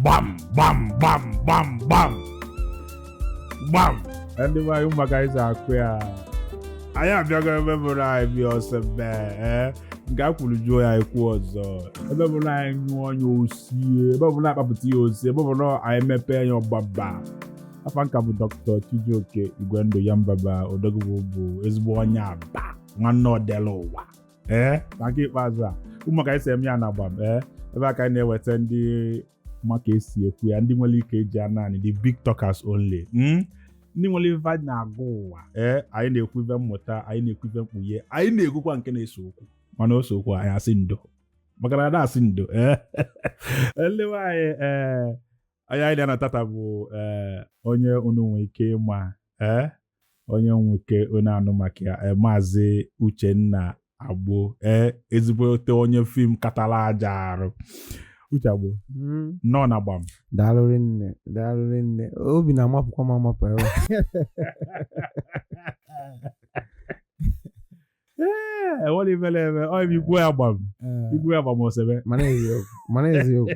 Gbam gbam gbam gbam gbam gbam. Ndị be anyị, maka anyị si akụ ya, anyị abịago ebe bụrụ anyị bịa ọsọ mee. Ee, nke a kwuru jụọ ya ekwu ọzọ. Ebe bụrụ anyị nyụọ ya osie, ebe bụrụ akpapụta ya osie, ebe bụrụ anyị mepee ya ọgbaba. Afa nka bụ Dr. Chijioke Igwendụ ya mbaba odogwu, bụ ezigbo onye Aba, nwanne ọdela ụwa. Ee, na nke ikpeazụ a, ụmụ ka anyị si eme ya na gbam. Ee, ebe aka anyị na-eweta ndị ma ka esi ekwu ya, ndị nwere ike iji naanị the big talkers only, Ndị nwere ife anyị na-agụ ụwa. Ee, anyị na-ekwu ife mmụta, anyị na-ekwu ife mkpughe, anyị na-ekwukwa nke na-ese okwu, mana ose okwu anyị asị ndo, maka na ada asị ndo. Ee, elewe anyị. Ee, onye anyị na tata bụ ee onye unu nwee ike ịma, ee, onye nwe ike unu anụ maka ya, ee, Maazị Uchenna Agbo, ee, ezigbote onye film katara aja arụ. Uche Agbo, nnọọ na gbam. Daalụ rinne, daalụ rinne. Obi na-amapụkwa m amapụ ebe. Ee, enwere ifele eme ọ bụ ikwu ya gbam, ikwu ya gbam osebe. Mana eziokwu, mana eziokwu.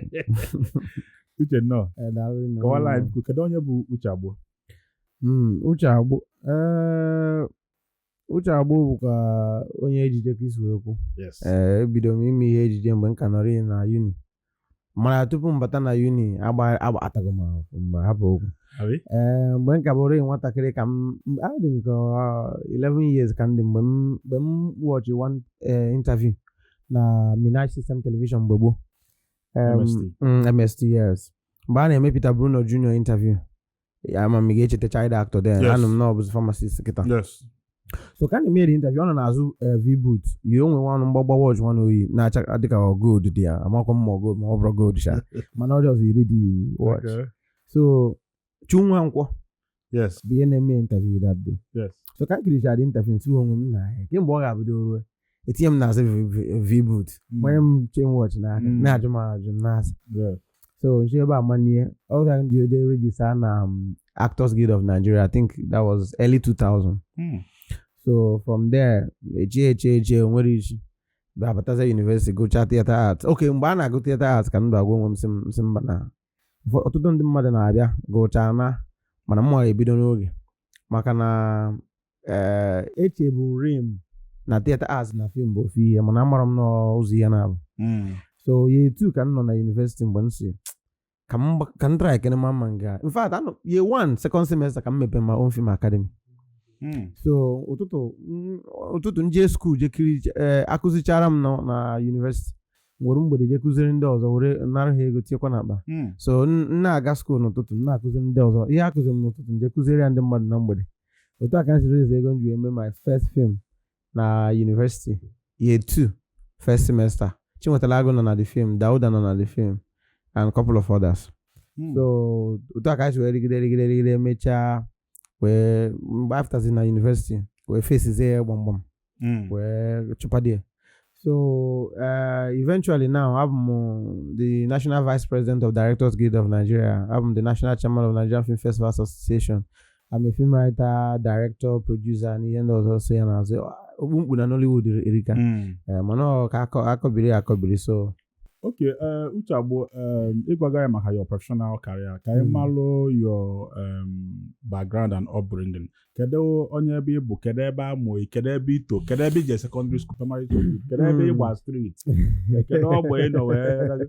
Uche, nnọọ. Ee, daalụ rinne. Kọwala anyị biko, kedu onye bụ Uche Agbo? Uche Agbo, ee, Uche Agbo bụ ka onye ejije ka isi wee kwu. Ee, ebido m ime ihe ejije mgbe m ka nọrọ na uni, mana tupu m bata na uni, agba agba atago m ahụ mgbe hapụ okwu. Abi? Ee, mgbe m ka bụrụ nwatakịrị, ka m adị nke 11 years ka m dị mgbe m watch one interview na Minaj System Television mgbe gboo. MST. MST, yes. Mgbe a na-eme Peter Bruno Junior interview, ama m ị ga-echeta child actor then. Yes. Anụ m na ọ bụzi pharmacist kịta. Yes. So ka a na-eme the interview, ọ nọ n'azụ V-boot yi onwe nwanụ mgbagba watch nwanụ oyi na-acha dịka ọ gold dị ya. Amakwa m ma ọ gold ma ọ bụrụ gold sha, mana ọ just yiri the watch. So Chinwa Nkwọ bụ ihe na-eme interview that day. So ka m kirichara the interview, nsi onwe m na ya kemgbe ọ ga-abido ruo etinye m n'azụ V-boot, gbanye m chain watch n'aka, na-ajụ m ajụ m na-asa. So nche ebe a manie ọ ga ndị ode register na Actors Guild of Nigeria. I think that was early 2000. So from there, eche eche eche, onwere isi bịa batazie university, gụchaa theatre arts. Okay, mgbe a na-agụ theatre arts ka m agwa onwe m sị mba, na ọtụtụ ndị mmadụ na-abịa gụchaa na, mana m ebido n'oge, maka na ee, echebu rim na theatre arts na film bụ ofu ihe, mana amara m n'ụzọ ihe na-abụ. So year two ka m nọ na university mgbe m si ka m try kene ma mma nga. In fact, anọ year one second semester ka m mepee my own film academy. So ụtụtụ m jee school, jee kiri, ee, akụzichara m na university, were mgbede jee kụziri ndị ọzọ, were nara ha ego tinyekwa n'akpa. So m na-aga school n'ụtụtụ, m na-akụziri ndị ọzọ ihe akụziri m n'ụtụtụ, m jee kụziri ya ndị mmadụ na mgbede. Otu a ka m siri raise ego m ji wee mee my first film na university, year two first semester. Chinwetara Agụ nọ na the film, Dauda nọ na the film and couple of others. So otu a ka anyị si wee rigide rigide rigide, mechaa wee mgbe afterzi na university wee fesizie ya gbamgbam, wee chụpadie. So eventually now abụ m the national vice president of Directors Guild of Nigeria, abụ m the national chairman of Nigerian Film Festival Association. I'm a film writer, director, producer na ihe ndị ọzọ so ya n'azụ. Okpu mkpu na Nollywood erika. Mana ọ ka akọbiri akọbiri so. Okay, Uche Agbo, ịgwaga ya maka your professional career, ka anyị malụ your background and upbringing. Kedu onye ebe ị bụ? Kedu ebe a mụ? Kedu ebe ị to? Kedu ebe ị je secondary school, primary school? Kedu ebe ị gba street? Kedu ọgba ị nọ wee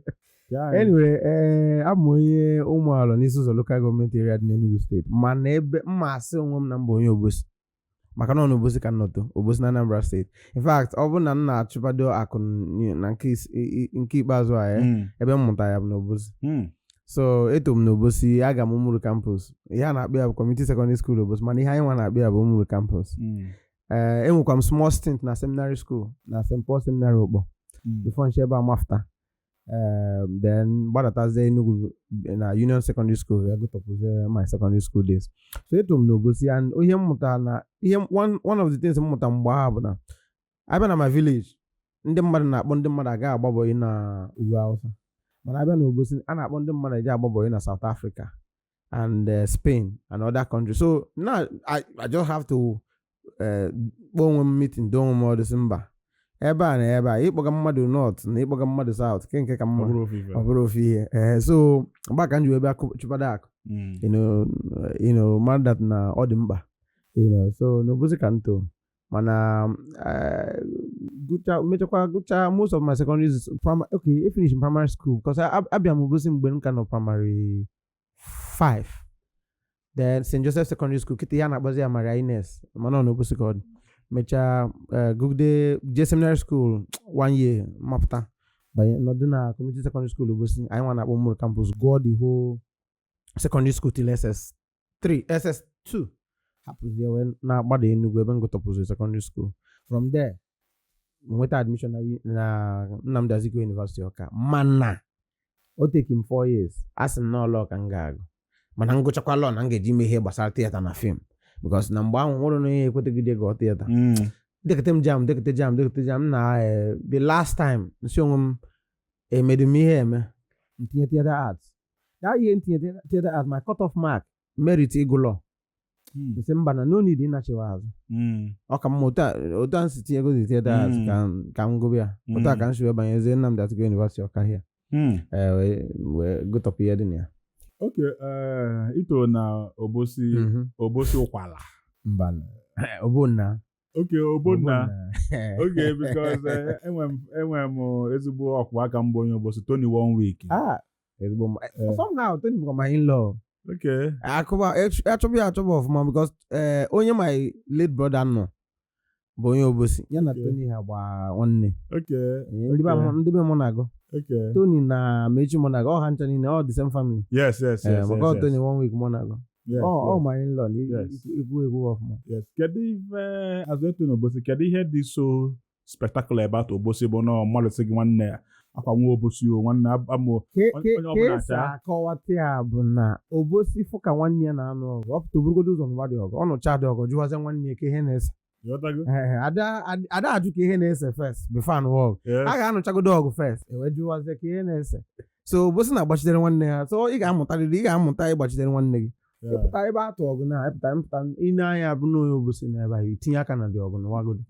ya anyị? Anyway, ee, abụ m onye Ụmụalọ n'Isi Ụzọ Local Government Area dị n'Enugu Steeti, mana ebe mma asị onwe m na mba onye Obosi, maka na ọ n'Obosi ka m nọtọ, Obosi na Anambra Steeti. In fact, ọ bụrụ na m na-achụpado akụ na nke ikpeazụ a, ebe m mụtara ya bụ n'Obosi. So eto m n'Obosi, aga m Umuru Campus. Ihe a na-akpọ ya bụ Community Secondary School Obosi, mana ihe anyị nwa na-akpọ ya bụ Umuru Campus. Ee, enwekwa m small stint na seminary school, na St. Paul Seminary Ukpor, before nche ebe a mafta, then gbadatazie Enugu na Union Secondary School ya gụtọpụzie my secondary school days. So eto m n'Obosi and ihe m mụtara na ihe one of the things m mụtara mgbe ahụ bụ na abịa na my village, ndị mmadụ na-akpọ ndị mmadụ aga agba bọyị na ugwu Hausa, mana abịa n'Obosi, a na-akpọ ndị mmadụ eje agba bọyị na South Africa and Spain and other countries. So now I just have to kpọọ onwe m meeting, doo onwe m ọdụ, sị mba. Ebe a na ebe a, ịkpọga mmadụ north na ịkpọga mmadụ south, ke nke ka Ọ mma? bụrụ ofu ife. Ọ bụrụ ofu ihe. Ee, so mgbe a ka m ji wee bịa chụbada akụ, mmadụ that na ọ dị mkpa. So n'Obosi ka m too, mana gụcha, mechakwa gụcha most of my secondary, primary. Okay, I finish in primary school because abịa m Obosi mgbe m ka nọ primary 5, then St. Joseph Secondary School, kịta ya na-akpọzi ya Maria Ines, mana ọ n'Obosi ka ọ dị. Mechaa, gụgide, jee seminary school one year, mapụta, banye nọdụ na community secondary school Obosi anyị nwa na-akpọ Muru Campus, gụọ the whole secondary school till SS3, SS2, hapụzie wee na-agbada Enugu ebe m gụtọpụziri secondary school. From there nweta admission na Nnamdi Azikiwe University, Ọka, mana o take m 4 years. A sị m na law ka m ga-agụ, mana m gụchakwa law na m ga-eji ime ihe gbasara theatre na film, because na mgbe ahụ nwere onye ekwetegide gụọ theatre. Dekete m JAMB, dekete JAMB, dekete JAMB na the last time nsi onwe m emedu m ihe eme ntinye theatre arts. That year ntinye theatre arts, my cut off mark merit ịgụ law. Nsị mba, na no need ịnachiwa azụ. Ọ ka mma otu a nsi tinyego the theatre arts ka m gụbịa ya otu a ka m si wee banyezie Nnamdi Azikiwe University, Ọka here. Wee gụtọpụ ihe dị na ya. Okay, ito na Obosi? Mhm. Obosi Ụkwala? Mba, Obonna. Okay, Obonna. Okay, because enwe m ezigbo ọkwụ aka mbụ onye Obosi, Tony One Week. Ah, ezigbo somehow Tony bụkwa my in-law. Akụba achọba ya achọba ọfụma, because onye my late brother nọ bụ onye Obosi, ya na Tony ha gbaa nwanne. Ndị be mụ na-agụ Tony na Mechi mụ na-agụ, ọ ha ncha niile, all the same family. Maka ọ Tony One Week mụ na-agụ. Ọ my in-law na ikwu ekwu ọfụma. Yes. Kedu ife azụ eto n'Obosi? Kedu ihe dị so spectacular about Obosi bụ na mmadụ sị gị, "Nwanne ya akwa nwa Obosi o, nwanne amụ Ke onye ka ọbụla esi acha. Akọwata ya bụ na Obosi fụ ka nwanne ya na-anụ ọgụ, ọ pụta oburugodo ụzọ n'ụwa dị ọgụ, ọ nụcha dị ọgụ, jụwazie nwanne ya ka ihe na-ese. Ịghọtago? Ehe, ada ajụ ka ihe na-ese first before anụ ọgụ. A ga-anụchagodo ọgụ first, ewee jụwazie ka ihe na-ese. So Obosi na-agbachitere nwanne ha, so ị ga-amụtarịrị, ị ga-amụta ịgbachitere nwanne gị. Ịpụta ebe atụ ọgụ na ịpụta mpụta ine anya bụ na onye Obosi na ebe ahụ itinye aka na dị ọgụ nụwagodo.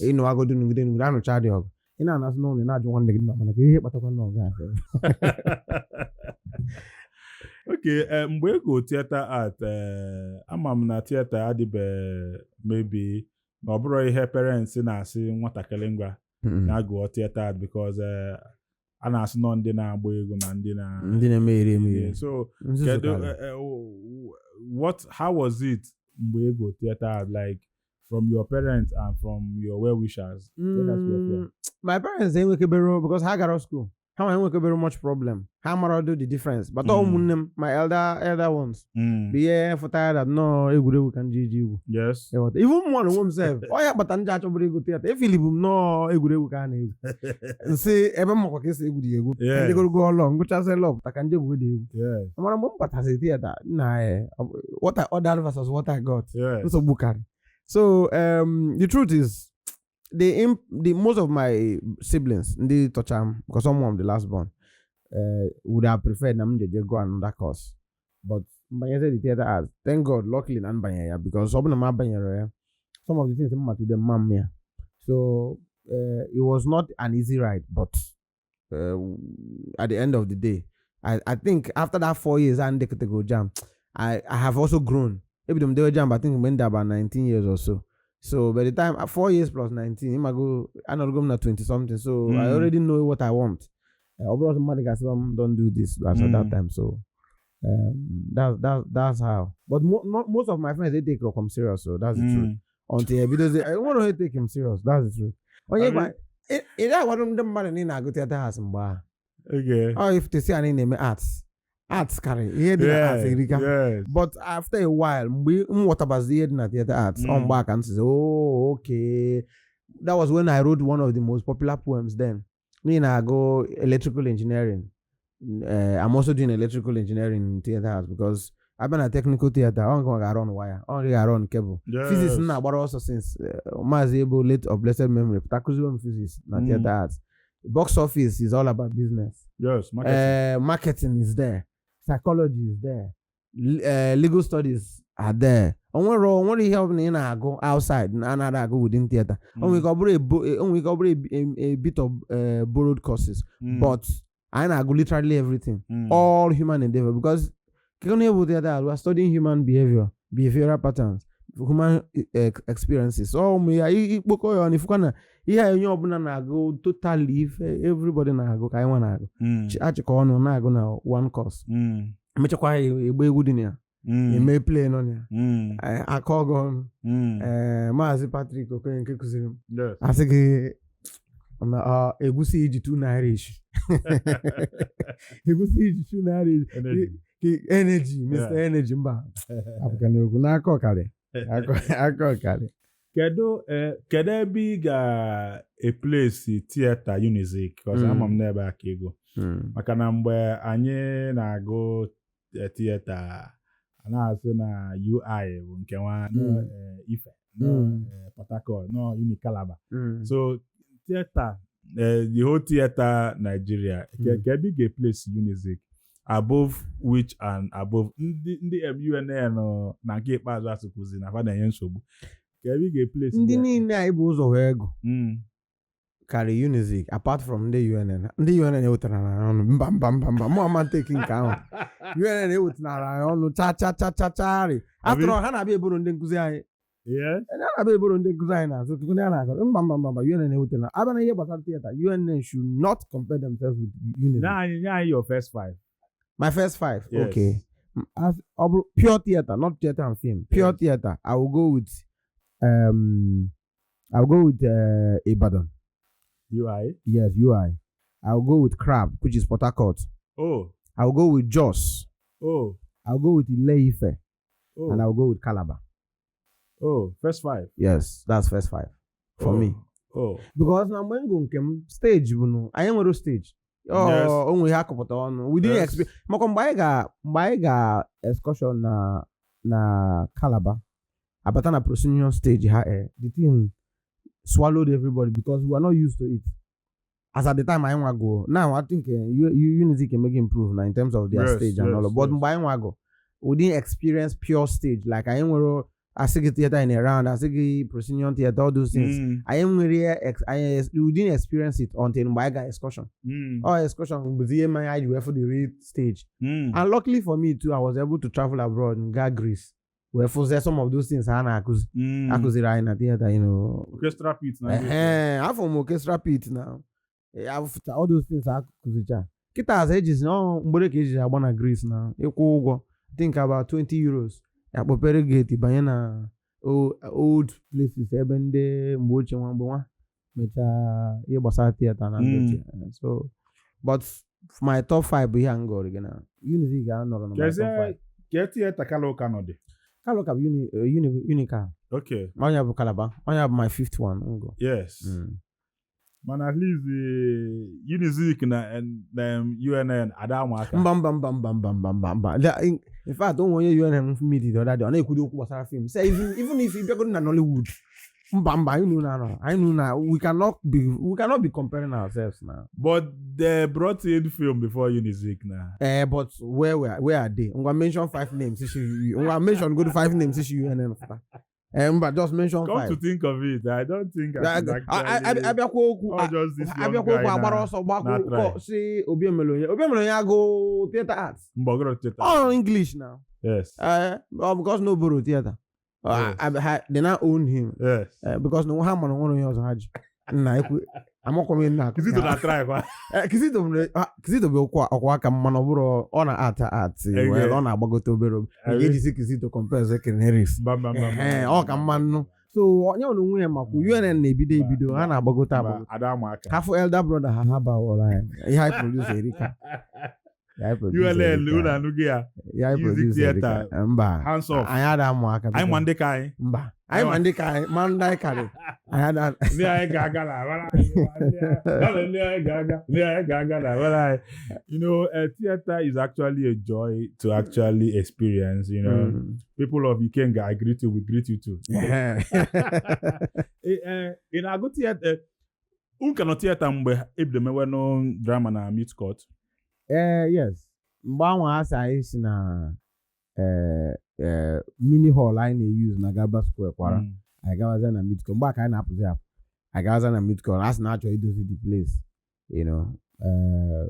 Ịnụwagodo, nugide nugide, anụcha dị ọgụ, ị na-anasị n'ụlọ, ị na-ajụ nwanne gị, "Mana ka ihe kpatakwa n'ọgụ a?" Okay, mgbe ego theatre art, ama m na theatre adịbe, maybe na ọ bụrụ ihe parents na-asị nwatakịrị, ngwa na-agụọ theatre art, because a na-asị nọ ndị na-agba egwu na ndị na ndị na-emegheri emegheri. So nzuzu kedu karịrị. What, how was it mgbe ego theatre art, like from your parents and from your well wishers? My parents enwekebero, because ha gara school, ha nwa enwekebero much problem, ha mara do the difference, but ọ ụmụnne m, my elder ones, bụ ihe fụtara that nnọọ egwuregwu ka m ji eji egwu. Ịghọta? Even mụnwa na onwe m sef, ọ ya kpata nje achọbụrụ ịgụ theatre, efilibu m nnọọ egwuregwu ka a na-egwu, nsị ebe m makwa ka esi egwu dị egwu. Njegorogo ọlọ ngụchasị lọ pụta ka nje egwu dị egwu. Mana mgbe m batasịrị theatre na what I ordered versus what I got, nsogbu karị. So the truth is the most of my siblings, ndị tọcha m, because some of the last born, would have preferred na m jeje go another course, but mbanyeze the theatre arts. Thank God, luckily na mbanye ya, because ọ bụ na m abanyere ya, some of the things m today mma m ya. So it was not an easy ride, but at the end of the day, I think after that 4 years and go JAMB, I have also grown. Ebido m dewe JAMB, I think when about 19 years or so. So by the time 4 years plus 19, ịmago anọrọgo m na 20 something. So I already know what I want. Ọ bụrụ ọsọ mmadụ ga-asị m don't do this as at that time. So that's how. But most of my friends, they take come serious, so that's the truth. Until ebidozie, enwere onye take him serious. That's the truth. Onye gwa ị na-agwado ndị mmadụ na ị na-agụ theatre arts mgbe ahụ. Ọ if to say anyị na-eme arts. Arts karị ihe dị na arts erika. But after a while, mgbe m ghọtabazi ihe dị na theatre arts, ọ mgbe a ka m sizi, "Oh, okay." That was when I wrote one of the most popular poems then. N'ihi na-agụ electrical engineering. I'm also doing electrical engineering in theatre arts, because abịa na technical theatre, ọ nke ga-arụ on wire, ọ nke ga-arụ on cable. Physics m na-agbara ọsọ since Maazị Ebo, late of blessed memory, pụta kụziwe m physics na theatre arts. Box office is all about business. Yes. Marketing. Marketing is there. Psychology is there. Legal studies are there. Onwere ihe ọbụla ị na-agụ outside na anaghị agụ within theatre. O nwere ike ọ bụrụ o nwere ike ọ bụrụ a bit of borrowed courses, but anyị na-agụ literally everything, all human endeavor, because kekene bụ theatre, we are studying human behavior, behavioral patterns, human experiences. So ụmụ ya ikpokọ ya ọnụ, ifụkwa na ihe a onye ọbụla na-agụ, totally ife everybody na-agụ ka anyị nwa na-agụ. Achịkọ ọnụ na-agụ na one course, emechakwa ya, egba egwu dị na ya, eme play nọ na ya. Aka ọgụ ọnụ. Maazị Patrick Okoye nke kụziri m asị gị na, egusi iji ₦2 echi, egusi iji ₦2 echi. Energy. Energy, Mr. Energy, mba, apụka n'okwu n'aka ọkarị aka ọkarị. Kedu ebe ị ga-eplace theatre Unizik? Because ama m n'ebe aka ego, maka na mgbe anyị na-agụ theatre, a na-asị na UI bụ nke nwa nọ, Ife nọ, Port Harcourt nọ, Uni Calabar. So theatre, the whole theatre Nigeria, ka ebe ị ga-eplace Unizik above which and above ndị MUNN na nke ikpeazụ asịkwụzi na fa na-enye nsogbu, ka ebe ị ga-eplace Ndị ya? niile anyị bụ ụzọ wee gụ karị Unizik, apart from ndị UNN. Ndị UNN ewetara na ọnụ, mba, mba, mba, mba, mụ ama nteki nke ahụ. UNN ewetara anyị ọnụ cha cha cha cha charị. After all, ha na-abịa eboro ndị nkụzi anyị. Ha na-abịa eboro ndị nkụzi anyị n'azụ ndị a na-agụ. Mba, mba, mba, mba, UNN ewetara. Abịa na ihe gbasara theatre, UNN should not compare themselves with Unizik. Nye anyị your first five. My first five? Yes. Okay. Ọ bụrụ pure theatre, not theatre and film, pure theatre, I will go with Ibadan. UI? Yes, UI. I will go with Crab, which is Port Harcourt. Oh. I will go with Jos. Oh. I will go with Ile-Ife. Oh. And I will go with Calabar. Oh, first five. Yes, that's first five for Oh. me. Oh. Because na mgbe m gụ nke m, stage bụ nụ anyị nwere stage. Oh, o nwere ihe akọpụta ọnụ. We didn't expect maka mgbe anyị ga excursion na Calabar, abata na proscenium stage ha, the thing swallowed everybody because we were not used to it. As at the time anyị nwago, now I think Unity can make improve now in terms of their stage and all. But mgbe anyị nwago, we didn't experience pure stage like anyị nwere asị gị theater in a round, asị gị proscenium theater, all those things. Anyị nwere ya we didn't experience it until mgbe anyị ga excursion. All excursion bụzi ihe mere anyị ji wee fụ the real stage. And luckily for me too, I was able to travel abroad and gaa Greece wee fụzie some of those things ha na-akụzi, akụziri anyị na theater. Orchestra pit na ndị Ehe, afọ m orchestra pit na afụcha all those things akụzicha. Kịta aza ejizi ọ mgbere ka ejizi agba na Greece na ịkwụ ụgwọ, I think about €20, akpọpere gate banye na old places ebe ndị mgbe ochie nwa mgbe nwa mechaa ihe gbasara theatre na ndị ochie. So but my top 5 bụ ihe a m gụrụ gị na Unity ga-anọrọ na my top Kezie 5. Ke theatre Kaloka nọ dị? Kaloka bụ Unical. Onye bụ Calabar, onye bụ my fifth one ngo. Mana at least Unizik na UNN ada ama aka. Mba, mba, mba, mba, mba, mba, mba, mba. In fact, onwe onye UNN meet the other day, ọ na-ekwudo okwu gbasara film, say even if ị bịagodo na Nollywood, mba, mba, anyị nụ na anọ anyị nụ na we cannot be comparing ourselves now. But they brought in film before Unizik na. But where are they? Ngwa, mention five names isi. Ngwa, mention go to five names isi UNN pụta. Mba, just mention Come five. to think of it, I don't think I could actually Abịakwa okwu All just this young abịakwa guy okwu agbara na ọsọ gbakwa na try. Si Obi Emelonye, Obi Emelonye agụ theatre arts? Mgbagoro theatre. All English now. Oh, because no borrow theatre. They now own him. Because no ha mara nwere onye ọzọ ha ji nna ekwu amakwa m ihe nna akụ. Kizito na try kwa. Kizito Kizito bụ ọkwa aka mma na ọ bụrụ ọ na-art art. Well, ọ na-agbagote obere obe nke ejisi Kizito compare Ekene Harris. Mba, mba, mba, mba, Ehe, ọ ka mma nnụ. So onye nwere onwe ya makwa UNN na-ebido ebido, ha na-agbagote Mba, agbagote. ada ama aka. Ha fụ elder brother ha, ha bawara anyị ihe anyị produce erika. Ihe anyị produce UNN erika. unu anụghị ya. Ihe anyị Music produce erika. theatre. Mba. Hands off. Anyị ada amụ aka. Anyị ma ndị ka anyị. Mba, anyị ma ndị ka anyị, ma ndị anyị karị anyị ada. Ndị anyị ga-aga na abara anyị, ndị anyị ga-aga, ndị anyị ga-aga na abara anyị. Theater is actually a joy to actually experience. People of Ikenga, I greet you, we greet you too. Ị na-agụ theater? Unu nọ theater mgbe ebido mewenụ drama na Mute Court? Ee, yes, mgbe ahụ a sị anyị si na Mini hall anyị na-use na Gaba Square kwara. Anyị gawazie na Midcon. Mgbe a ka anyị na-apụzi apụ, anyị gawazie na Midcon, a sị na achọ idozi the place.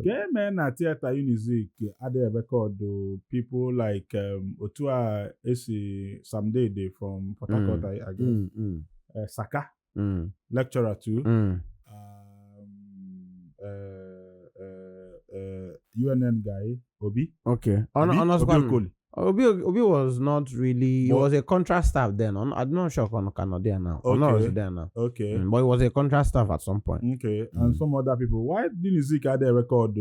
Ka eme na theatre Unizik adịghị record people like otu a esi Sam Dede from Port Harcourt, I guess. Saka, lecturer too. UNN guy, Obi. Okay. Obi, On Obi Okoli. Obi was not really, he But- was a contract staff then. I'm not sure on cannot there now. I'm not there now. But he was a contract staff at some point. Okay. And some other people. Why Unizik adịghị record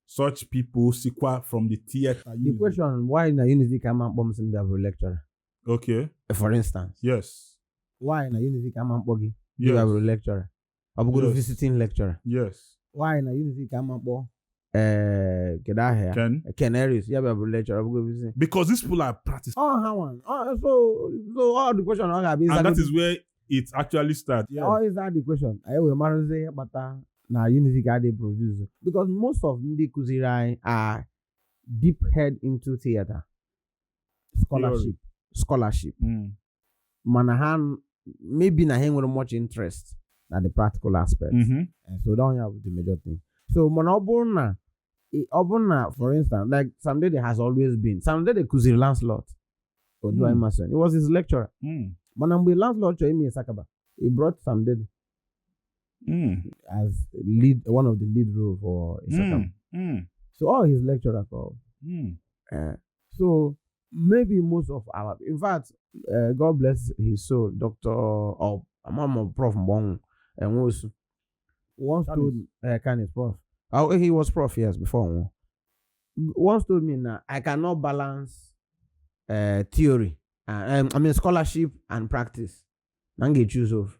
such people sikwa from the theatre The Unizik? question why na Unizik ama mkpọ m sị m bịa bụrụ lecturer? For instance. Why na Unizik ama mkpọ gị bịa bụrụ lecturer? Ọ bụgoro visiting lecturer. Why na Unizik ama mkpọ kedu aha ya? Ken. Ken Harris ya bịa bụrụ lecturer, ọ bụgoro visiting. Because these people are practicing. Oh, ha one. Oh, so all the question ọ ga-abịa And that is where it actually starts. Yeah. All is that the question anyị wee marụzie ihe kpata na Unizik adịghị produce, because most of ndị kụziri anyị are deep head into theater scholarship, mana ha maybe na ha enwere much interest na the practical aspect. And so that one bụ the major thing. So mana ọ bụrụ na for instance, like Sam Dede has always been, Sam Dede kụziri Lancelot Oduwa Emerson. He was his lecturer, mana mgbe Lancelot chọrọ ime Sakaba, he brought Sam Dede as lead, one of the lead role for Isakaba. So all his lecturer called. So maybe most of our, in fact, God bless his soul, Doctor or Mama Prof Mbong Nwosu once Canis. Told Canis Prof. Oh, he was Prof, yes, before. Nwo. Once told me now I cannot balance theory, I mean scholarship and practice. Na m ga-choose off.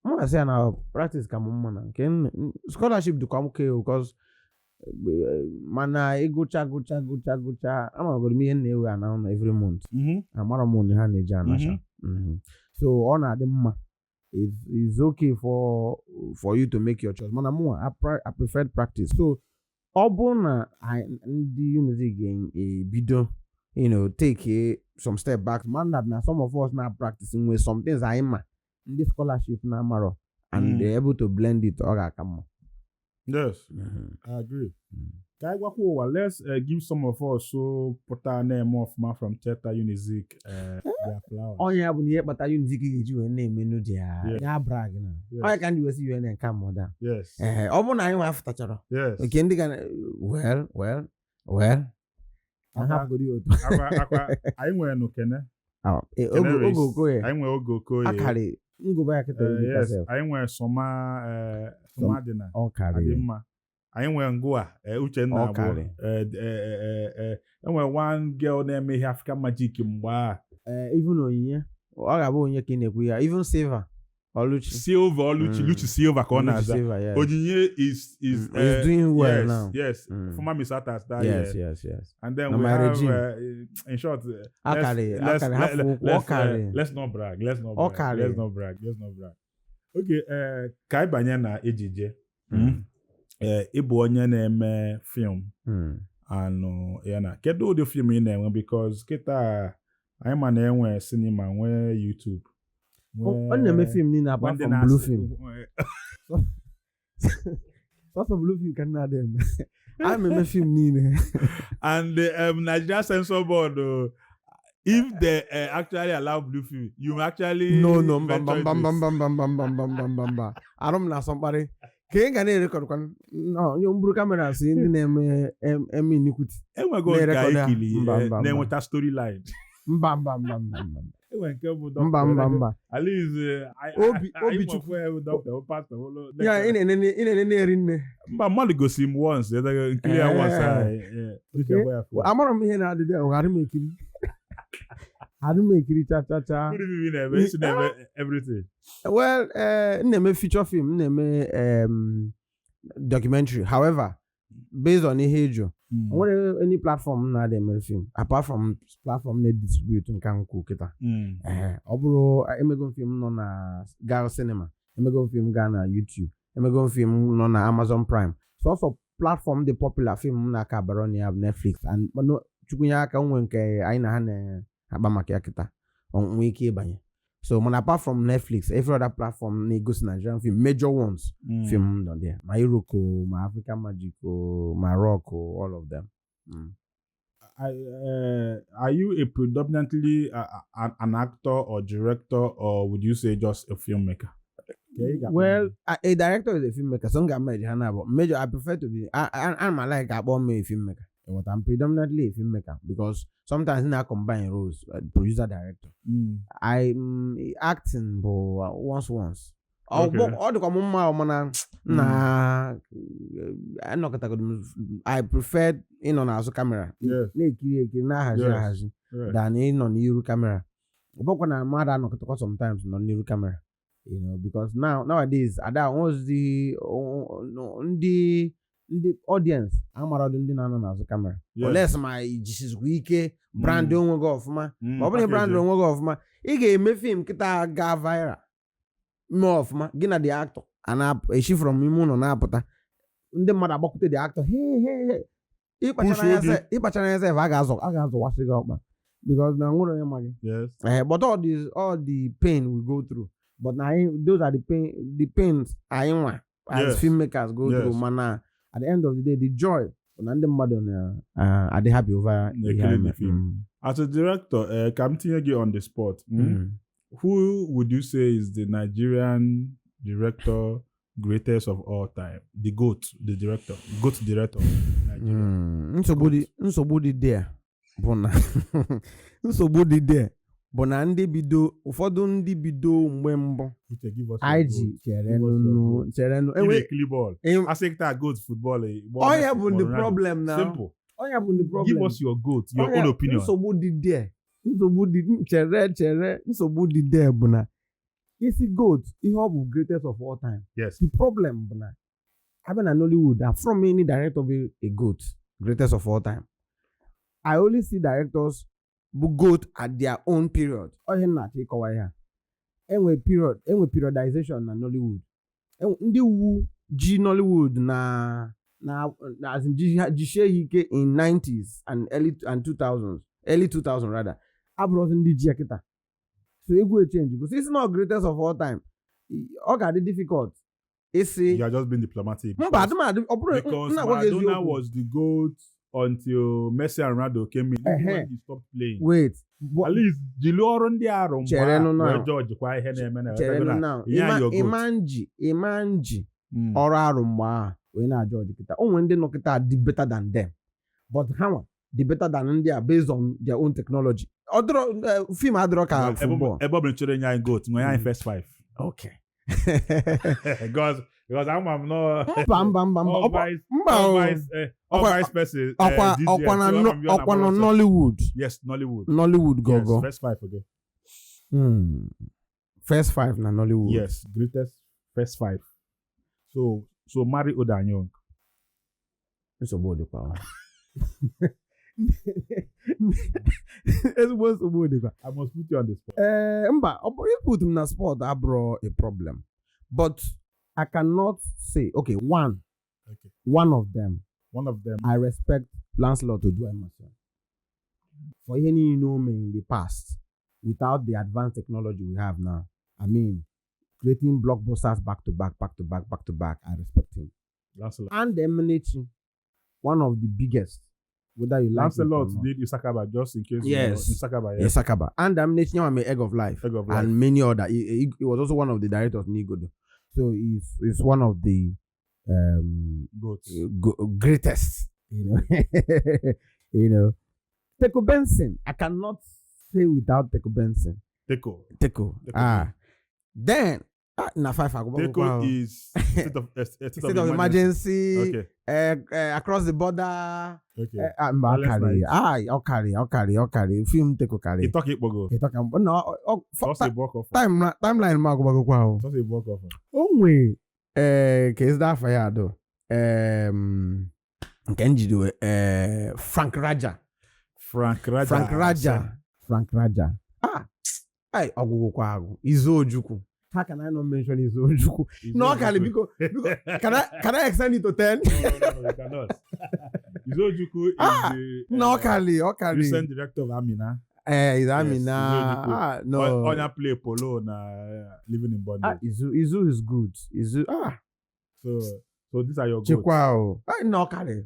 M ga-asị ya na practice ka m mma na nke scholarship dịkwa m okay because mana ịgụcha gụcha gụcha gụcha, amagoro m ihe m na-ewe ana ụlọ every month. Amara m one ha na-eji anacha. So ọ na-adị mma, it's okay for you to make your choice, mana mụnwa I preferred practice. So ọ bụrụ na ndị Unizik ga-ebido take some step back, man, that na some of us na practice nwee some things anyị ma ndị scholarship na-amarọ and they're able to blend it, ọ ga-aka mma. Yes, I agree. Ka anyị gwakwa ụwa, let's give some of us so pụta na-eme ọfụma from Theatre Unizik their flowers. Onye ya bụ na ihe kpata Unizik ga-eji wee na-emenu dị ya ya brag na onye ka ndị wee si UN nke mụda. Ee, ọ bụrụ na anyị nwa afụtachara nke ndị ga well ahapụgoro ya otu. Akwa anyị nwere nụ Kene. Ah, Kene oge Reis. oge Okoye. Anyị nwere Oge Okoye. Akarị ngụba ya kịta ebi Yes, kasef. anyị nwere Soma Soma dị na ọ adị karị mma. Anyị nwere Ngụa Uchenna Ọ abụọ. karị. Enwere one girl na-eme ihe African Magic mgbe a. Ee, even Onyinye, ọ ga-abụ onye ka ị na-ekwu ya, even Silva Oluchi. Silva Oluchi. Luchi Silva ka ọ Oluchi na-aza. Silva, yes. Onyinye is Is doing well yes, now. Yes, former Miss Atas that year. And then Na we my have, regime. In short, Akarị akarị hapụ ụkwụ, ọ karị. let's not brag. Let's not Ọ brag. karị. Let's not brag. Let's not brag. Okay, ka anyị banye na ejije. Ị bụ onye na-eme film anụ ya na kedu ụdị film ị na-enwe? Because kịta anyị ma na-enwe cinema, nwee YouTube, Ọ na-eme film niile nwee apart ndị from na-asị- blue film. Sọsọ blue film ka m na-adị eme. A na-eme film niile. And the Nigeria Censor Board, if they actually allow blue film, you may actually No, mba, mba, venture mba, into mba, mba, mba, mba, mba, mba, mba, mba. Arụ m na-asọ mkparị ka ị ga na-erekọdụkwa. No, onye mburu camera si ndị na-eme eme inikwiti Enwego nke na-erekọdụ anyị ya. kili Mba, mba, mba. na-enweta storyline. Mba, mba, mba, mba, mba. Enwere nke bụ doctor. Mba, mba, mba. At least Obi Obi Chukwu doctor, pastor, Ya ị na-enene, ị na-enene eri nne. Mba, mmadụ gosi m once, nkiri ya once. Uche gwa ya phone. Amara m ihe na-adịdị ahụ, adị m ekiri, adị m ekiri cha cha cha. Good evening, na-eme isi na-eme everything. Well, m na-eme feature film, m na-eme documentary. However, based on ihe ịjụ, nwere any platform m na-adị emere film apart from platform na-edistribute nke m kwu kịta. Ee, ọ bụrụ emego m film nọ na Gal Cinema, emego m film gaa na YouTube, emego m film nọ na Amazon Prime. Sọsọ platform dị popular film m na-aka abara na ya bụ Netflix and no, Chukwu nye aka, onwe nke anyị na ha na-akpa maka ya kịta, o nwee ike ịbanye. So mana apart from Netflix, every other platform na-egosi Nigerian film, major ones, film m nọ there, ma Iroko, ma African Magic o, ma Rock o, all of them. Are you a predominantly an actor or director, or would you say just a filmmaker? Okay, you got Well, one. a director is a filmmaker. So m ga-merge ha na-abụ. Major, I prefer to be I'm like akpọ m a filmmaker. But I'm predominantly a filmmaker because sometimes na combine roles, producer, director. I acting bụ once. Ọ ọ dịkwa m mma ọ, mana na anọkọtagodo m, I prefer ịnọ n'azụ camera na-ekiri ekiri, na-ahazi ahazi than ịnọ n'iru camera. Ọ bụkwa na mmadụ anọkọtakwa sometimes nọ n'iru camera, because nowadays ada nwozi ndị audience amaradụ ndị na-anọ n'azụ camera unless ma ijisizikwa ike brand onwe gị ọfụma. Ma ọ bụrụ na brand Package. onwe gị ọfụma, ị ga-eme film kịta gaa viral, mee ọfụma, gị na the actor a na-eshi from ime ụlọ na-apụta, ndị mmadụ agbakwute the actor, hey, hey, hey. Ịkpachara Push anya oge. Ịkpachara anya sef, a ga-azọwasị gị ọkpa because na nwere onye ma gị. But all the pain we go through, but na anyị, those are the pains anyị nwa as filmmakers go through. Mana at the end of the day, the joy bụ na ndị mmadụ na adị happy over ihe Na-ekiri anyị the mere. film. As a director, ka m tinye gị on the spot. Who would you say is the Nigerian director greatest of all time? The GOAT, the director, GOAT director in Nigeria. Nsogbu dị there bụ na nsogbu dị there bụ na ndị bido, ụfọdụ ndị bido mgbe mbụ Uche, give us your anyị GOAT. ji chere Give us your nụ GOAT. chere nụ Ị enwe na-ekiri bọọlụ. Asị kịta GOAT football, bọọlụ Onye Messi, bụ the Ronaldo. problem now. Simple. Onye bụ the problem. Give us your GOAT, your Onye- own opinion. Nsogbu dị there, nsogbu dị, chere, chere, nsogbu dị there bụ na isi GOAT, ihe ọ bụ greatest of all time. The problem bụ na abịa na Nollywood, from any director be a GOAT, greatest of all time, I only see directors bụ GOAT at their own period. Ọ ihe m na-achọ ịkọwa ihe a, enwe period, enwe periodization na Nollywood. Ndị wu ji Nollywood na as in jisie ha ike in 90s and early and 2000s, early 2000 rather, abụrụzi ndị ji ya kịta. So egwu echange gosi isi na greatest of all time, ọ ga-adị difficult isi. You are just being diplomatic. Mba, adịmadị ọ bụrụ Because m na-agwa gị Maradona eziokwu. was the GOAT until Messi and Ronaldo came in. Even when he stopped playing. Wait. At least jiri ọrụ ndị arụ mgbe Chere a nụ now. wee judge kwa ihe na-eme na Chere nụ now. Nye anyị your GOAT. Ịma nji ọrụ arụ mgbe ahụ wee na-aja ọjị kịta. O nwere ndị nọ kịta dị better than them, but ha nwa dị better than ndị a based on their own technology. Ọ dịrọ film adịrọ ka football. Ebe ọ bụla chọrọ enye anyị GOAT, nwee anyị first five. Okay. Because ama m nọ Mba, mba, mba, mba. all vice Mba all o. vice all vice person Ọkwa DGM, ọkwa na so ama m ya ọkwa na na-agbara ọsọ. Nollywood. Yes, Nollywood. Nollywood Yes, gogo. first five, okay. First five na Nollywood. Yes, greatest first five. So marry Odanyong. Nsogbu dịkwa o. Ezigbo nsogbu dịkwa. I must put you on the spot. Ee, mba, ọ bụrụ put m na spot abụrụ a problem, but I cannot say, okay, one one of them. One of them. I respect Lancelot Oduwa Imasuen for ihe niile o mere in the past without the advanced technology we have now. I mean, creating blockbusters back to back, back to back, back to back. I respect him. Lancelot. And Emenechi, one of the biggest, whether you like it or Lancelot not. did Isakaba, just in case Yes. you know. Isakaba, yes. Isakaba. And Emenechi nwa Egg of Life. Egg of Life. And many other. He was also one of the directors in Igodo. So he's one of the GOATs. Greatest. Teco Benson. I cannot say without Teco Benson. Teco. Teco. Teco. Ah. Then na five. Teco is state State of emergency. Okay. Across the border. Okay. Mba, ọ Balance karị. Night. Ah, ọ karị, ọ karị, ọ karị. Film Teco karị. Ịtọ ka ịkpọgo. Ịtọ ka no, Sọsọ ịbụ ọkọ fọ. Timeline m agụbagokwa ahụ. Sọsọ ịbụ ọkọ fọ. O nwee ka ezigbo afa ya adụ nke njide Frank Raja. Frank Raja. Frank Raja. Frank Raja. Ah, ai, ọgwụgwụkwa agwụ. Izu Ojukwu. How can I not mention Izu Ojukwu? Izu No, Kali, Ojukwu. biko, biko, can I extend it to 10? No, no, no, you cannot. Izu Ojukwu is Ah, the No, ọkali ọkali. recent director of Amina. Eh, is Yes, Amina. Izu Ojukwu. Ah, no. Onya play polo na Living in Ah, Bondage. Izu is good. Izu, ah, So these are your goats. Chekwa o. Ah, nna ọkali.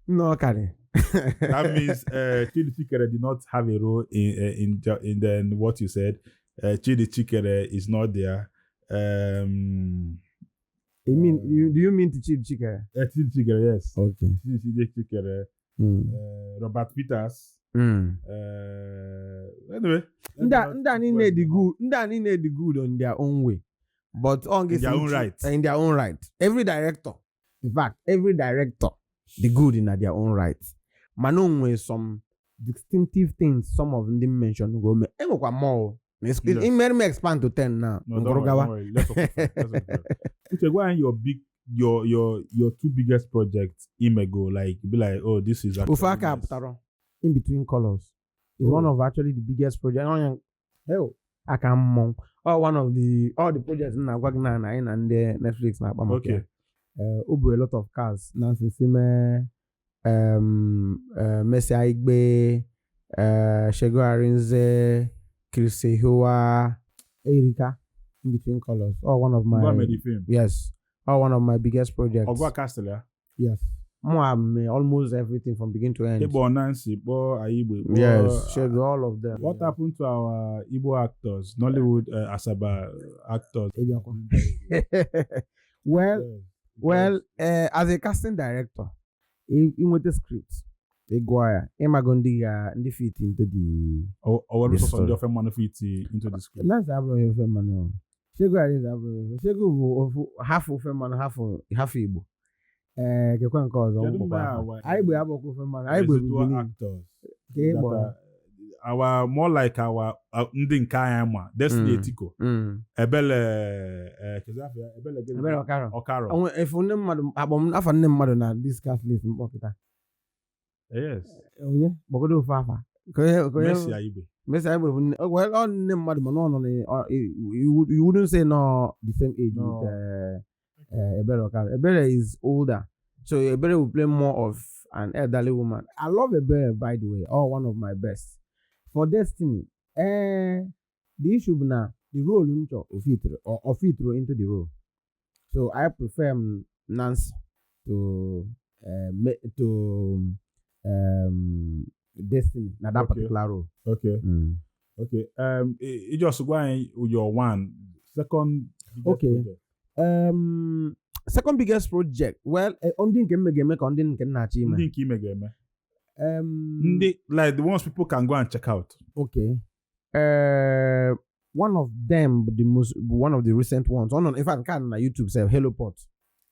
Nna ọkali. That means Chidi Chikere did not have a role in then what you said. Chidi Chikere is not there. You mean you, do you mean to Chidi Chikere? Chidi Chikere, yes. Okay. Chidi Chikere, Robert Peters. Anyway, let Ndị me a not ndị a keep niile dị going. good. Ndị a niile dị good on their own way. But on In their own right. In their own right. Every director, in fact, every director, dị good in their own right. Mana o nwere some distinctive things some of ndị mention go mee. Enwekwa more o. Yes. It mere me expand to 10 now. No, don't worry, Nkọrọ gawa. don't worry. Let's focus. Let's focus. Uche, go and your two biggest projects, Imego, like be like, oh, this is actually Ofe aka nice. pụtara In Between Colors is Oh. one of actually the biggest project. Onye hell aka mmọnwụ. All one of the all the projects m na-agwa gị na anyị na ndị Netflix na-akpa maka Okay. ya. O bu a lot of cars. Nancy Isime, Mercy Aigbe, Segun Arinze, Chris Ihua, Erika, In Between Colors. All one of my Ngwa made the film. Yes, all one of my biggest projects. Ogwa Castle, yeah. Yes. Mụ me almost everything from beginning to end. Igbo Nancy, Igbo Aigbe. Igbo, Yes, Segun, all of them. What happened to our Igbo actors, Nollywood Asaba actors? Well, Yes, well, as a casting director, inweta script, ịgụọ ya, ịmago ndị ga ndị fit into the Or the also story. the ofe fit into the script. Nancy abụrụ onye ofe mmanụ. Segun Arinze abụrụ onye ofe. Segun bụ ofu half ofe mmanụ, half Igbo. Ee, kekwa nke ọzọ Kedu mkpọkwa mgbe afa. Aigbe abụkwa ofe mmanụ. Aigbe bụ Residual Benin. actors. Ka ị That kpọrọ. are, our more like our ndị nke anyị ma Destiny Etiko, Ebele kedu afa ya? Ebele gịnị? Ebere Okaro. Okaro. Onwe efu nne mmadụ akpọ m afa nne mmadụ na this cast list mkpọkịta. Yes. Onye kpọgodo ofu afa. Ka onye Mercy Aigbe. Mercy Aigbe bụ nne, well, ọ nne mmadụ mana ọ nọ na you wouldn't say no the same age No. with Ebere Okaro. Ebere is older. So Ebere will play more of an elderly woman. I love Ebere, by the way. Oh, one of my best. For Destiny, the issue bụ na the role nchọ ofitro or ofitro into the role. So I prefer Nancy to Destiny na that particular role. Okay. Okay. You just go and your one second biggest project. Second biggest project. Well, ndị nke m ga-eme ka ndị nke m na-achọ ime. Ndị nke ime ga-eme. Ndị like the ones people can go and check out. Okay. One of them, the most, one of the recent ones. On, in fact, nke a nọ na YouTube sef, Hello Pot.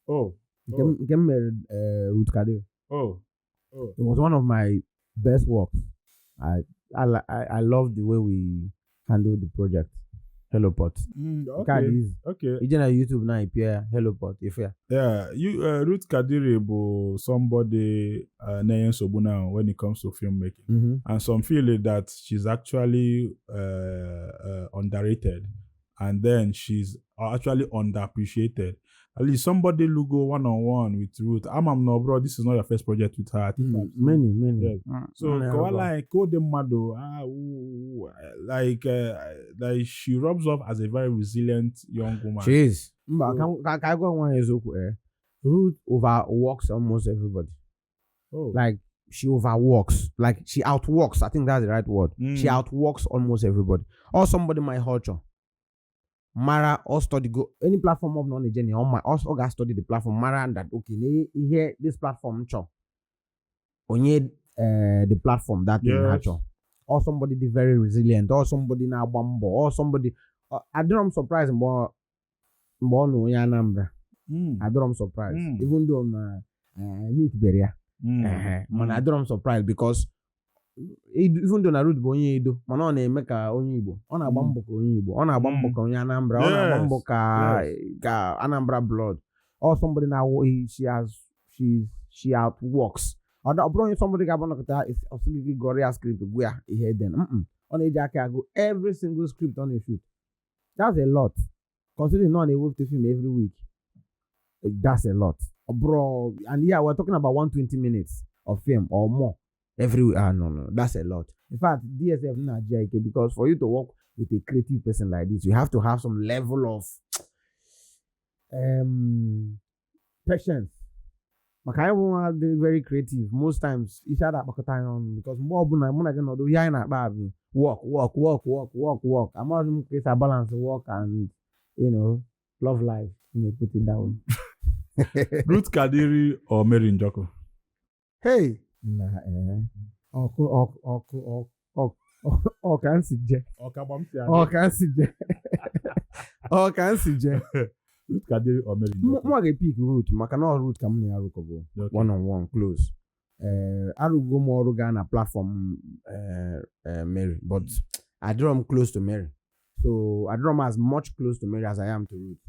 Oh. Nke m nke m mere Ruth Kadir. Oh. It was one of my best works. I love the way we handled the project. Hello Pot. Nke a dị easy. Ije na YouTube na ipịa ya Hello Pot ife ya. Yeah, you Ruth Kadiri bụ somebody na-enye nsogbu now when it comes to filmmaking. And some feel that she's actually underrated, and then she's actually underappreciated. At least somebody who go one on one with Ruth. I'm no bro. This is not your first project with her. I think I've seen Many, many. Yes. So Many Koala album. like mmadụ, ah, ooh, ooh, like she rubs off as a very resilient young woman. She is. Mba, ka ka gwa nwa eziokwu eh. Ruth overworks almost everybody. Oh. Like she overworks. Like she outworks. I think that's the right word. She outworks almost everybody. Or somebody might culture. Mara or study go any platform of non journey or my also ga study the platform mara that okay ne here this platform chọ onye the platform that thing ha chọ, or somebody dị very resilient, or somebody na-agba mbọ, or somebody adịrọ m surprise mgbe ọ nọ onye Anambra. Adịrọ m surprise even though na meet bere ya. Ehe, mana adịrọ m surprise because even though na Ruth bụ onye Edo, mana ọ na-eme ka onye Igbo, ọ na-agba mbọ ka onye Igbo, ọ na-agba mbọ ka onye Anambra, ọ na-agba mbọ ka Anambra blood, or somebody na she has she's she outworks. Ọ bụrụ onye somebody ga-abụ nọkọta ọsị gị gụọrọ ya script, gụ ya ihe den. Ọ na-eji aka agụ every single script ọ na-shoot. That's a lot, considering na ọ na-ewepụta film every week. That's a lot. Ọ bụrụ, and yeah, we're talking about 120 minutes. of film or more every week. Ah, no, that's a lot. In fact, DSF na ike, because for you to work with a creative person like this, you have to have some level of patience. Maka anyị bụ nwa dị very creative, most times isi ada akpakọta anyị ọnụ, because mgbe ọbụla mụ na gị nọdụ, ihe anyị na-akpa bụ work, work, work, work, work, work. Amaghị m ka esi balance work and love life. You may put it that way. Ruth Kadiri or Mary Njoku? Hey, na eh ọkụ ọkụ ọkụ ọkụ ọka nsi je. Ọka nsi je, ọka nsi je. Ruth Kadiri or Mary Njoku? Mụ ga-epick Ruth, maka na ọ Ruth ka m na ya rụkọbụ one on one close. Arụgo m ọrụ gaa na platform Mary, but adịrọ m close to Mary, so adịrọ m as much close to Mary as I am to Ruth.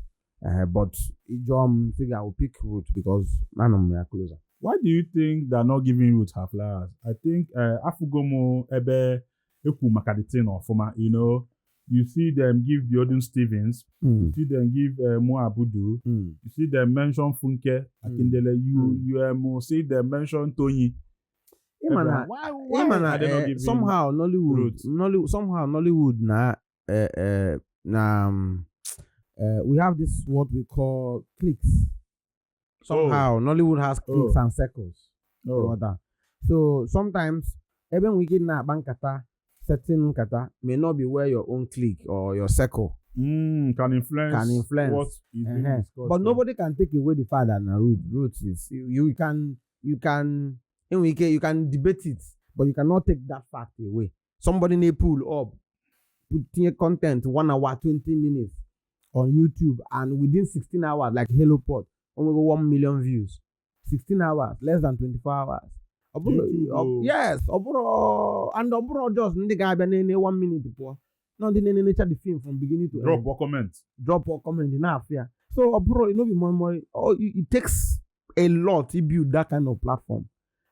But ịjụọ m sị gị, I will pick Ruth because anọ m ya closer. Why do you think they're not giving Ruth her flowers? I think afụgo m ebe ekwu maka the thing ọfụma, you see them give Biodun Stevens, you see them give Mo Abudu, you see them mention Funke Akindele, you see them mention Tony. Ịma na Why ịma na are they not giving somehow Nollywood Ruth? Nollywood, somehow Nollywood na na we have this what we call cliques. Somehow Nollywood has cliques and circles. Ịghọta? So sometimes ebe nwere ike na-akpa nkata, certain nkata may not be where your own clique or your circle Can influence can influence. what is being discussed. But nobody can take away the fact that na Ruth is you can enwere ike, you can debate it, but you cannot take that fact away. Somebody may pull up, put tinye content 1 hour 20 minutes on YouTube, and within 16 hours, like Hello Pot, onwego 1 million views. 16 hours, less than 24 hours. Ọ bụrụ YouTube o. Yes, ọ bụrụ, and ọ bụrụ just ndị ga-abịa nene 1 minute pụọ, no, ndị na-enecha the film from beginning to Drop end, or comment. Drop or comment na-afụ ya. So ọ bụrụ it no be moi moi. Oh, it takes a lot to build that kind of platform.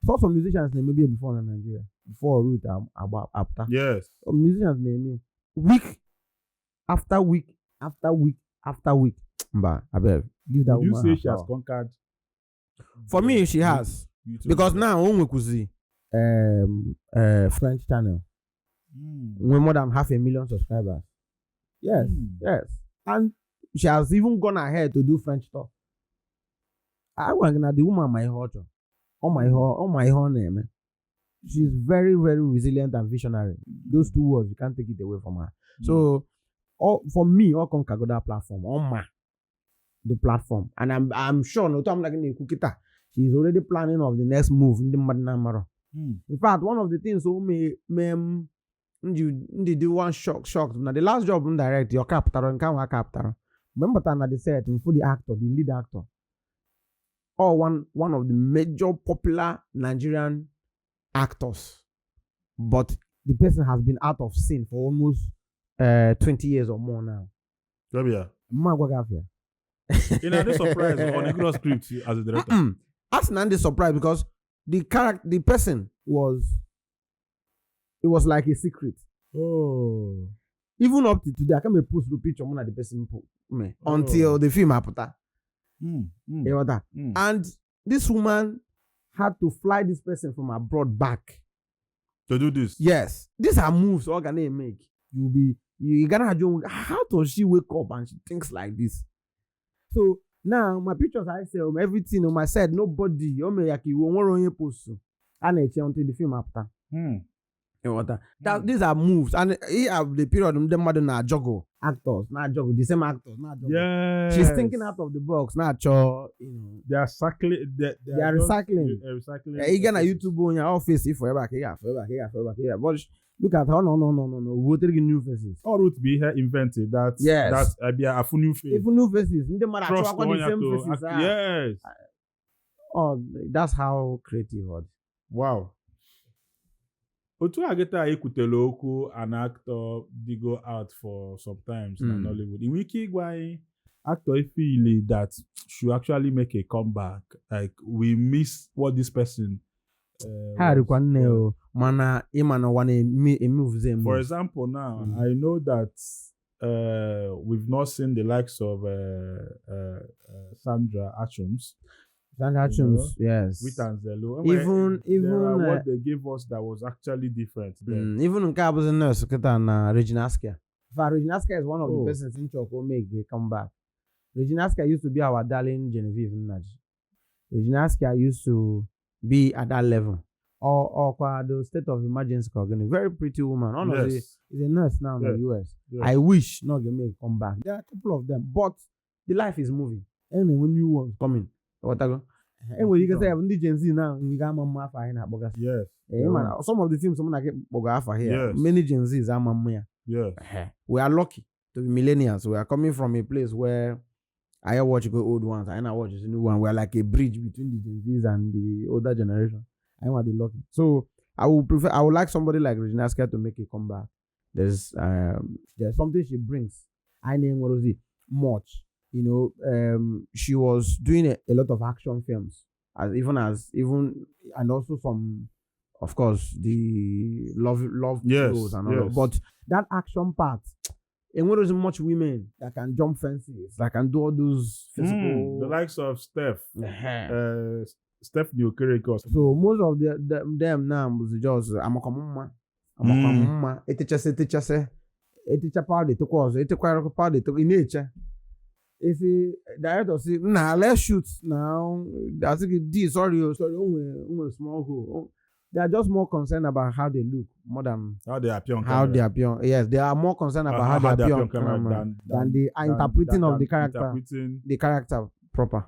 So some musicians na-emebi before na Nigeria, before Ruth agba apụta. Some musicians na-eme week after week after week after week. Mba, abeg, give that Would you woman say her she has flower. conquered? For me, she has, YouTube? Because now o nwekwuzi French channel nwee more than half a million subscribers. Yes. Yes, and she has even gone ahead to do French tour. Agwa gị na the woman ma ihe ọ chọrọ, ọ ma ihe ọ ma ihe ọ na-eme. She's very, very resilient and visionary. Those two words, you can't take it away from her. So all, for me, ọ conquer that platform, ọ ma the platform, and I'm sure na otu am na gị na-ekwu kịta, she is already planning of the next move ndị mmadụ na-amarọ. In fact, one of the things o mee mee m ndị ndị dị one shocked na the last job m direct, ọ kapụtara nke ahụ akapụtara, mgbe m batara na the set, m fụ the actor, the lead actor, or one of the major popular Nigerian actors, but the person has been out of scene for almost 20 years or more now. Rabia. Mma agwa gị afịa. You know, surprised on a good script as a director. A sị na ndị surprised because the character, the person was, it was like a secret. Even up to today, I can't post the picture mụ na the person me until the film apụta. Ịghọta? And this woman had to fly this person from abroad back. To do this. Yes, these are moves ọ ga na-emake. You be you gonna ajụ onwe gị, how does she wake up and she thinks like this? So now my pictures I sell, everything on my side, nobody o mere ya ka iwu onwere onye post a na-eche until the film apụta. Ịghọta? That these are moves, and here are the period ndị mmadụ na-juggle actors, na-juggle the same actors, na-juggle. She's thinking out of the box, na-achọ. They are cycling. They They are just, recycling. Recycling. Ị gaa na YouTube onye ọfịs ifo ebe a ka ị ga-afụ ebe a ka ị ga-afụ ebe a ka ị ga, but look at her. No, no, no, no, no, wetere gị new faces. All Ruth be here invented that. Yes. That be a new face. Ifu new faces, ndị mmadụ Trust achọwakwa the onye same to faces ah. Yes. Oh, that's how creative ọ dị. Wow. Otu a gịta ekwutela okwu an actor dị go out for sometimes na Nollywood. Ị nwere ike ịgwa anyị actor ifeili that should actually make a comeback? Like, we miss what this person Ha was. rikwa nne o, mana ịma na ụwa na-eme emuvuzi emu. For example, now Mm. I know that we've not seen the likes of Sandra Achums. Sandra You Chums, yes. Rita Nzelu. Even, There are what they gave us that was actually different then. Even nke a bụzi nurse kịta na Regina Askia. In fact, Regina Askia is one of Oh. the persons in chọ ka o make a comeback. Regina Askia used to be our darling Genevieve Nnaji. Regina Askia used to be at that level. Or kwa the state of emergency ka ọ gịnị. Very pretty woman. Ọ nọzi is a nurse now in the US. Yes. I wish not ga make a comeback. There are a couple of them, but the life is moving. And when new ones coming. Ghọtago? Enwere ike sị ndị Gen Z now we ga-ama mma afọ anyị na-akpọgasị. Eh, mana some of the films mụ na gị kpọga afa here, many Gen Zs ama mma ya. We are lucky to be millennials. We are coming from a place where I watch go old ones, I now watch the new one. We are like a bridge between the Gen Zs and the older generation. I want the lucky. So I would like somebody like Regina Askia to make a comeback. There's something she brings. I name Rosie much. She was doing a lot of action films, as even as even and also some, of course, the love roles and all that. But that action part, and there is much women that can jump fences, that can do all those physical. The likes of Steph, Stephanie Okereke. So most of them now was just amakamma, amakamma, etechase, etechase, etecha powder, etekwa ọzọ, etekwa powder, etekwa, ị na-eche. If the director say, nah, let's shoot now. I think this, sorry, oh, sorry, only small hole. Oh, they are just more concerned about how they look more than How they appear on how camera. they appear. Yes, they are more concerned about how they appear on camera than the interpreting of the character. Interpreting. The character proper.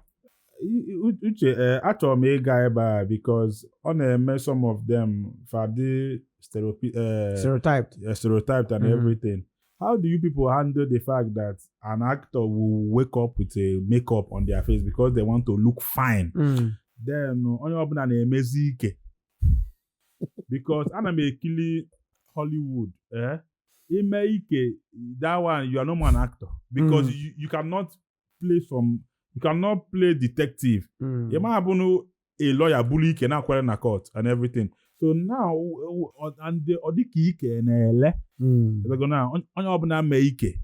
Uche, achọrọ m ịga ebe a because ọ na-eme some of them fadị Stereotyped. Stereotyped and everything. How do you people handle the fact that an actor will wake up with a makeup on their face because they want to look fine? Then onye ọbụla na-emezi ike because ana m ekili Hollywood, eh? Ime ike that one, you are no more an actor because you cannot play some, you cannot play detective. You ma abụnụ a lawyer bulu ike na-akwere na court and everything. So now and ọ dịka ike na-ele. Ebe na onye ọbụla mee ike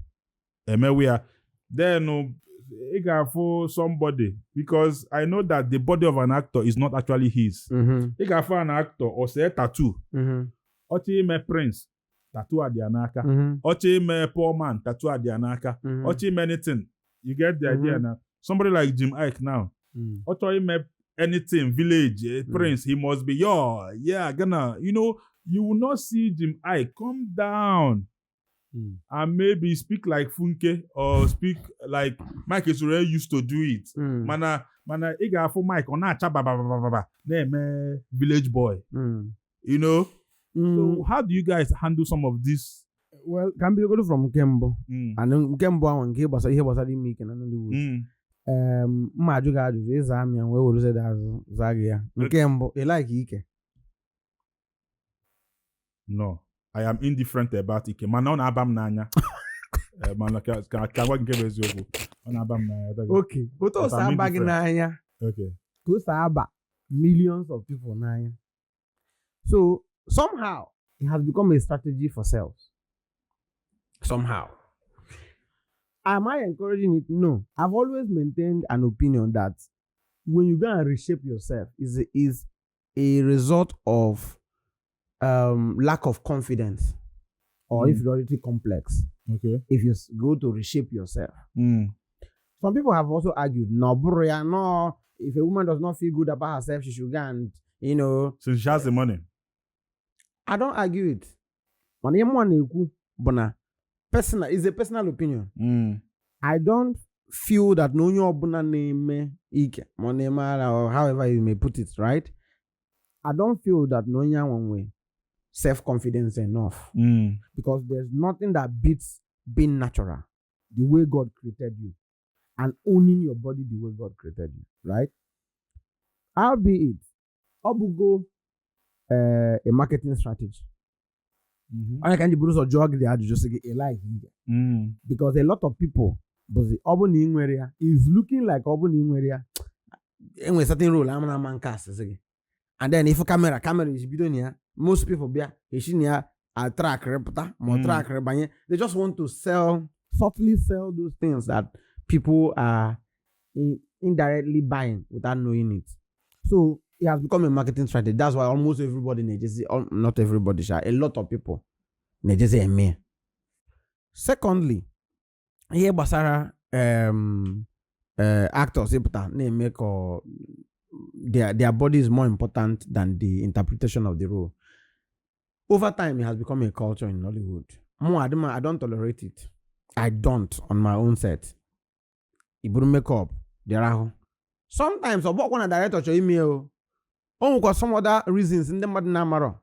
emewe ya, then ị ga-afụ somebody, because I know that the body of an actor is not actually his. Ị ga-afụ an actor o see tattoo, ọchọ ime prince, tattoo adị ya n'aka, ọchọ ime poor man, tattoo adị ya n'aka, ọchọ ime anything, you get the idea. Now somebody like Jim Iyke now, ọchọ ime anything village, prince, he must be yo yeah gonna, you will not see Jim Iyke come down and maybe speak like Funke or speak like Mike Ezuruonye used to do it. Mana ị ga-afụ Mike ọ na-acha bababababa na-eme village boy. So how do you guys handle some of this? Well, ka m bidogoro from nke mbụ. And nke mbụ ahụ nke gbasara ihe gbasara ime ike na Nollywood. Mma ajụ gị ajụjụ ịza m ya wee were dị azụ zaa gị ya. Nke mbụ, ị like ike? No, I am indifferent about ike, mana ọ na-aba m n'anya. Mana ka gwa gị nke bụ eziokwu, ọ na-aba m n'anya. Okay. Otu o si But I'm aba gị indifferent. N'anya ka o si aba millions of people n'anya. So somehow it has become a strategy for sales. Somehow. Am I encouraging it? No. I've always maintained an opinion that when you go and reshape yourself is a result of lack of confidence or inferiority complex. If you go to reshape yourself. Some people have also argued, no, bro, yeah, no, if a woman does not feel good about herself, she should go and. Since she has the money. I don't argue it. Mana ihe mụnwa na-ekwu bụ na personal is a personal opinion. I don't feel that na onye ọbụla na-eme ike ma ọ na-eme ara or however you may put it, right? I don't feel that na onye ahụ nwe self-confidence enough because there's nothing that beats being natural, the way God created you, and owning your body the way God created you, right? Albeit, ọ bụgo a marketing strategy. Onye ka m ji buru ụzọ jụọ gị dị ajụjụ sị gị ị like ike because a lot of people bụzi ọ bụ na ị nwere ya is looking like ọ bụ na ị nwere ya enwere certain role ama na ama nke asịsị gị, and then if camera isi bido na ya, most people bịa esi na ya atrack pụta ma ọ track banye. They just want to sell, subtly sell those things that people are Indirectly buying without knowing it. So it has become a marketing strategy. That's why almost everybody na-ejezi, not everybody sha, a lot of people na-ejezi eme ya. Secondly, ihe gbasara actors ịpụta na-eme ka their body is more important than the interpretation of the role. Over time, it has become a culture in Nollywood. Mụ adị m, I don't tolerate it. I don't on my own set. Iburu makeup dịrị ahụ. Sometimes ọ bụkwa na director chọrọ ime o. O nwekwa some other reasons ndị mmadụ na-amarọ.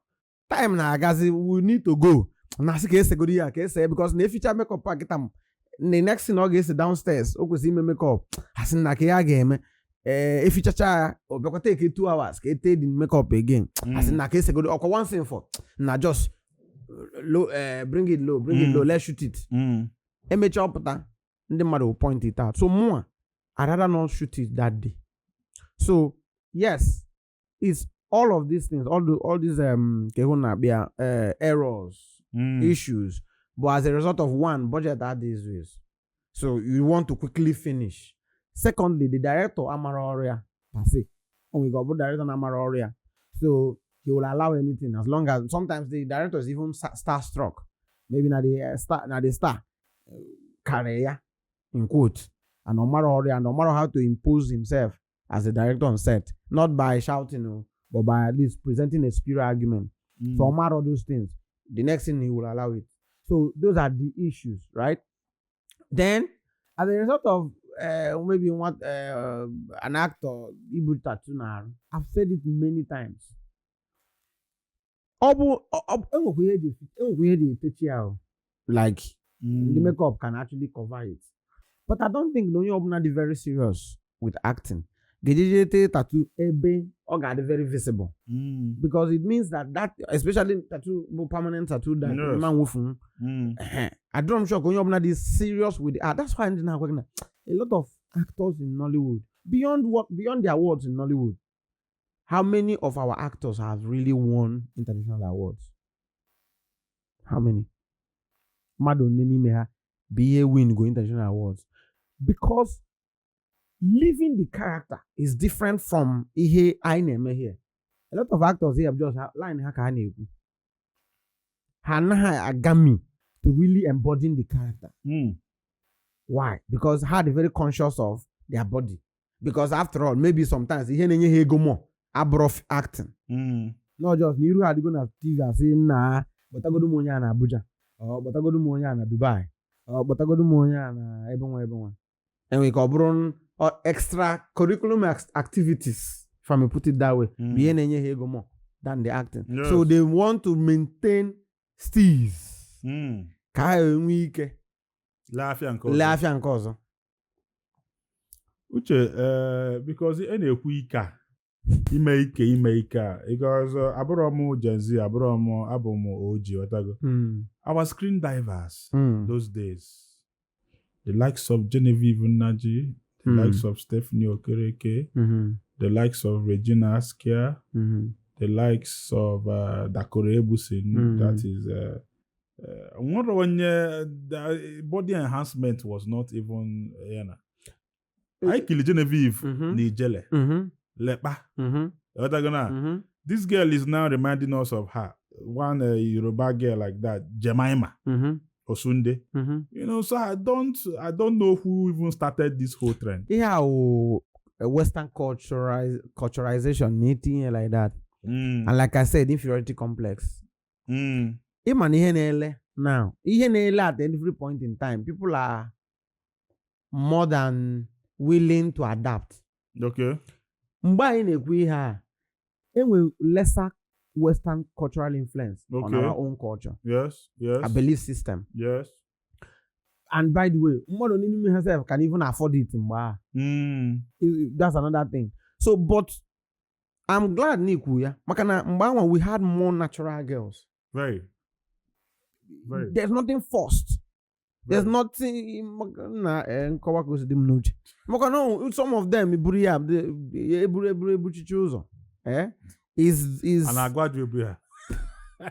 Time na-agazi, we need to go. Na-asị ka esegoro ya ka ese because na eficha makeup a kịta m, the next thing ọ ga-ese downstairs, o kwesịrị ime makeup. Asị na ka ya ga-eme. Ee, efichacha ya, ọ bịakwa take 2 hours ka ete the makeup again. Asị na ka esegoro ọkwa one thing for na just low, bring it low, bring it low, let's shoot it. Emechaa ọpụta, ndị mmadụ will point it out. So mụa, I rather not shoot it that day. So yes, it's all of these things, all these ka ịhụ na-akpịa errors, issues, but as a result of one, budget adịghị ways, so you want to quickly finish. Secondly, the director amara ọrụ ya per se. O nwere ike ọ bụrụ director na-amara ọrụ ya, so he will allow anything as long as, sometimes the director is even starstruck, maybe na the star, na the star karịrị ya in quote, and ọ mara ọrụ ya and ọ mara how to impose himself as a director on set, not by shouting o, but by at least presenting a superior argument. So ọ mara all those things, the next thing, he will allow it. So those are the issues, right? Then as a result of maybe what an actor ibu tattoo na, I've said it many times, ọ bụ enwekwa ihe eji etechi ya o, like the makeup can actually cover it, but I don't think na onye ọbụla dị very serious with acting ga-ejeje tee tattoo ebe ọ ga-adị very visible, because it means that especially tattoo bụ permanent tattoo that ma nwofu. Adịrọ m sure ka onye ọbụla dị serious with the art. That's why ndị na-agwa gị na a lot of actors in Nollywood, beyond what, beyond the awards in Nollywood, how many of our actors have really won international awards? How many? Mmadụ one n'ime ha bụ ihe win go international awards? Because living the character is different from ihe anyị na-eme here. A lot of actors here just line ha ka ha na-ekwu, ha anaghị agami to really embodying the character. Why? Because ha dị very conscious of their body, because after all, maybe sometimes ihe na-enye ha ego more abụrụ acting, not just na iru ha adịgo na TV, asị nna, kpọtagodo m onye a na Abuja, ọ kpọtagodo m onye a na Dubai, ọ kpọtagodo m onye a na ebe nwa ebe nwa. Enwere ka ọ bụrụ extra curriculum activities, if I may put it that way, bụ ihe na-enye ha ego more than the acting. So they want to maintain steeze ka ha enwee ike lee afịa nke ọzọ. Lee afịa nke ọzọ. Uche, because ị na-ekwu ike a, ime ike, ime ike a, because abụrọ m Gen Z, abụrọ m, abụ m OG, ghọtago? Our screen divers those days, the likes of Genevieve Nnaji, the likes of Stephanie Okereke, the likes of Regina Askia, the likes of Dakore Ebusin, that is nwere onye the body enhancement was not even anyị kili Genevieve na Ijele Lekpa, ghọtago na? This girl is now reminding us of her one Yoruba girl like that, Jemima Osunde. So I don't know who even started this whole trend. Ihe a wụ western culturalization na itinye like that. And like I said, inferiority complex. Ịma na ihe na-ele now, ihe na-ele at every point in time, people are more than willing to adapt. Mgbe anyị na-ekwu ihe a, enwe lesser western cultural influence on our own culture, a belief system. And by the way, mmadụ n'ime ha sef can even afford it mgbe ahụ. That's another thing. So, but I'm glad na ikwu ya, maka na mgbe ahụ we had more natural girls. Very. Very. There's nothing forced. There's Very. nothing maka na nkọwa ka o si dị m n'uche, maka na some of them eburu ya eburu eburu ebuchichi ụzọ, is A na-agwa ajụ ebu ya.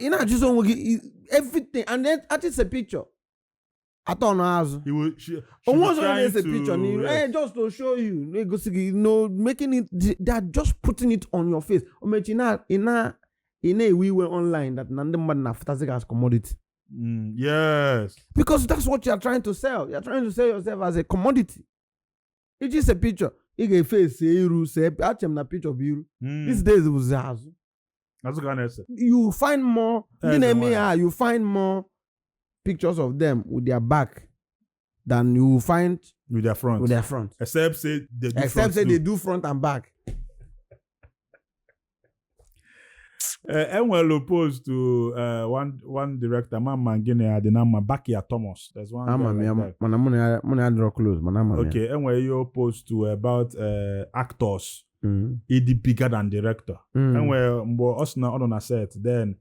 Ị na-ajụzi onwe gị everything, and then artist a picture. Atọ n'azụ. He will, she Onwe be ọzọ trying na-ese to- picture n'iru. Yes. Eh, just to show you, na-egosi gị, no, making it, they are just putting it on your face. Omechi na ị na ị na-ewe iwe online that na ndị mmadụ na-afụtasị gị as commodity. Yes. Because that's what you are trying to sell. You are trying to sell yourself as a commodity. Iji se picture, ị ga-efe ese iru, see ache m na picture bụ iru. These days bụzi azụ. Azụ ka a na-ese. You find more ndị Eze na-eme nwanyị. ya, you find more pictures of them with their back than you will find With their front. with their front. Except say they do Except front say too. they do front and back. Enwere post to one director, ma gịnị ya dị na mma, Bakia Thomas. There's one guy Ama m like ya, that. mana mụ na ya dịrọ close, mana ama m ya. Okay, enwere ihe o post to about actors ịdị bigger than director. Enwere mgbe ọ sị na ọ nọ na set, then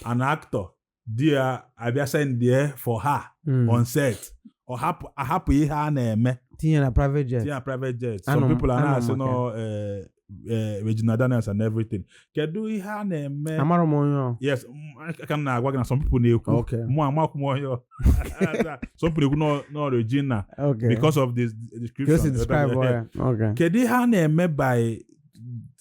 an actor di ya abịa send there for her on set. Ọ hapụ ahapụ ihe a na-eme. Tinye na private jet. Tinye na private jet. Anọ Some people are anọ m na-asị maka nọ Regina Daniels and everything. Kedu ihe a na-eme? Amara m onye ọ. Yes, aka m na-agwa gị na some people na-ekwu. Mụ amakwu m onye ọ. Some people na-ekwu nọ Regina because of this Ka o description. si describe ọ ya. Okay. Kedu ihe a na-eme by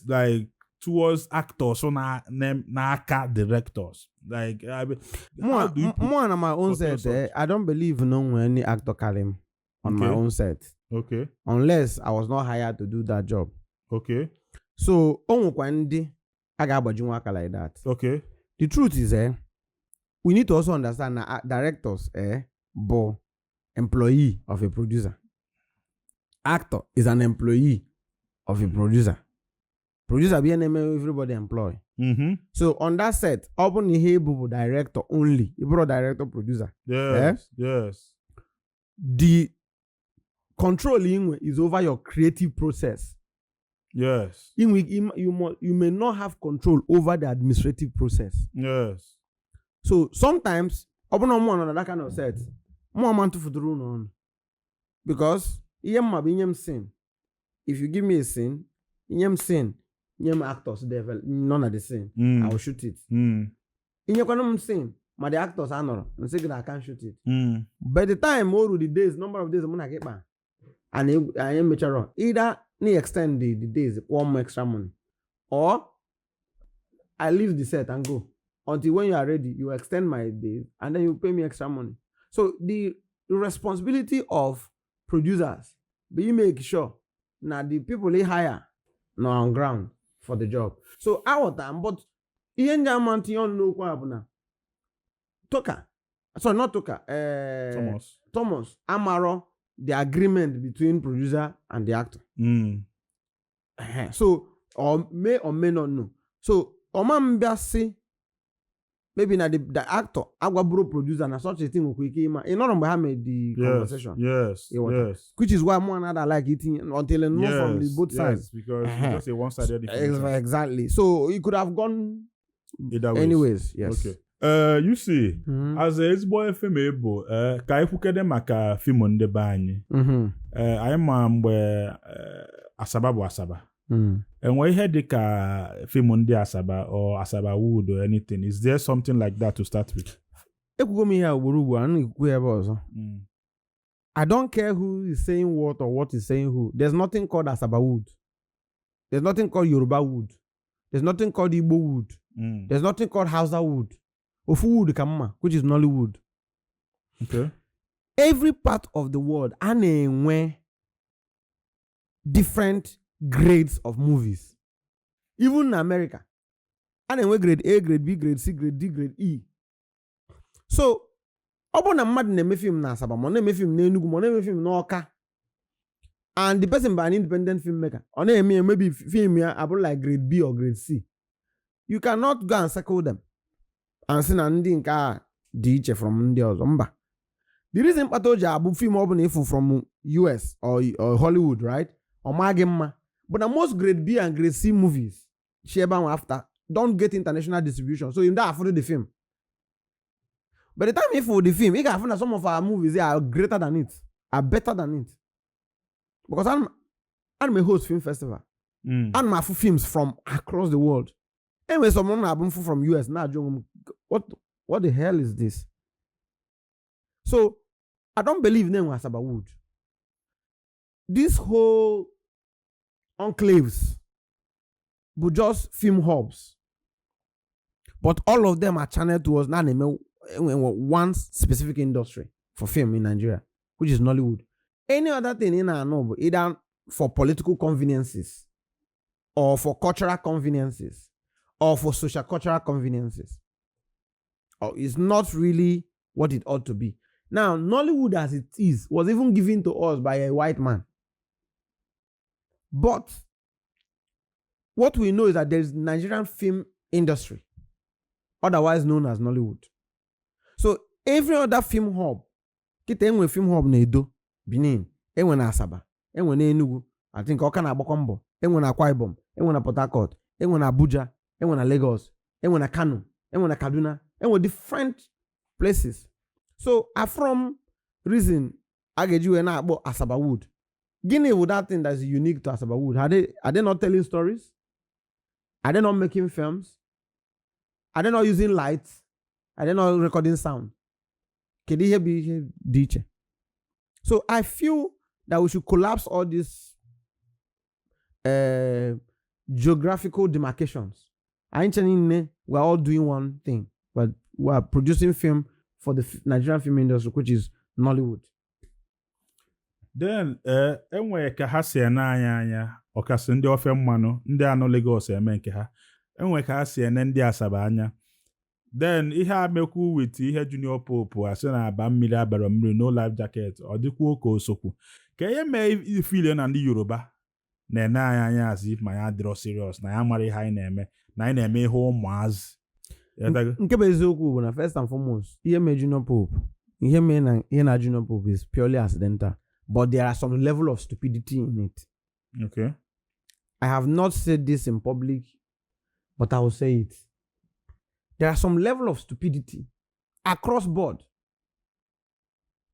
like towards actors na n'aka directors? Like, I mean, how do you put- Mụ na my own portray set, eh, I don't believe no nwere any actor carry m on my own set. Unless I was not hired to do that job. So, o nwekwa ndị a ga-agbaji nwa aka like that. The truth is, eh, we need to also understand na directors, eh, bụ employee of a producer. Actor is an employee of a producer. Producer bụ ihe na-eme everybody employ. So on that set, ọ bụ na ihe ịbụ bụ director only, ị bụrụ director producer. The control inwe is over your creative process. Inwe, you may not have control over the administrative process. So sometimes, ọ bụrụ na mụ nọ na that kind of set, mụ ama ntụfụtụrụ unu ọnụ. Because ihe mma bụ inye m scene. If you give me a scene, inye m scene, nye m actors develop nọ na the scene, I will shoot it. Inyekwana m scene, ma the actors anọrọ, nsị gị na I can't shoot it. By the time o ruru the days, number of days mụ na gị kpa, and anyị mechara, either na extend the days, kwụọ m extra money, or I leave the set and go. Until when you are ready, you extend my days and then you pay me extra money. So the responsibility of producers be make sure na the people they hire nọ on ground for the job. So aghọtara m, but ihe ndị ama ntinye ọnụ n'okwu a bụ na Toka, sorry, not Toka, Thomas. Thomas amarọ the agreement between producer and the actor. Ehe. So or may or may not know. So ọma mbịa sị maybe na the actor agwaburu producer na such a thing nwekwa ike ịma ị nọrọ mgbe ha made the conversation. Ịghọta? Which is why mụ another like itinye until I know from the both sides. Because it's just a one-sided information. Exactly. So it could have gone Either ways. anyways. Yes. Okay. You see, as a ezigbo film bụ ka anyị kwukede maka fim ndị be anyị. Anyị ma mgbe Asaba bụ Asaba. Enwe ihe dị ka fim ndị Asaba or Asaba Wood or anything? Is there something like that to start with? Ekwugo m ihe a ugboro ugboro, ana ekwukwu ya ebe ọzọ. I don't care who is saying what or what is saying who. There's nothing called Asaba Wood. There's nothing called Yoruba Wood. There's nothing called Igbo Wood. There's nothing called Hausa Wood. Ofu wood ka mma, which is Nollywood. Every part of the world a na-enwe different grades of movies. Even in America, a na-enwe grade A, grade B, grade C, grade D, grade E. So ọ bụrụ na mmadụ na-eme film na Asaba, ma ọ na-eme film n'Enugu, ma ọ na-eme film n'Ọka, and the person bụ an independent filmmaker, ọ na-eme ya, maybe film ya abụrụ like grade B or grade C, you cannot go and circle them and sị na ndị nke a dị iche from ndị ọzọ. Mba. The reason mkpata o ji abụ film ọ bụla ịfụ from US or Hollywood, right, ọ maa gị mma but na most grade B and grade C movies shi ebe ahụ after don't get international distribution, so you don't afford the film. By the time ịfụ the film, ị ga-afụ na some of our movies are greater than it, are better than it, because I'm a host film festival. Ana m afụ films from across the world. Enwere some m na-abụ mfụ from US na-ajụ onwe m, what the hell is this? So I don't believe na enwe Asaba Wood. This whole enclaves bụ just film hubs, but all of them are channeled towards na na-eme enwe one specific industry for film in Nigeria, which is Nollywood. Any other thing ị na-anụ bụ either for political conveniences or for cultural conveniences or for social cultural conveniences, or it's not really what it ought to be. Now, Nollywood as it is was even given to us by a white man. But what we know is that there is Nigerian film industry, otherwise known as Nollywood. So every other film hub, kịta enwe film hub na Edo, Benin, enwe na Asaba, enwe na Enugu, I think Ọka na-agbakọ mbọ, enwe na Akwa Ibom, enwe na Port Harcourt, enwe na Abuja, enwe na Lagos, enwe na Kano, enwe na Kaduna, enwe different places. So from reason a ga-eji wee na-akpọ Asaba Wood. Gịnị bụ that thing that is unique to Asaba Wood? Are they not telling stories? Are they not making films? Are they not using lights? Are they not recording sound? Kedu ihe bụ ihe dị iche? So I feel that we should collapse all these geographical demarcations. Anyị nche niile, we're all doing one thing, but we are producing film for the Nigerian film industry, which is Nollywood. Then enwere ka ha si ene anyị anya, ọkasị ndị ofe mmanụ, ndị anọ Lagos eme nke ha. Enwere ka ha si ene ndị Asaba anya. Then ihe a mekwu with ihe Junior Pope asị na aba mmiri abara mmiri, no life jacket, ọ dịkwuo ka osokwu ka ihe mee ifile na ndị Yoruba na-ene anyị anya as if ma ya adịrọ serious, na ya mara ihe anyị na-eme, na anyị na-eme ihe ụmụazị. Ịghọtago? Nke bụ eziokwu bụ na first and foremost, ihe mee Junior Pope, ihe mee na ihe na Junior Pope is purely accidental, but there are some level of stupidity in it. I have not said this in public, but I will say it. There are some level of stupidity across board.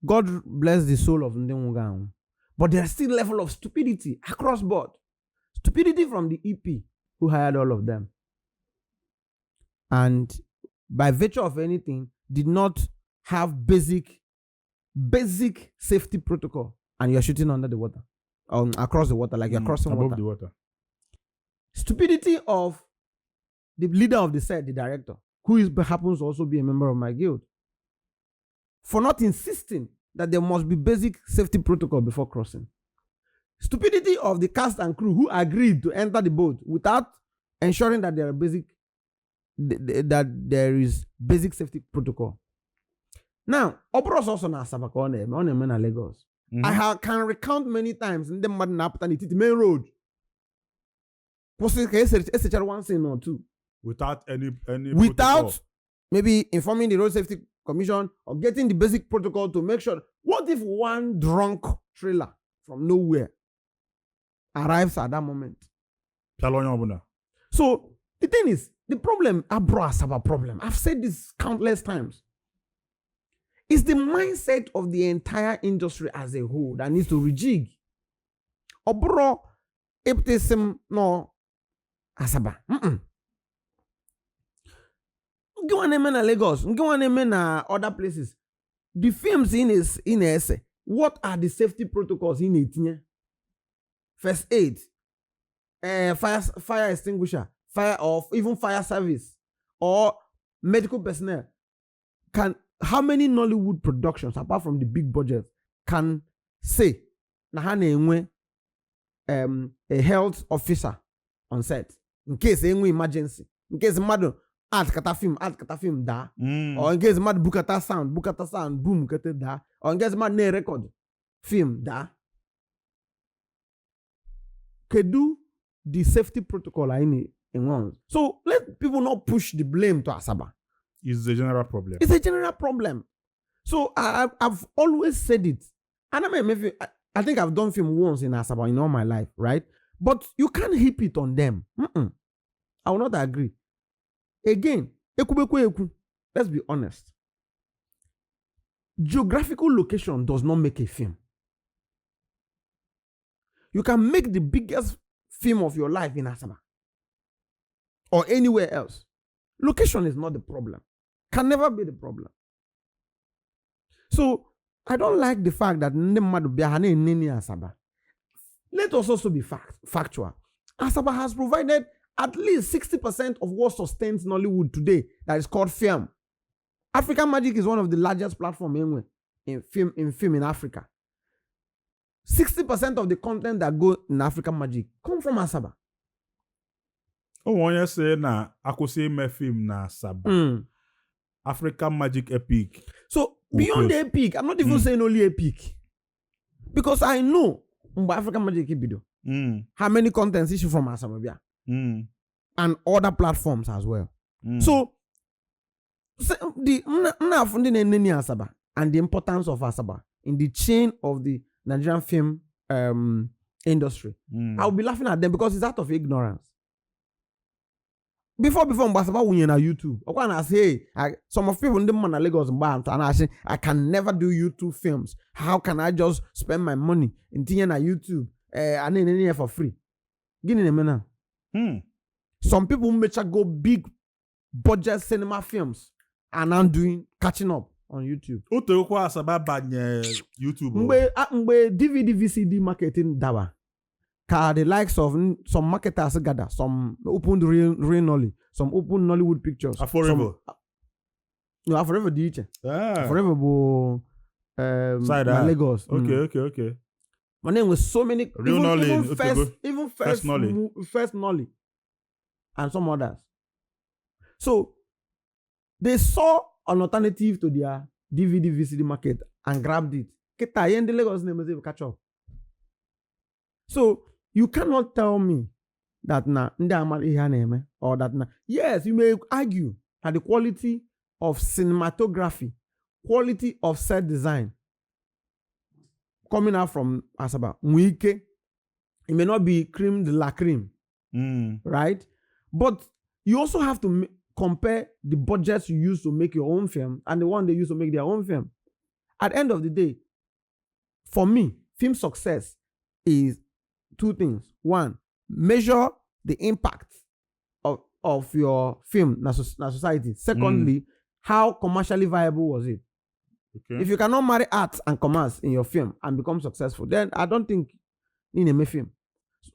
God bless the soul of ndị nwụrụ anwụ, but there is still level of stupidity across board. Stupidity from the EP who hired all of them and by virtue of anything did not have basic safety protocol, and you're shooting under the water, across the water, like you're crossing above water. The water. Stupidity of the leader of the set, the director, who is happens to also be a member of my guild, for not insisting that there must be basic safety protocol before crossing. Stupidity of the cast and crew who agreed to enter the boat without ensuring that there is basic safety protocol. Now, ọ bụrụ sọsọ na Asaba ka ọ na-eme na Lagos. I can recount many times ndị mmadụ na-apụta n'etiti main road kwụsị ka esechara one scene or two without any without protocol. Maybe informing the road safety commission or getting the basic protocol to make sure. What if one drunk trailer from nowhere arrives at that moment? Pịala onye ọbụla. So the thing is, the problem abro Asaba problem, I've said this countless times, it's the mindset of the entire industry as a whole that needs to rejig. Ọ bụrụ ịpụta isi m nọ Asaba. Nke nwa na-eme na Lagos, nke nwa na-eme na other places, the films ị na-ese, what are the safety protocols ị na-etinye? First aid, fire extinguisher, fire or even fire service or medical personnel. Can how many Nollywood productions, apart from the big budget, can say na ha na-enwe a health officer on set in case enwe emergency, in case mmadụ atkata film, atkata film daa, or in case mmadụ bukata sound boom kete daa, or in case mmadụ na-erecord film daa? Kedu the safety protocol anyị na-enwe So let people not push the blame to Asaba. It's a general problem. It's a general problem. So I've always said it. And I think I've done film once in Asaba in all my life, right? But you can't heap it on them. I will not agree. Again, ekwubekwe ekwu, let's be honest. Geographical location does not make a film. You can make the biggest film of your life in Asaba or anywhere else. Location is not the problem. Can never be the problem. So I don't like the fact that ndị mmadụ bịa ha na-enene Asaba. Let us also be factual. Asaba has provided at least 60% of what sustains Nollywood today that is called film. African Magic is one of the largest platform anyway in film in Africa. 60% of the content that go in African Magic come from Asaba. O nwere onye sị na akwụsị ime film na Asaba, African Magic Epic So will beyond close. Epic, I'm not even saying only Epic. Because I know mgbe African Magic bido, how many contents issue from Asaba bịa and other platforms as well. So the nna ndị na-enene Asaba and the importance of Asaba in the chain of the Nigerian film industry, I'll be laughing at them because it's out of ignorance. Before mgbe Asaba wụnye na YouTube, ọkwa na-asị, hey, some of people ndị mma na Lagos mgbe ahụ a na-asị, "I can never do YouTube films. How can I just spend my money ntinye na YouTube, eh, a na-enene ya for free?" Gịnị na-eme na some people mecha go big budget cinema films are now doing catching up on YouTube. O tegokwa Asaba banye YouTube o. Mgbe DVD VCD marketing dawa ka the likes of some marketers gather, some opened Real Nolly, some open Nollywood Pictures. Affordable. No, Affordable dị iche. Ah. Affordable bụ Side na A. Lagos. Okay. Mana enwe so many Real even, Nolly, even okay, first go. even First first Nolly. First Nolly and some others. So they saw an alternative to their DVD VCD market and grabbed it. Kịta ihe ndị Lagos na-emezi bụ catch up. So you cannot tell me that na ndị amara ihe a na-eme or that na, yes, you may argue that the quality of cinematography, quality of set design coming out from Asaba nwee ike, it may not be cream de la cream, right? But you also have to compare the budgets you use to make your own film and the one they use to make their own film. At the end of the day, for me, film success is two things. One, measure the impact of your film na society. Secondly, how commercially viable was it? Okay. If you cannot marry art and commerce in your film and become successful, then I don't think ị na-eme film.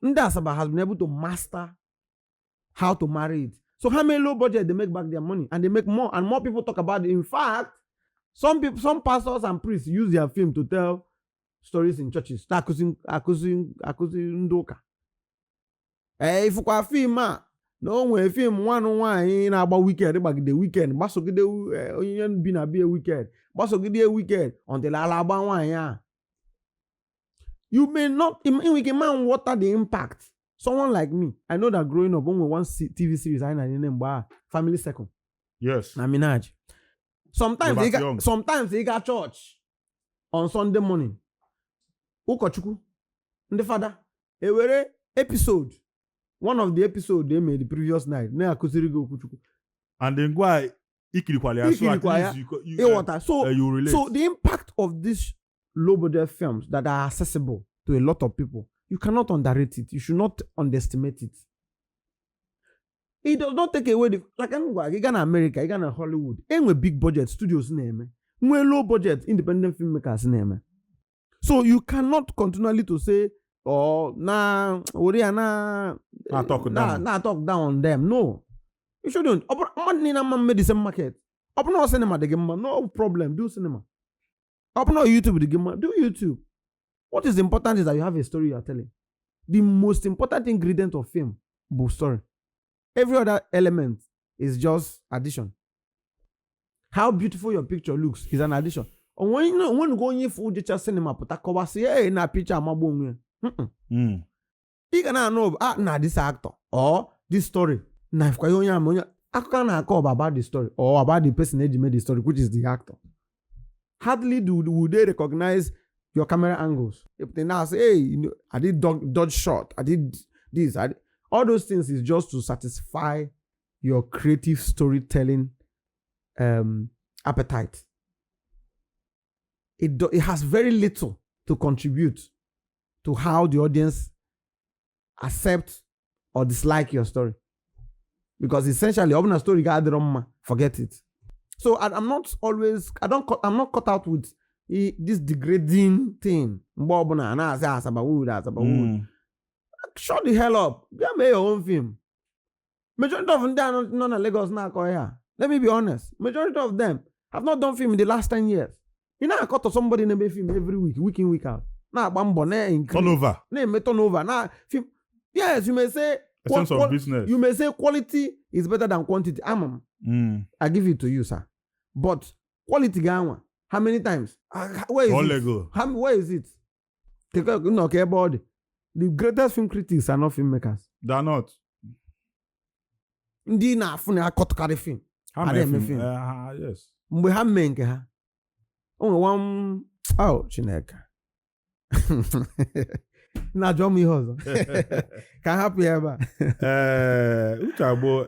Ndị Asaba has been able to master how to marry it. So how many low budget, they make back their money and they make more and more people talk about it. In fact, some people, some pastors and priests use their film to tell stories in churches. Na-akụzi akụzi akụzi ndị ụka. Ee, ifụkwa film a na o nwee film nwanụ nwaanyị na-agba weekend gbagide weekend gbasogide, eh, onye bi na bie weekend gbasogide weekend until ala agba nwaanyị a. You may not inwe ike man water the impact. Someone like me, I know that growing up, onwe one TV series anyị na-enene mgbe a, Family Circle na Minaj. Sometimes Robert ị ga Young. Sometimes ị ga church on Sunday morning, ụkọchukwu ndị fada ewere episode, one of the episode they made the previous night, na-akụziri gị okwuchukwu. And then gwa ikirikwala ya, so at Ikirikwala least ya. you, Ịghọta? So you relate. So the impact of these low budget films that are accessible to a lot of people, you cannot underrate it. You should not underestimate it. It does not take away the, like m gwara gị, ị gaa na America, ị gaa na Hollywood, enwe big budget studios na-eme, nwee low budget independent filmmakers na-eme. So you cannot continually to say or na were ya na Na talk na down. Na talk down on them. No, you shouldn't. Ọ bụrụ mmadụ niile ama mme the same market. Ọ bụrụ na cinema dị gị mma, no problem, do cinema. Ọ bụrụ na YouTube dị gị mma, do YouTube. What is important is that you have a story you are telling. The most important ingredient of film bụ story. Every other element is just addition. How beautiful your picture looks is an addition. Onwenugo onye ifu jecha cinema pụta kọwasị, "Hey, na picture amagbu onwe ya." Ị ga na-anụ, ah, na this actor or this story na ifụkwa ihe onye ama onye akụkọ a na-akọ bụ about the story or about the person eji mee the story, which is the actor. Hardly do would they recognize your camera angles. If they now say, "Hey, you know, I did dodge shot, I did this, I did," all those things is just to satisfy your creative storytelling appetite. It has very little to contribute to how the audience accept or dislike your story, because essentially ọ bụ na story ga adịrọ mma, forget it. So I'm not always, I don't cut, I'm not cut out with This degrading thing mgbe ọbụla a na-asị Asaba wood, Asaba wood. Shut the hell up. Bịa mee your own film. Majority of ndị a nọ na Lagos na-akọ ihe a, let me be honest, majority of them have not done film in the last 10 years. Ị na-akọtọ somebody na-eme film every week, week in, week out, na-agba mbọ na-increase, Turnover. Na-eme turnover na film. Yes, you may say A sense of business. You may say quality is better than quantity. Ama m. I give it to you, sir, but quality ga-anwa how many times? Ah, where is it? Olego. Where is it? Nọ ka ebe ọ dị. The greatest film critics are not filmmakers. They are not. Ndị na-afụ na-akọtụkarị film Ha Ada mee eme film. film. Yes. Mgbe ha mee nke ha, o nwere one, oh, Chineke, na-ajụ m ihe ọzọ ka m hapụ ya ebe a. Ee, Uche Agbo,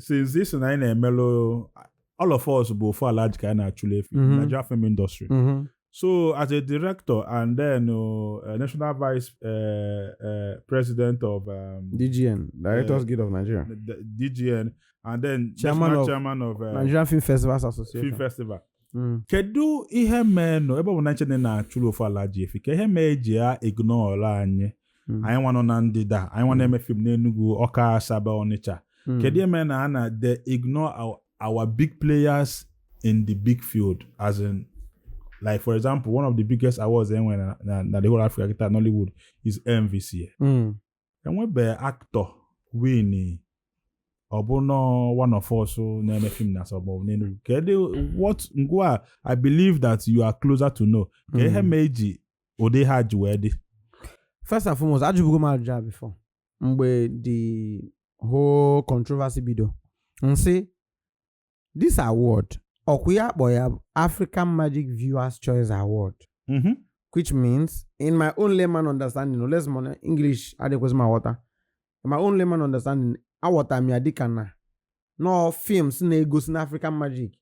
since this na anyị na-emelụ, all of us bụ ofu ala ji ka anyị na-achụle efi, Nigeria film industry. So as a director and then national vice president of DGN, Directors Guild of Nigeria, the DGN, and then Chairman national of chairman of Nigerian Film Festivals Association. Film Festival. Kedu ihe mee nụ ebe ọ bụ na nche na-achụrụ ofu ala ji efi, ka ihe mee eji ya ignore anyị? Anyị nwa nọ na ndịda, anyị nwa na-eme film n'Enugu, Ọka, Asaba, Ọnịcha. Kedu ihe mere na a na they ignore our big players in the big field? As in, like, for example, one of the biggest awards enwere na the whole Africa kita, Nollywood, is MVCA. Enwebe actor win, ọ bụ nọ one of us na-eme film na Asaba maọbụ n'Enugu. Kedu what ngwa? I believe that you are closer to know ka ihe mee eji ụdị ha ji wee dị. First and foremost, ajụbugo m ajụjụ a before mgbe the whole controversy bido. Nsị, this award, ọkwa ya akpọ ya African Magic Viewers Choice Award, which means, in my own layman understanding, unless money English adịkwesị m aghọta, in my own layman understanding, aghọta m ya dịka na nọọ films na-egosi na African Magic,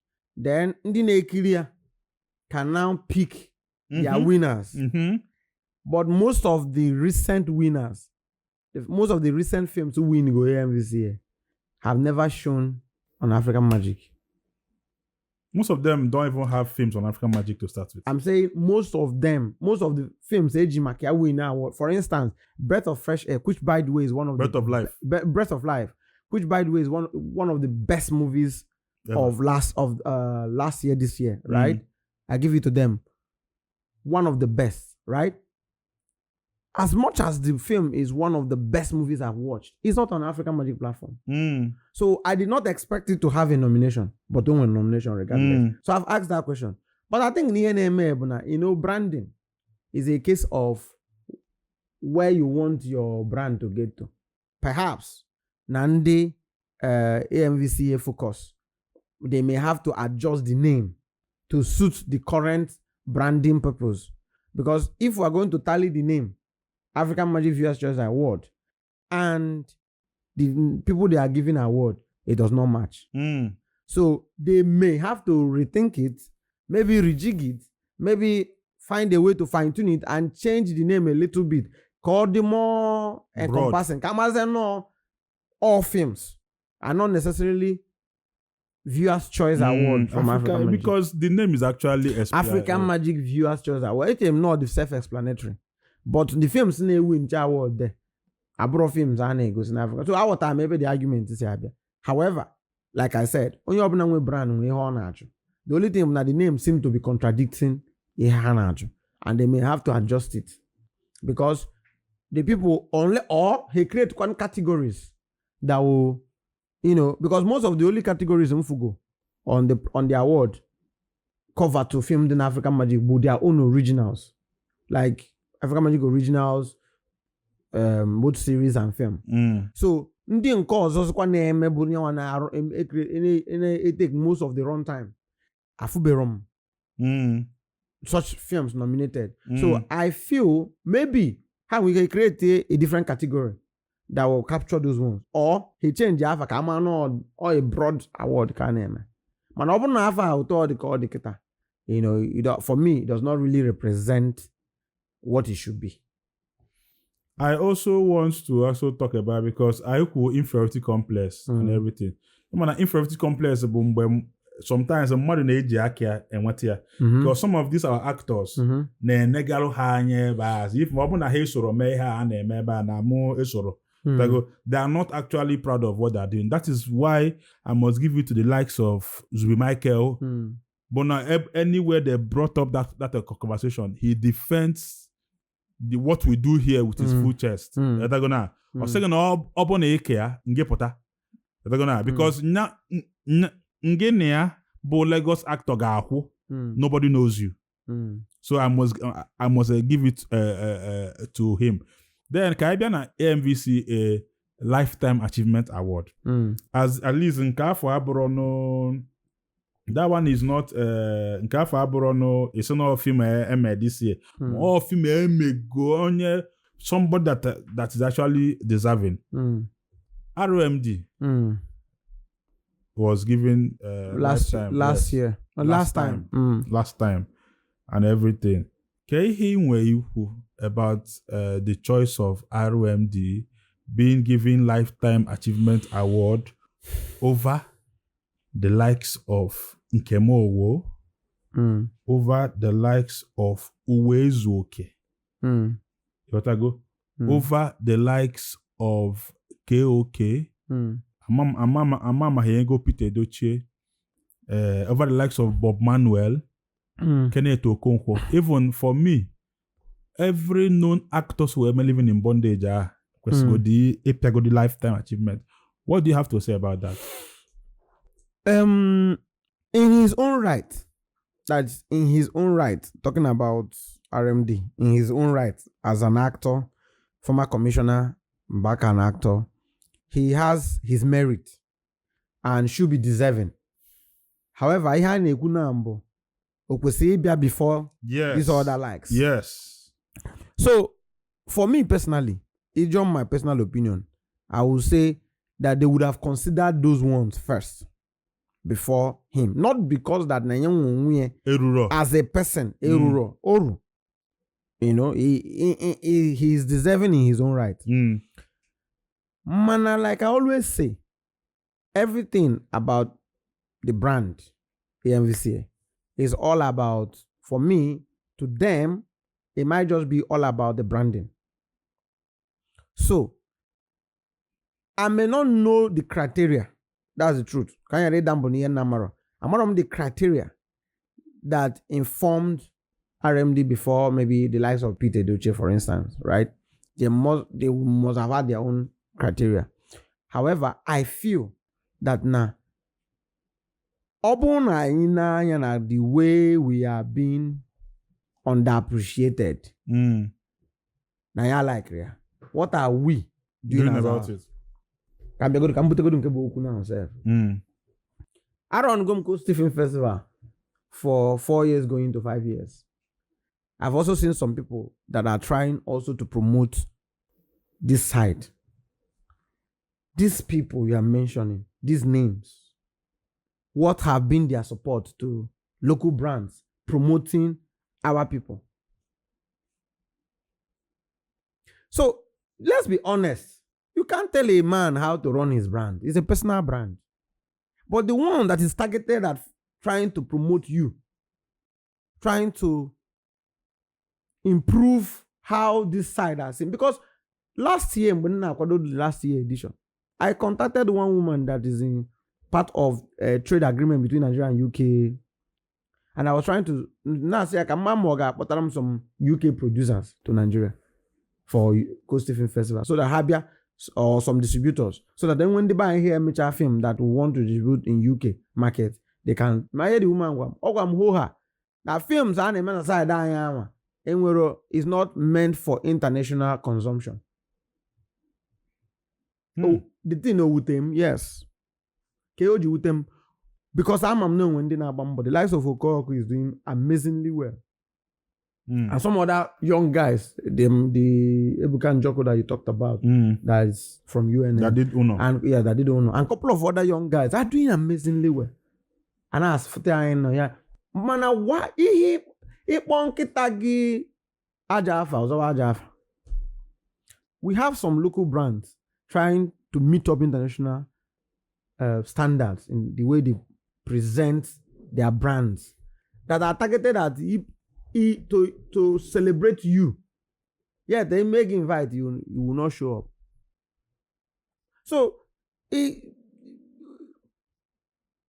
then ndị na-ekiri ya can now pick their winners. But most of the recent winners, most of the recent films who win go AMVCA have never shown on African Magic. Most of them don't even have films on African Magic to start with. I'm saying most of them, most of the films eji maka ya win award. For instance, Breath of Fresh Air, which by the way is one of Breath the of Life. Breath of Life, which by the way is one of the best movies Ever. of last year, this year, right? I give it to them. One of the best, right? As much as the film is one of the best movies I've watched, it's not on African Magic platform. So I did not expect it to have a nomination, but don't win nomination regardless. So I've asked that question. But I think n'ihe na-eme bụ na, branding is a case of where you want your brand to get to. Perhaps na ndị AMVCA focus, they may have to adjust the name to suit the current branding purpose. Because if we are going to tally the name, African Magic Viewers Choice Award, and the people they are giving award, it does not match. So they may have to rethink it, maybe rejig it, maybe find a way to fine tune it and change the name a little bit. Call the more Broad. Encompassing. Ka amazie no all films are not necessarily Viewers Choice Award from African Magic. Because the name is actually African Magic Viewers Choice Award. It is not the self-explanatory. But the films na-ewu nche award there abụrụ films a na-egosi n'Africa. So aghọtara m ebe the argument si abịa. However, like I said, onye ọbụla nwe brand nwe ihe ọ na-achụ. The only thing bụ na the name seem to be contradicting ihe ha na-achụ, and they may have to adjust it because the people only, or he create one categories that will, because most of the only categories m fugo on the award cover to filmed in African Magic bụ their own originals, like African Magic originals, both series and film. So ndị nke ọzọ sịkwa na-eme bụ nyanwa na-arụ na-etake most of the run time, afụbero m such films nominated. So I feel maybe how we can create a different category that will capture those ones, or he change afa ka ama na ọ a broad award ka a na-eme. Mana ọ bụrụ na afa a ụtọ ọ dị ka ọ dị kịta, for me, it does not really represent what it should be. I also want to also talk about, because I kwuo inferiority complex and everything. Mana inferiority complex bụ mgbe Sometimes mmadụ na-eji aka ya enweta ya, because some of these our actors na-enegalụ ha anya ebe a, as if ma ọ bụ na ha esoro mee ihe a na-eme ebe a na mụ esoro. They they are not actually proud of what they are doing. That is why I must give it to the likes of Zubi Michael. But now, anywhere they brought up that conversation, he defends the what we do here with his full chest. Ịghọtago na? Ọ sịghị na ọ bụ na ike ya nge pụta. Ịghọtago na? Because nge na ya bụ Lagos actor ga-akwụ. Nobody knows you. So I must give it to him. Then ka anyị bịa na AMVC a Lifetime Achievement Award. As at least nke afọ abụrụ no, that one is not nke afọ abụrụ no, isi na film eme this year. Ọ film emego onye, somebody that is actually deserving. RMD was given Last lifetime, last yes, year. Last last time. Last time and everything. Ka ihe ị nwee ikwu about the choice of RMD being given Lifetime Achievement Award over the likes of Nkem Owoh, over the likes of Uwaezuoke, Ịghọtago? Over the likes of KOK, ama ma ha ego Peter Edochie, over the likes of Bob Manuel, Kenneth Okonkwo. Even for me, every known actors who were living in bondage ah kwesịgodi ịpịagodi lifetime achievement. What do you have to say about that? In his own right, that's in his own right, talking about RMD, in his own right as an actor, former commissioner, back an actor, he has his merit and should be deserving. However, ihe a na-ekwu na mbụ, o kwesịrị ịbịa before these other likes. So, for me personally, it's just my personal opinion, I would say that they would have considered those ones first before him. Not because that na ya nwe onwe ya Eruro. As a person, eruro, oru. He is deserving in his own right. Mana, like I always say, everything about the brand, AMVCA, is all about, for me, to them, it might just be all about the branding. So, I may not know the criteria. That's the truth. Can you read down Bonnie Namaro? I'm not the criteria that informed RMD before maybe the likes of Peter Edochie, for instance, right? They must have had their own criteria. However, I feel that now, ọ bụrụ na anyị na-anya na the way we are being underappreciated, na ya like ya, what are we doing, Doing as about our- it. Ka m bịagodo ka m butegodo nke bụ okwu now sef. I run Gom Coast Film Festival for 4 years, going to 5 years. I've also seen some people that are trying also to promote this side. These people you are mentioning, these names, what have been their support to local brands promoting our people? So let's be honest. You can't tell a man how to run his brand. It's a personal brand. But the one that is targeted at trying to promote you, trying to improve how this side has seen. Because last year, when I the last year edition, I contacted one woman that is in part of a trade agreement between Nigeria and UK. And I was trying to now say I can kpọtara m some UK producers to Nigeria for Coast Film Festival. So that ha bịa or some distributors. So that then when they buy here major film that we want to distribute in UK market, they can. Ma ihe the woman gwa m, ọ gwa m hoo ha na films a na-eme na side anyị anwa enwero is not meant for international consumption. Oh, the thing o wute m, yes. Ka o ji wute m because ama m na onwe ndị na-agba mbọ. The likes of Okooko is doing amazingly well. And some other young guys, the Ebuka Njoku that you talked about, that is from UNN. That did Uno. And yeah, that did Uno. And a couple of other young guys are doing amazingly well. And as fote anyị nọ ya, mana wa ihe ịkpọ nkịta gị aja afa ọzọ aja afa. We have some local brands trying to meet up international standards in the way they present their brands that are targeted at to celebrate you. Yet they make invite you, you will not show up. So,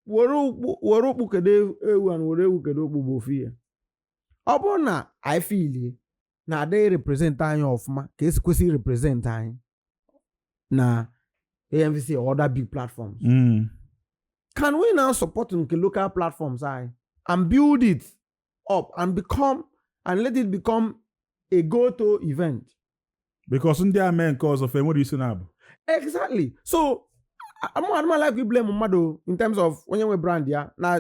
were okpu kedo ewu and were ewu kedo okpu bụ ofu ihe. Ọ bụrụ na anyị feel na adịghị represent anyị ọfụma ka esi kwesị represent anyị na AMVC or other big platforms, can we now support nke local platforms anyị and build it up and become and let it become a go-to event? Because ndị a mee nke ọzọ fe nwere isi na-abụ. Exactly. So I'm not like we blame mmadụ in terms of onye nwe brand ya na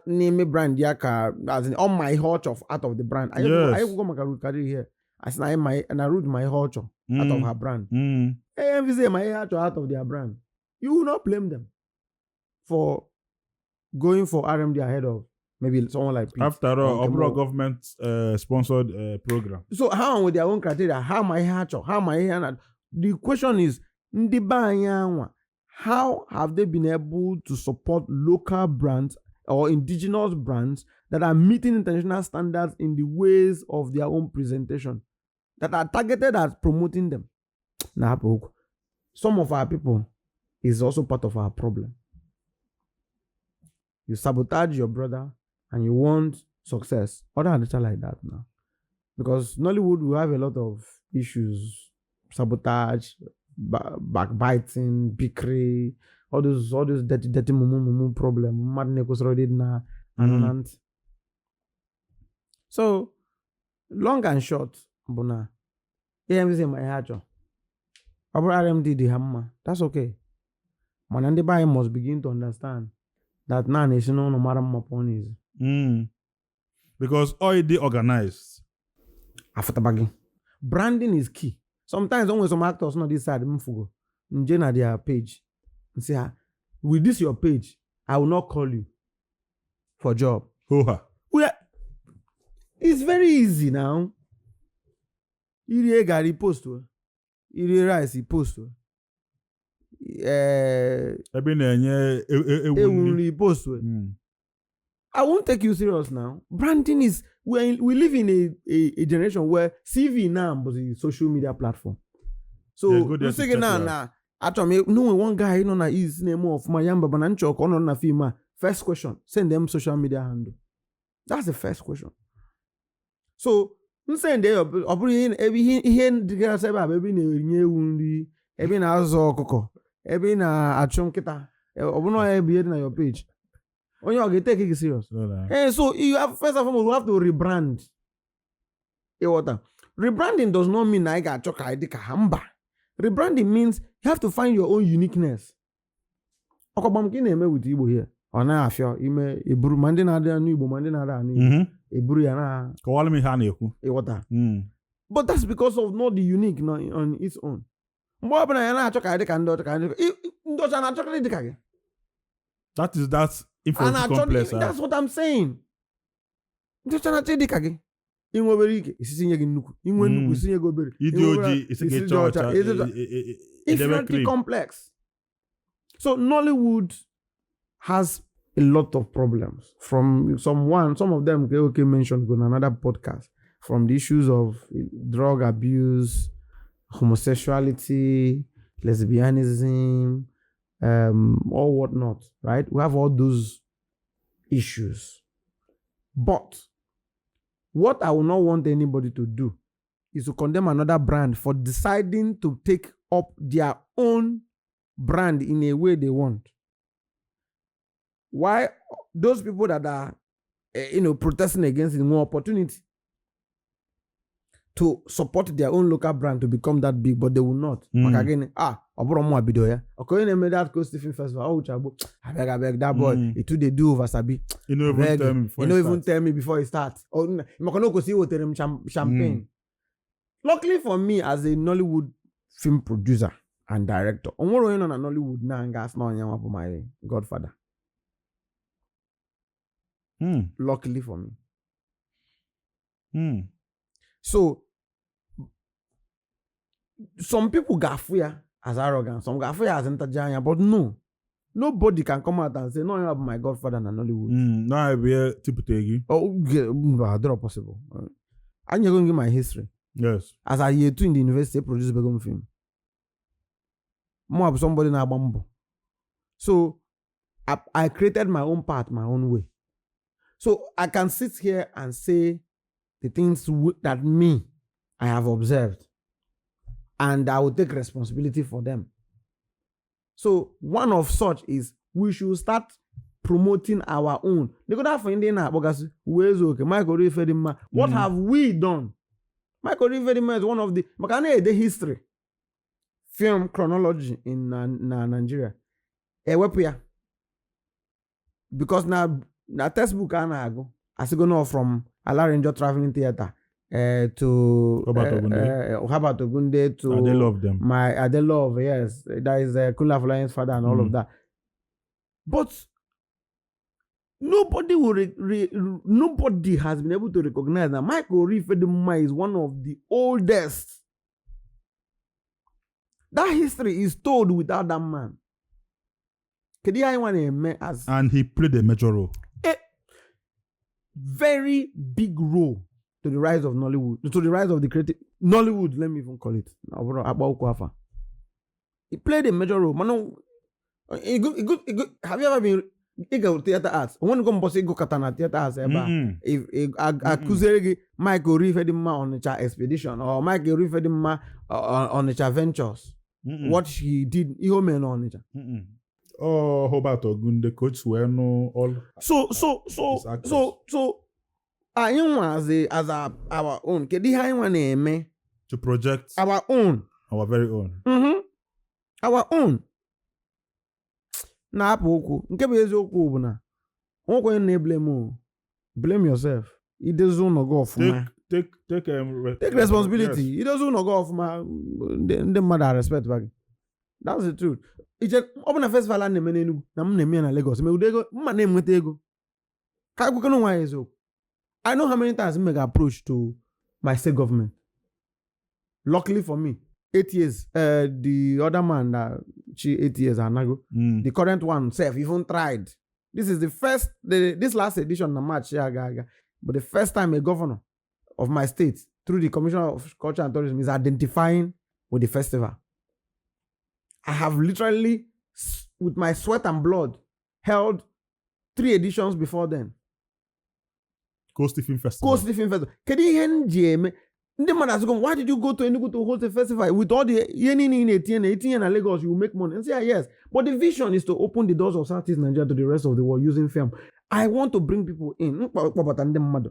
na-eme brand ya ka, as in, ọ ma ihe ọ chọ out of the brand. Anyị anyị kwugo maka Ruth Kadiri here. Asị na anyị na Ruth ma ihe ọ chọ out of her brand. AMVC ma ihe ha chọ out of their brand. You will not blame them for going for RMD ahead of maybe someone like Pete After all, or ọ bụrụ Kemo. Government sponsored program. So how, with their own criteria, ha ma ihe ha chọ, ha ma ihe ha na. The question is, ndị be anyị anwa, how have they been able to support local brands or indigenous brands that are meeting international standards in the ways of their own presentation that are targeted at promoting them? Na hapụ okwu. Some of our people is also part of our problem. You sabotage your brother and you want success. Other adịcha like that now, because Nollywood will have a lot of issues: sabotage, backbiting, bickering, all those dirty dirty mumu mumu problem. Mmadụ na-ekwesịrị ịdị na anụ na ntị. So long and short bụ na AMC ma ihe achọ, ọ bụrụ RMD dị ha mma, that's okay. Mana ndị be anyị must begin to understand that na na-esi n'ụlọ mara mma pụọ n'ezi. Because all dị organized. Afụtaba gị. Branding is key. Sometimes o nwere some actors nọ this side m fugo nje na their page, nsị ha, "With this your page, I will not call you for job." Hoha. It's very easy now. Irie garri, post o. Irie rice, post o. Ebe ị na-enye ewu ewu nri. Nri, post o. I won't take you serious now. Branding is we live in a generation where CV now was a social media platform. So Yeah, go there to nsị gị check na it out. Na achọrọ m no one guy nọ na East na-eme ọfụma ya mba, mana nchọ ka ọ nọ na film a. First question, send them social media handle. That's the first question. So nsend ya, ọ bụrụ ihe ebe ihe dịgasị ebe a bụ ebe ị na-enye ewu nri, ebe ị na-azụ ọkụkọ, ebe ị na-achụ nkịta, ọ bụrụ na ya bụ ihe dị na your page, onye ọ ga-etake gị serious? So na- So you have, first and foremost, we have to rebrand. Ịghọta? Rebranding does not mean na anyị ga-achọ ka anyị dị ka ha, mba. Rebranding means you have to find your own uniqueness. Ọkọgbam ka ị na-eme with Igbo here, ọ na-afịọ ime eburu ma ndị na-adị anụ Igbo ma ndị na-adị anụ Igbo eburu ya na Kọwara m ihe a na-ekwu. Ịghọta? Mm. But that's because of not the unique no, on its own. Mgbe ọbụla ya na-achọ ka anyị dị ka ndị ọcha, ka anyị dị ka ndị ọcha na-achọkarị dị ka gị. That is that A inferiority na-achọ complex. That's what I'm saying. Ndị ọcha na-achọ dị ka gị. Inwe obere ike, isisi nye gị nnukwu. Inwe nnukwu, isi nye gị obere. Ịdị Inwe ojii, isi ka isi ịcha dị ọcha. isi Edebe Inferiority cream. complex. So Nollywood has a lot of problems. From some of them, okay, mentioned on another podcast. From the issues of drug abuse, homosexuality, lesbianism, all whatnot, right? We have all those issues. But what I will not want anybody to do is to condemn another brand for deciding to take up their own brand in a way they want. Why those people that are protesting against it want opportunity to support their own local brand to become that big, but they will not. Maka gịnị? Ah, ọ bụrụ mụnwa bido ya. Ọka onye na-eme that Coast Film Festival, ọ wuchagbo. Abeg, abeg, that boy, he too dey do over sabi. You no even Abeg, tell me before you no you even start. Tell me before you start. Oh, maka na o kwesịrị iwetere m champagne. Luckily for me, as a Nollywood film producer and director, o nwere onye nọ na Nollywood na nga asị na onye nwa bụ my godfather. Luckily for me. So some people ga-afụ ya as arrogance, some ga-afụ ya as ntaji anya, but no. Nobody can come out and say, "No, you are my godfather na Nollywood." Na ebe ihe tipụta gị. Oh, mba, adịrọ possible. Anyego gị my history. Yes. As a year two in the university, produce begom film. Mụ bụ somebody na-agba mbọ. So I created my own path, my own way. So I can sit here and say the things that me I have observed, and I will take responsibility for them. So one of such is we should start promoting our own. Legodo afọ ndị na-akpọgasị Uwaezuoke, Michael Ifedimma. What have we done? Michael Ifedimma is one of the, maka a na-ede history film chronology in na Nigeria, ewepụ ya because na textbook a na-agụ asịgo no from Alarinjo Traveling Theatre to Herbert Ogunde. Herbert Ogunde to I love them. My Adelove, yes, that is Kunle Afolayan's father and all of that. But nobody will nobody has been able to recognize that Michael Ifedimma is one of the oldest. That history is told without that man. Kedu ihe anyị nwa na-eme as And he played a major role. A very big role to the rise of Nollywood, to the rise of the creative Nollywood, let me even call it. Ọ bụrụ akpa okwu afa. He played a major role. Mana have you ever been ịga theater arts? Onwenugo mbọsị ịgụkọta na theater arts ebe a. Mm-mm. Akụziere gị Mike Orifedimma Onitsha Expedition or Mike Orifedimma Onitsha Ventures. Mm-mm. What he did, ihe o mere na Onitsha. Mm-mm. Oh, Hobart Ogunde coach wee nụ all So his actors. So anyị nwa as a our own, kedu ihe anyị nwa na-eme to project our own? Our very own. Our own na-apụ okwu. Nke bụ eziokwu bụ na nwekwe onye na-eblame o. Blame yourself. Idezi ụlọ gị ọfụma. Take Take responsibility. Idozi ụlọ gị ọfụma, ndị mmadụ a respect ba gị. That's the truth. Iche ọ bụ na festival a na-eme n'Enugu na m na-eme ya na Lagos mewudo ego mma na-enweta ego ka akwụkwọ nwa ya eziokwu. I know how many times m mega approach to my state government. Luckily for me, 8 years, the other man that chi 8 years anago. The current one sef even tried. This is the first, this last edition na March ya aga aga, but the first time a governor of my state through the Commissioner of Culture and Tourism is identifying with the festival. I have literally with my sweat and blood held three editions before then. Coast Film Festival. Coast Film Festival. Kedu ihe m ji eme? Ndị mmadụ asịgo m, "Why did you go to Enugu to host a festival with all the ihe niile ị na-etinye na etinye na Lagos? You will make money." And say yes, but the vision is to open the doors of Southeast Nigeria to the rest of the world using film. I want to bring people in. M kpọbata ndị mmadụ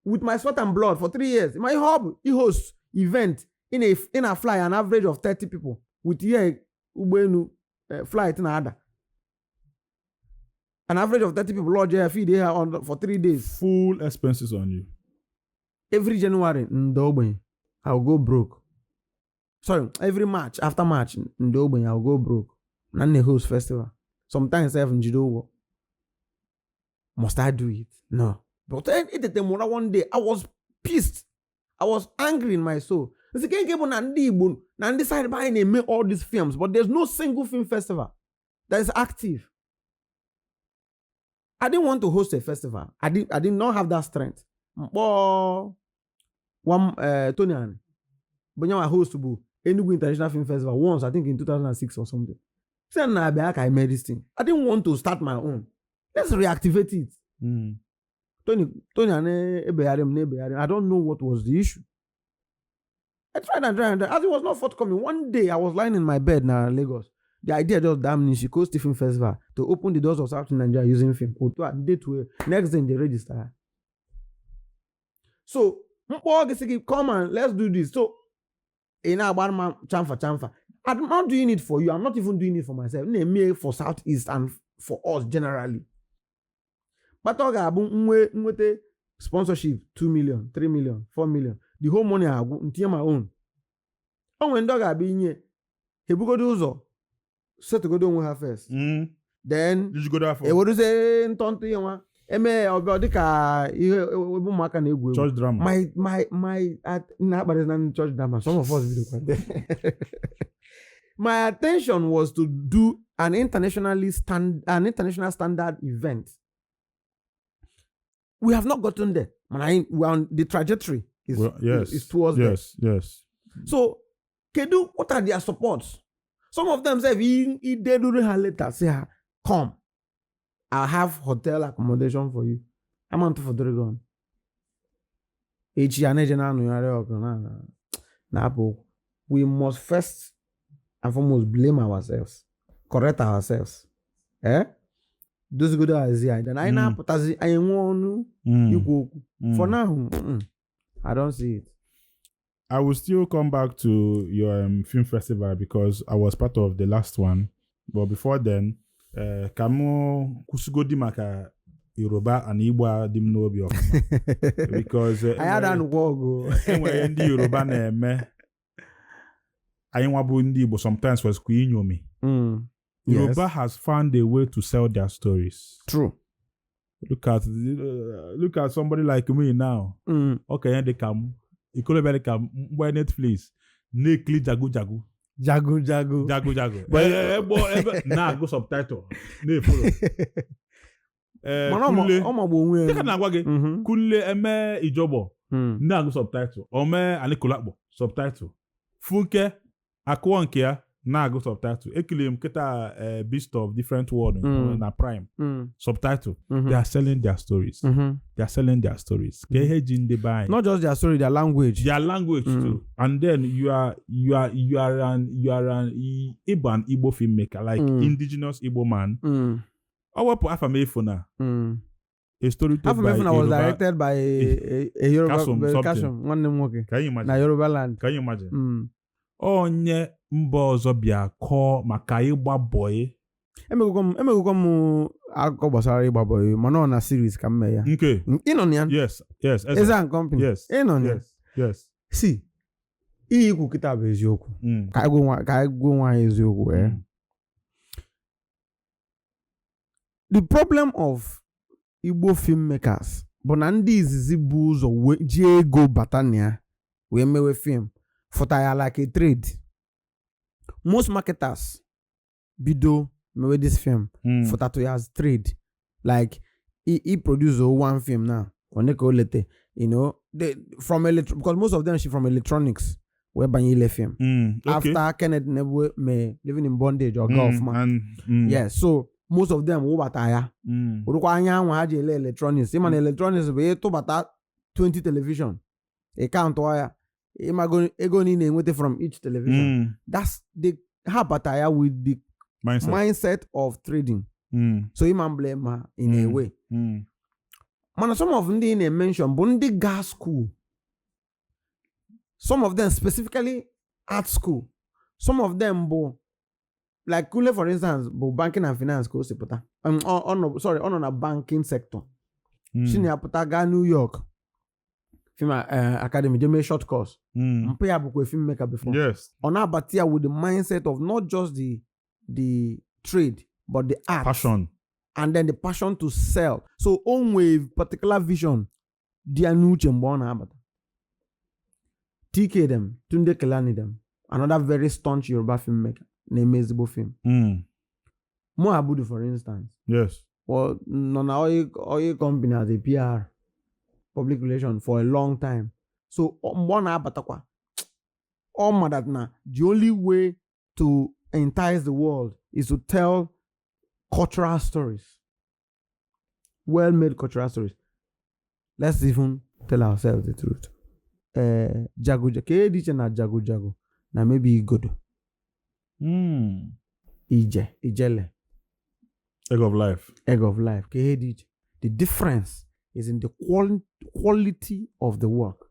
with my sweat and blood for 3 years. My hub host event in a fly an average of 30 people with ihe ụgbọelu flight na-ada, an average of 30 people, lodge here, feed here on for 3 days. Full expenses on you. Every January, ndị ogbenye, I will go broke. Sorry, every March, after March, ndị ogbenye, I will go broke. Na nne host festival. Sometimes sef njide ụgwọ. Must I do it? No. But then etete m ụra one day, I was pissed. I was angry in my soul. Nsị ke nke bụ na ndị Igbo na ndị side be anyị na-eme all these films, but there's no single film festival that is active. I didn't want to host a festival. I did not have that strength. Mkpọ one Tony Ani, bụ nyanwa host bụ Enugu International Film Festival once, I think in 2006 or something. Sị na abịa ka I made this thing. I didn't want to start my own. Let's reactivate it. Tony Ani ebegharị m na-ebegharị m. I don't know what was the issue. I tried and tried and tried. As it was not forthcoming, one day I was lying in my bed na Lagos. The idea just damn me, Coast Film Festival to open the doors of South Nigeria using film. Otu a date wee next day they register. So mkpọ gị sị gị, "Come and let's do this." So ị na-agba ma chamfa chamfa. I'm not doing it for you. I'm not even doing it for myself. M na-eme for South East and for us generally. Kpata ọ ga-abụ nwe nweta sponsorship 2 million, 3 million, 4 million. The whole money agwụ ntinye my own. O nwere ndị ọ ga-abịa inye ha ebugodo ụzọ setụgodo onwe ha first. Then Ijigodo afọ. Eweruzie ntọntọ ihe nwa eme ọbịa dịka ihe ebe ụmụaka na-egwu egwu. Church drama. My na akparịta na church drama, some of us bidokwa there. My attention was to do An international standard event. We have not gotten there. Mana we are on the trajectory is, Well, yes. is towards there. So, kedu, what are their supports? Some of them say, i deruru ha later, say, ha, "Come, I'll have hotel accommodation for you." Ama ntụfụdịrị gị ọnụ. Echi a na-eje na-anụgharị ọgụ na-apụ okwu. We must first and foremost blame ourselves, correct ourselves. Eh? Dozigodo hazie anyị. Then anyị na-apụtazi, anyị nwee ọnụ ikwu okwu. For now, I don't see it. I will still come back to your film festival because I was part of the last one. But before then, ka m kwụsịgodi maka Yoruba and Igbo a dị m n'obi ọfụma because Anyị ada anụkwa ọgụ. Enwere ndị Yoruba na-eme anyị nwa bụ ndị Igbo sometimes kwesịkwa inyomi. Yoruba has found a way to sell their stories. True. Look at somebody like me now. Okenye dị ka m, ikolobịa dị ka m, mgbe Netflix na-ekili Jagu Jagu. Jagu Jagu. Jagu Jagu. Ebe na-agụ subtitle na-efollow. Mana Kunle ọ magbu onwe ya. Dịka na-agwa gị, Kunle eme Ijobo, na-agụ subtitle. Ome Anikulapo, subtitle. Funke akụọ nke ya, na-agụ subtitle. Ekiri m kịta Beast of Different World na Prime, subtitle. They are selling their stories. They are selling their stories. Ka ihe ji ndị be anyị. Not just their story, their language. Their language too. And then you are an Igbo, an Igbo filmmaker, like indigenous Igbo man. Ọ wepụ Afamefuna, a story told by Afamefuna was Yoruba. Directed by a Yoruba Kasum something. Kasum, nwanne m nwoke Can you imagine? Na Yoruba land. Can you imagine? Mm. Onye mba ọzọ bịa kọọ maka ịgba bọyị. Emegokwa m akụkọ gbasara ịgba bọyị, mana ọ na series ka m mee ya. Nke Ị nọ na ya? Yes. Eze and Company. Yes. Ị nọ na ya? Yes. Si ihe ikwu kịta bụ eziokwu. Ka anyị gwa onwe anyị eziokwu, eh? The problem of Igbo filmmakers bụ na ndị izizi bụ ụzọ ji ego bata na ya wee mewe film fụta ya like a trade. Most marketers bido mewe this film fụtatụ ya as trade, like he produce one film now, one ka o lete, they, from because most of them she from electronics wee banye ile film after Kenneth Nnebue mee Living in Bondage or ọfụma. Yes, so most of them wụbata ya bụrụkwa anya anwa ha ji ele electronics. Ịma na electronics bụ ịtụbata 20 television, ị countụọ ya, ịmago ego niile na-enweta from each television. That's the ha bata ya with the mindset. Mindset of trading. So ịma blame ha in a way. Mana some of ndị ị na-mention bụ ndị gaa school, some of them specifically art school, some of them bụ like Kunle, for instance, bụ banking and finance ka o si pụta. Ọ nọ, sorry, ọ nọ na banking sector. Si na ya pụta gaa New York Film Academy jee mee short course. Mpụ ya bụkwa filmmaker before. Ọ na-abata ya with the mindset of not just the trade but the art Passion. And then the passion to sell. So o nwee particular vision dị ya n'uche mgbe ọ na-abata. TK them, Tunde Kelani them, another very staunch Yoruba filmmaker na-eme ezigbo film. Mo Abudu, for instance, well, nọ na oil company as a PR, public relation, for a long time. So mgbe ọ na-abatakwa, ọ ma that na the only way to entice the world is to tell cultural stories, well-made cultural stories. Let's even tell ourselves the truth. Jago Jago, ka dị iche na Jago Jago na maybe Igodo, Ije, Ijele, Egg of Life. Egg of Life. Ka ihe dị iche. The difference is in the quality of the work.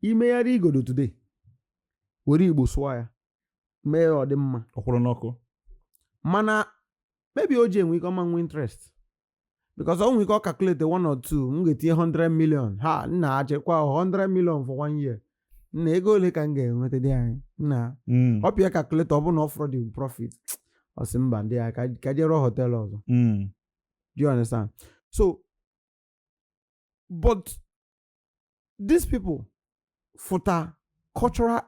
Imegharị Igodo today, were Igbo sụọ ya, mee ya ọ dị mma. Ọkwụrụ n'ọkụ. Mana maybe o ji enwe ike ọma nwe interest because o nwere ike ọ calculate one or two, m ga-etinye 100 million, ha nna achịkwa 100 million for one year, nna, ego ole ka m ga-enweta dị anyị nna? Ọ pịa calculator, ọ bụ na ọ fọrọ the profit, ọ sị mba, ndị ya ka jee rụọ hotel ọzọ. Do you understand? So, but these people fụta cultural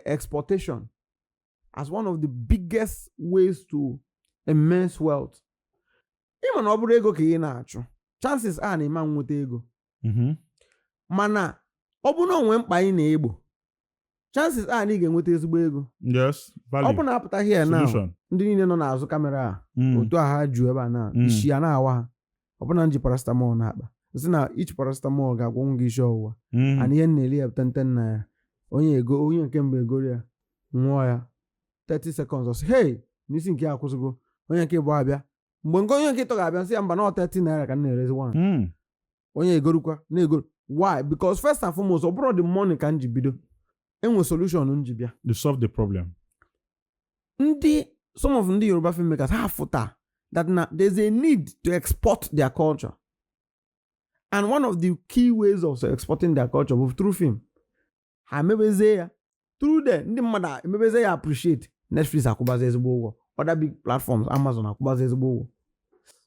exportation. as one of the biggest ways to immense wealth. Ịma na ọ bụrụ ego ka ị na-achụ, chances are na ịma nweta ego. Mana ọ bụrụ na o nwee mkpa ị na-egbo, chances are na ị ga-enweta ezigbo ego. Yes, value. Ọ bụ na apụta here now, Solution. ndị niile nọ n'azụ camera a, otu a ha ju ebe a na isi a na-awa ha, ọ bụna m ji paracetamol na-akpa, sị na each paracetamol ga-agwọnwu gị isi ọwụwa. And ihe m na-eri ya bụ 10 naira. Onye ego onye nke mbụ egoro ya, nwụọ ya 30 seconds, ọ sị hey, n'isi nke ya akwụsịgo. Onye nke ịbụọ abịa, mgbe nke onye nke ịtọ ga-abịa, nsị ya mba, na ọ 30 naira ka m na-erezi one. Onye egorukwa na-egoro. Why? Because first and foremost, ọ bụrụ the money ka m ji bido, enwe solution m ji bịa. To solve the problem. Ndị some of ndị Yoruba filmmakers ha fụta that na there's a need to export their culture, and one of the key ways of exporting their culture bụ through film. Ha emebezie ya through there, ndị mmadụ emebezie ya appreciate. Netflix akwụbazi ezigbo ụgwọ, other big platforms, Amazon akwụbazi ezigbo ụgwọ.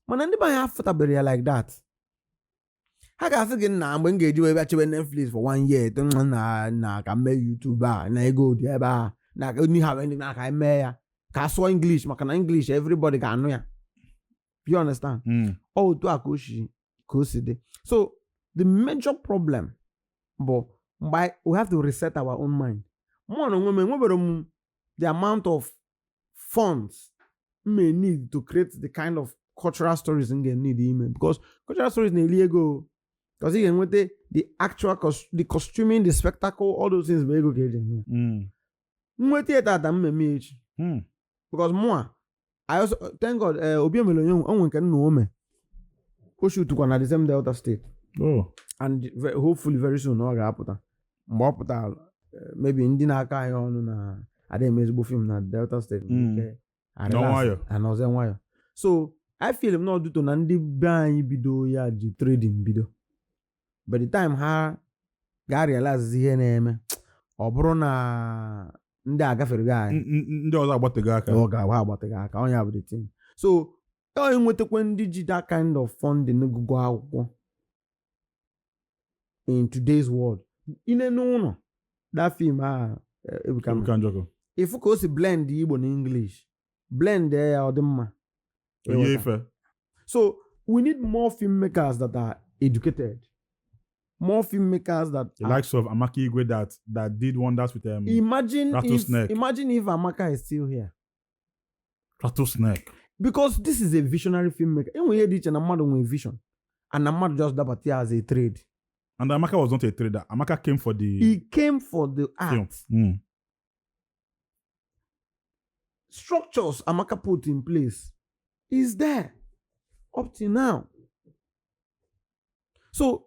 Mana ndị be anyị afụtabere ya like that. Ha ga-asị gị na mgbe m ga-eji wee bịa chebe Netflix for one year, eto na ka m mee YouTube a na ego dị ebe a na onye ha na ka anyị mee ya ka a sụọ English, maka na English everybody ga-anụ ya. You understand? Mm. Ọ otu a ka o si dị. So the major problem bụ mgbe we have to reset our own mind. Mụ na onwe m enwebere m the amount of funds m may need to create the kind of cultural stories m ga-need ime, because cultural stories na-eri ego, because ị ga-enweta the actual the costuming, the spectacle, all those things bụ ego ka eji eme ya. Nweta ya tata, mmemme ya echi. Because mụa, I also thank God, Obi emere onye onwe nke nna ome o shootukwa na the same Delta State. Oh. And hopefully very soon ọ ga-apụta. Mgbe ọ pụtara, maybe ndị na-akọ anyị ọnụ na ada eme ezigbo film na Delta State nke a Nọ relax, nwayọ. anọzie nwayọ. So I feel m na ọdụtọ na ndị be anyị bido ya ji trading bido. By the time ha ga-realize ihe na-eme, ọ bụrụ na ndị a gafere gị anyị. Ndị ọzọ agbatego aka. Ọ ga-agba agbatịghị aka. Onye bụ the thing. So ọ enwetakwa ndị ji that kind of funding gụgụ akwụkwọ in today's world. Ine n'ụlọ that film a, Ebuka mere. Ebuka Njọkụ. Ịfụ ka o si blend Igbo na English, blend ya, ọ dị mma. Onye Ịghọta? ife. So we need more filmmakers that are educated, more filmmakers that The are likes of Amaka Igwe that did wonders with imagine if Rattlesnake. Imagine if Amaka is still here. Rattlesnake. Because this is a visionary filmmaker. Enwe ihe dị iche na mmadụ nwee vision and na mmadụ just dabata ya as a trade. And Amaka was not a trader. Amaka came for the He came for the film. art. Structures Amaka put in place is there up till now. So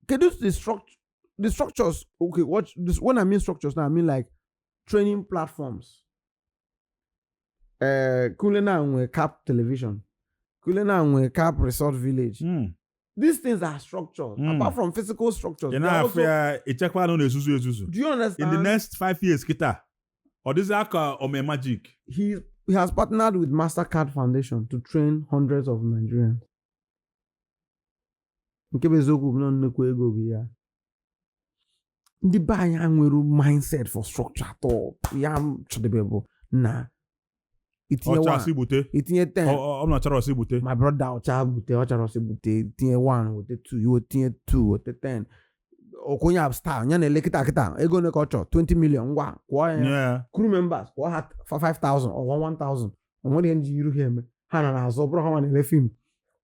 kedu the structures? Okay, what this, when I mean structures now, I mean like training platforms. Kunle now nwe Cap Television, Kunle now nwe Cap Resort Village. These things are structures. Apart from physical structures, Ị they are na-afụ also, ya, ịchekwa na ọ na-ezuzu ezuzu. Do you understand? In the next 5 years kịta, ọ dịzị aka ome magic. He has partnered with Mastercard Foundation to train hundreds of Nigerians. Nke bụ eziokwu bụ na nnukwu ego bụ ya. Ndị be anyị nwere mindset for structure atọ ya m chọdebe bụ na itinye Ọcha one, sị gbute. Itinye 10. Ọ na chọrọ sị gbute. My brother, ọcha bute, ọ chọrọ sị bute, tinye 1 wete 2, iwe tinye 2 wete 10. Okonye ab star ya na-ele kịta kịta, ego ole ka ọ chọrọ? 20 million, ngwa kwụọ ya. Nye ya. Crew members, kwụọ ha 5000 or 1000. O nwere ihe nji iru ha eme, ha nọ n'azụ, ọ bụrụ ha nwa na-ele film.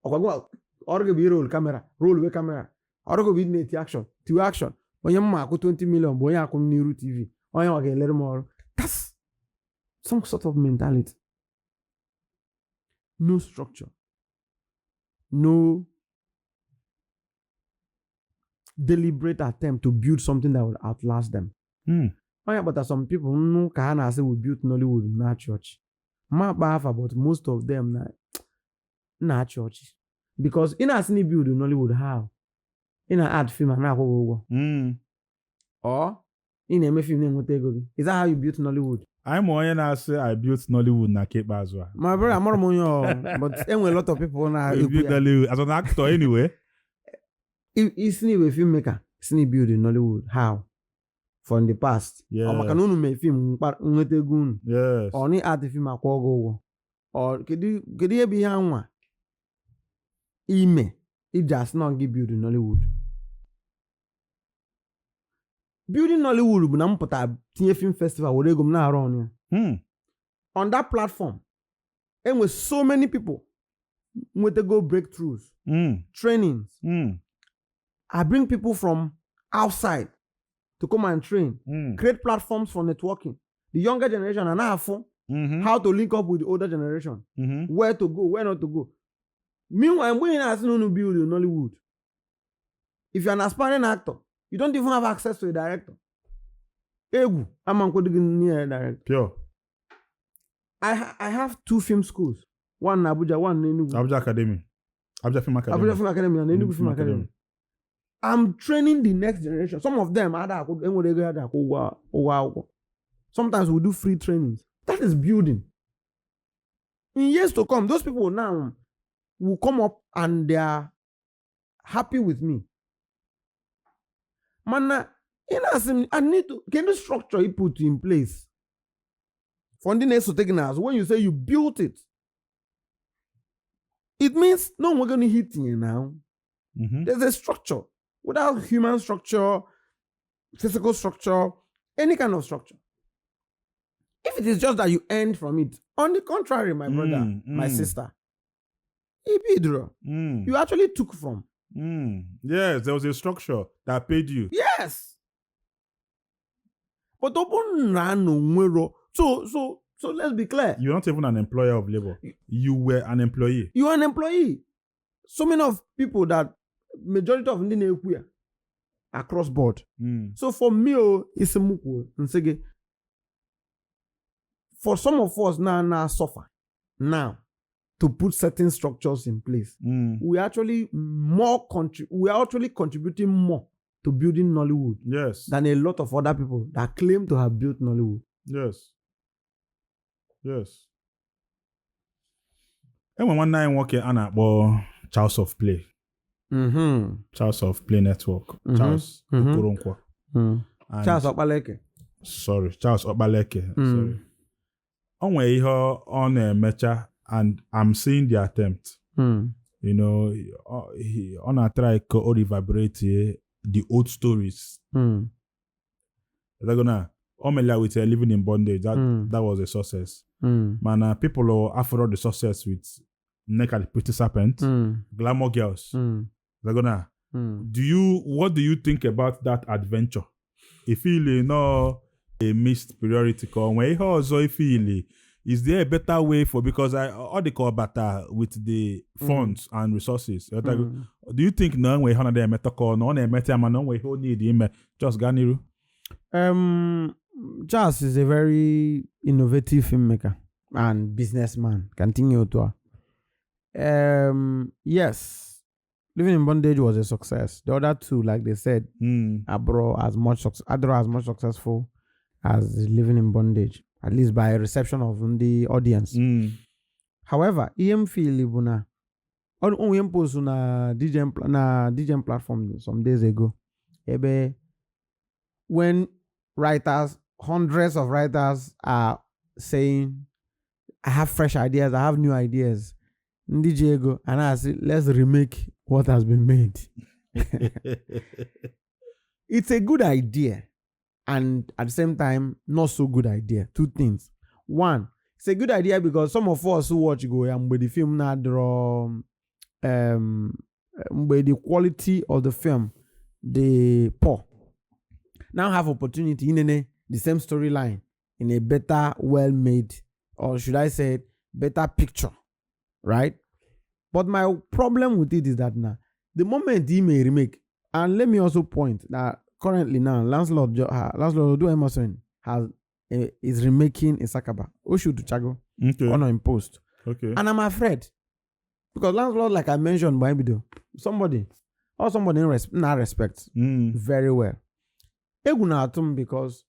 Ọkwa gị ọrụ gị bụ i-roll camera, roll we camera. Ọrụ gị bụ ịdị na-eti action, tiwe action. Onye mma akwụ 20 million bụ onye akwụ m n'iru TV, onye ọ ga-elere m ọrụ. That's some sort of mentality. No structure, no deliberate attempt to build something that will outlast them. Onye kpata some people nnu ka ha na-asị we built Nollywood, na-achị ọchị ma akpa afa, but most of them na na-achị ọchị, because ị na-asị na build Nollywood, how? Ị na-add film a na-akwụ gị ụgwọ, or ị na-eme film na-enweta ego gị? Is that how you built Nollywood? Anyị ma onye na-asị "I built Nollywood" na nke ikpeazụ a. My brother, amara m onye ọ, but enwere lot of people I na-ekwu built ya. Nollywood as an actor anyway. Isi na iwe filmmaker si na build Nollywood, how? From the past. Yes. Ọ maka na unu mee film nweta ego unu. Ọ na art film akwụ gị ụgwọ. Ọ kedu ihe bụ ihe anwa ime iji asị na gị build Nollywood? Building Nollywood bụ na m pụta tinye film festival, were ego m na-arụ ọnụ ya. On that platform, enwe so many people nwetago breakthroughs, trainings. I bring people from outside to come and train, create platforms for networking. The younger generation are na-afụ how to link up with the older generation, where to go, where not to go. Meanwhile, mgbe ị na-asị na unu build Nollywood, if you're an aspiring actor, you don't even have access to a director. Egwu ama nkwado gị near director. Pure. I have two film schools, one in Abuja, one in Enugu. Abuja Academy. Abuja Film Academy. Abuja Film Academy and Enugu Film Academy. I'm training the next generation. Some of them ada akwụ enwere ego ada akwụ ụgwọ akwụkwọ. Sometimes we do free trainings. That is building. In years to come, those people now will come up and they are happy with me. Mana ị na-asị m, I need to, kedu structure you put in place for ndị na-esote gị n'azụ? When you say you built it, it means na onwego ihe itinye now. There's a structure. Without human structure, physical structure, any kind of structure. If it is just that you earned from it, on the contrary, my brother, my sister, Ibidro, you actually took from. Yes, there was a structure that paid you. Yes. But open na no nwero. So let's be clear. You're not even an employer of labor. You were an employee. You are an employee. So many of people that majority of ndị na-ekwu ya across board. So for me, oh, isi m kwuo nsị gị, for some of us now suffer now to put certain structures in place, we are actually contributing more to building Nollywood than a lot of other people that claim to have built Nollywood. Yes. Enwe nwanne anyị nwoke a na-akpọ Charles of Play. Charles of Play Network. Charles Okoronkwo. Charles Okpaleke. Sorry, Charles Okpaleke. Sorry. O nwere ihe ọ na-emecha and I'm seeing the attempt. Ọ na-try ka o reverberate the old stories. They're gonna o melia with Living in Bondage. That was a success. Mana people after the success with Nneka the Pretty Serpent, Glamour Girls. They're gonna do you what do you think about that adventure? Ifili no a missed priority ka o nwee ihe ọzọ ifili, is there a better way for, because I ọ dị ka ọ bata with the funds and resources. Do you think na enwe ihe ọ na emeta ka ọ na ọ na-emeta ya, mana o nwee ihe o need ime? Just gaa n'iru. Charles is a very innovative filmmaker and businessman. Continue to. Yes, Living in Bondage was a success. The other two, like they said, abro as much as much successful as Living in Bondage, at least by reception of the audience. However, ihe m feel bụ na onwe m post na DJM platform some days ago, ebe when writers, hundreds of writers are saying, "I have fresh ideas, I have new ideas." Ndị ji ego a na-asị, "Let's remake what has been made." It's a good idea and at the same time not so good idea. Two things. One, it's a good idea because some of us who watch go ya mgbe the film na-adịrọ mgbe the quality of the film dị poor, now have opportunity inene the same storyline in a better, well made, or should I say better picture, right? But my problem with it is that now the moment he may remake, and let me also point that currently now Lancelot Oduwa Imasuen has is remaking Isakaba Oshu Chago on in post. And I'm afraid because Lancelot, like I mentioned by video, somebody in not respect very well. Egwu na-atụ m because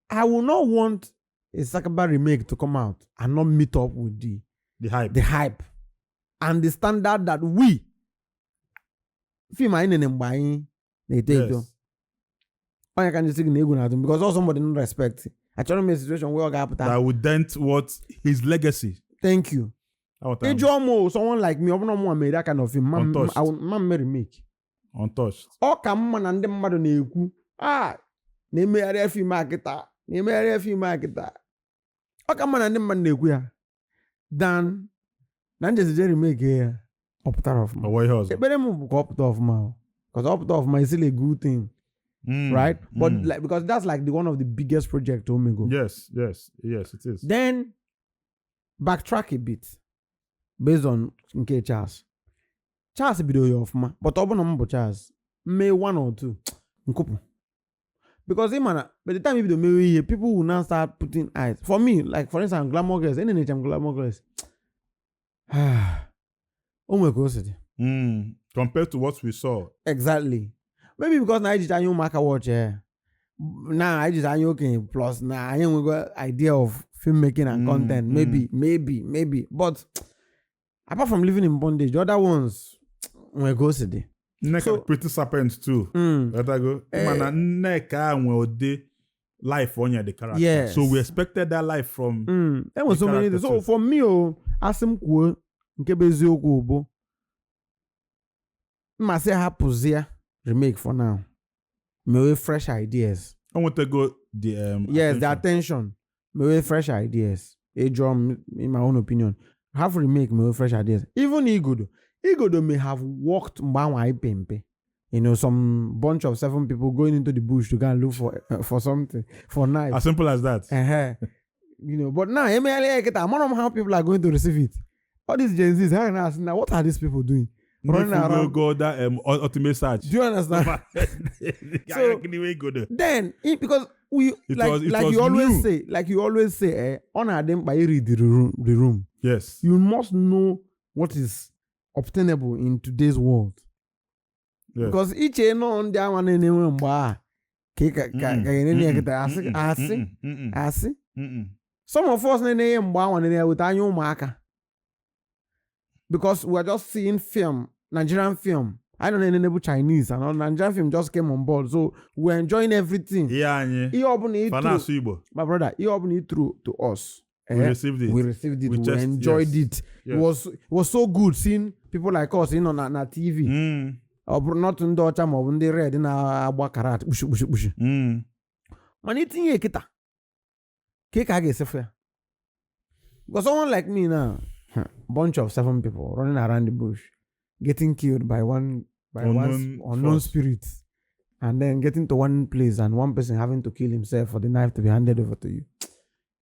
I will not want a Sakaba remake to come out and not meet up with the The hype. The hype and the standard that we film anyị nene mgbe anyị na-eto eto. Onye ka njisi gị na egwu na-atụ m because all somebody no respect. Achọrọ m a situation where ọ ga-apụta That would dent what his legacy. Thank you. Aghọtara m. Ịjụọ m o, someone like me, ọ bụrụ na mụnwa mere that kind of film, Untouched. ma m remake. Untouched. Ọ ka mma na ndị mmadụ na-ekwu a na-emegharị film a kịta, na-emegharị film a kịta. Ọ ka mma na ndị mmadụ na-ekwu ya than na njezije remake ya, ọ pụtara ọfụma. Ọwọ ihe ọzọ. Ekpere m bụ ka ọ pụta ọfụma o. 'Cause ọ pụta ọfụma is still a good thing, right? But like, because that's like the one of the biggest project omego. Yes, it is. Then backtrack a bit based on nke Charles. Charles bidoro ya ọfụma, but ọ bụ na m bụ Charles, mee one or two, nkụpụ. Because ị ma na by the time you bido mewe ihe, people will now start putting eyes. For me, like for instance, Glamour Girls, enenecha m Glamour Girls. O nwere ka o si dị. Compared to what we saw. Exactly. Maybe because na anyị jicha anya ụmụaka watch ya. Na anyị jicha anya okenye plus na anyị enwego idea of filmmaking and content. Maybe, maybe, maybe. But apart from Living in Bondage, the other ones nwere ka o si dị. Nneka Pretty Serpent too. Ghọtago? Mana Nneka nwe ụdị life onye the character. Yes. So we expected that life from Enwere the so many character things. So too. for me o, asị m kwuo nke bụ eziokwu bụ mmasị hapụzie remake for now. Mewe fresh ideas. O nwetago the Yes, the attention. Attention. Mewe fresh ideas. Ịjụọ m, in my own opinion, have remake, mewe fresh ideas. Even Igodo, Igodo may have worked mgbe anwa anyị pe mpe, some bunch of seven people going into the bush to go and look for something, for knife. As simple as that. But now emegharị ya kịta, amara m how people are going to receive it. All these Gen Zs, ha na-asị na what are these people doing running If we around? go that ultimate search. Do you understand? So, then because we It like was- it like was you always new. say, like you always say, ọ na-adị mkpa iri the room. Yes. You must know what is obtainable in today's world. Because iche nọ ndị anwa na-enwe mgbe a ka ị ka ka ga-enene ya kịta, asị asị asị. Some of us na-enye ya mgbe anwa na-enye ya weta anya ụmụaka because we are just seeing film, Nigerian film. I don't know bụ Chinese and all Nigerian film just came on board, so we're enjoying everything. Ihe anyị Ihe ọbụla ị fa throw, na-asụ Igbo. My brother, ihe ọbụla ị throw to us, We received it. We received it. We We enjoyed it. It was so good seeing people like us na TV. Ọ bụrụ not ndị ọcha maọbụ ndị red na-agba karat kpushi kpushi kpushi. Mana itinye kịta ka a ga-esefu ya, because someone like me now, bunch of seven people running around the bush getting killed by one Unknown unknown force. Spirit, and then getting to one place and one person having to kill himself for the knife to be handed over to you.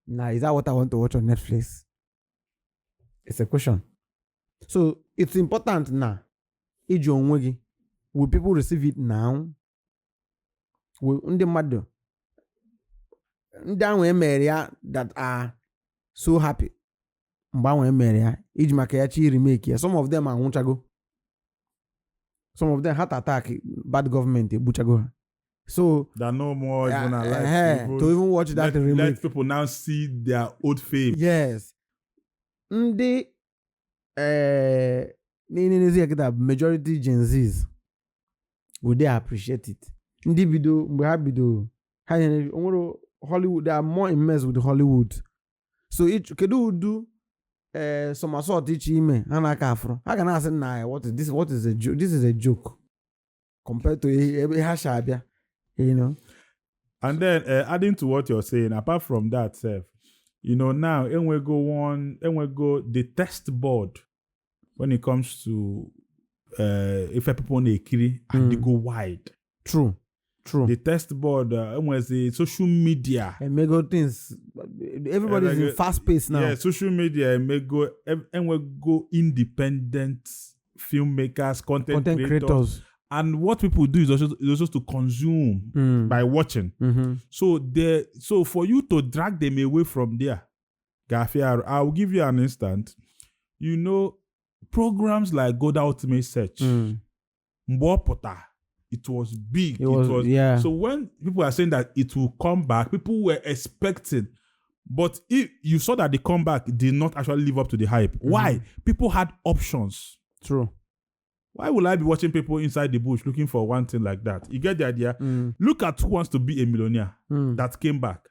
Now, is that what I want to watch on Netflix? It's a question. So it's important now iji onwe gị, will people receive it now? Will ndị mmadụ ndị ahụ emere ya that are so happy mgbe ahụ emere ya iji maka ya chi remake ya, some of them anwụchago, some of them heart attack, bad government egbuchago ha, so They are no more even alive to even watch that let, remake. Let people now see their old fame. Yes, ndị na-enenezi ya kịta, majority Gen Zs, would they appreciate it? Ndị bido mgbe ha bido ha nyere onwere Hollywood, they are more immersed with Hollywood, so kedu udu somersault iche ime ha na-aka afụrụ ha ga na-asị na ya, what is this? What is a joke? This is a joke compared to ebe ha si abịa. And then adding to what you're saying, apart from that, self, now enwego one, enwego the test board when it comes to if people na-ekiri and they go wide. True. The test board, enwezi social media. Emego things, everybody's in fast pace now. Yeah, social media emego enwego independent filmmakers, content, content creators. Creators. And what people do is also to consume by watching. So for you to drag them away from there, ga-afịa arụ. I'll give you an instant. Programs like Goda Ultimate Search, mgbe ọ pụta, it was big. It was, yeah. So when people are saying that it will come back, people were expecting. But if you saw that the comeback did not actually live up to the hype. Why? People had options. True. Why will I be watching people inside the bush looking for one thing like that? You get the idea? Look at Who Wants to Be a Millionaire that came back.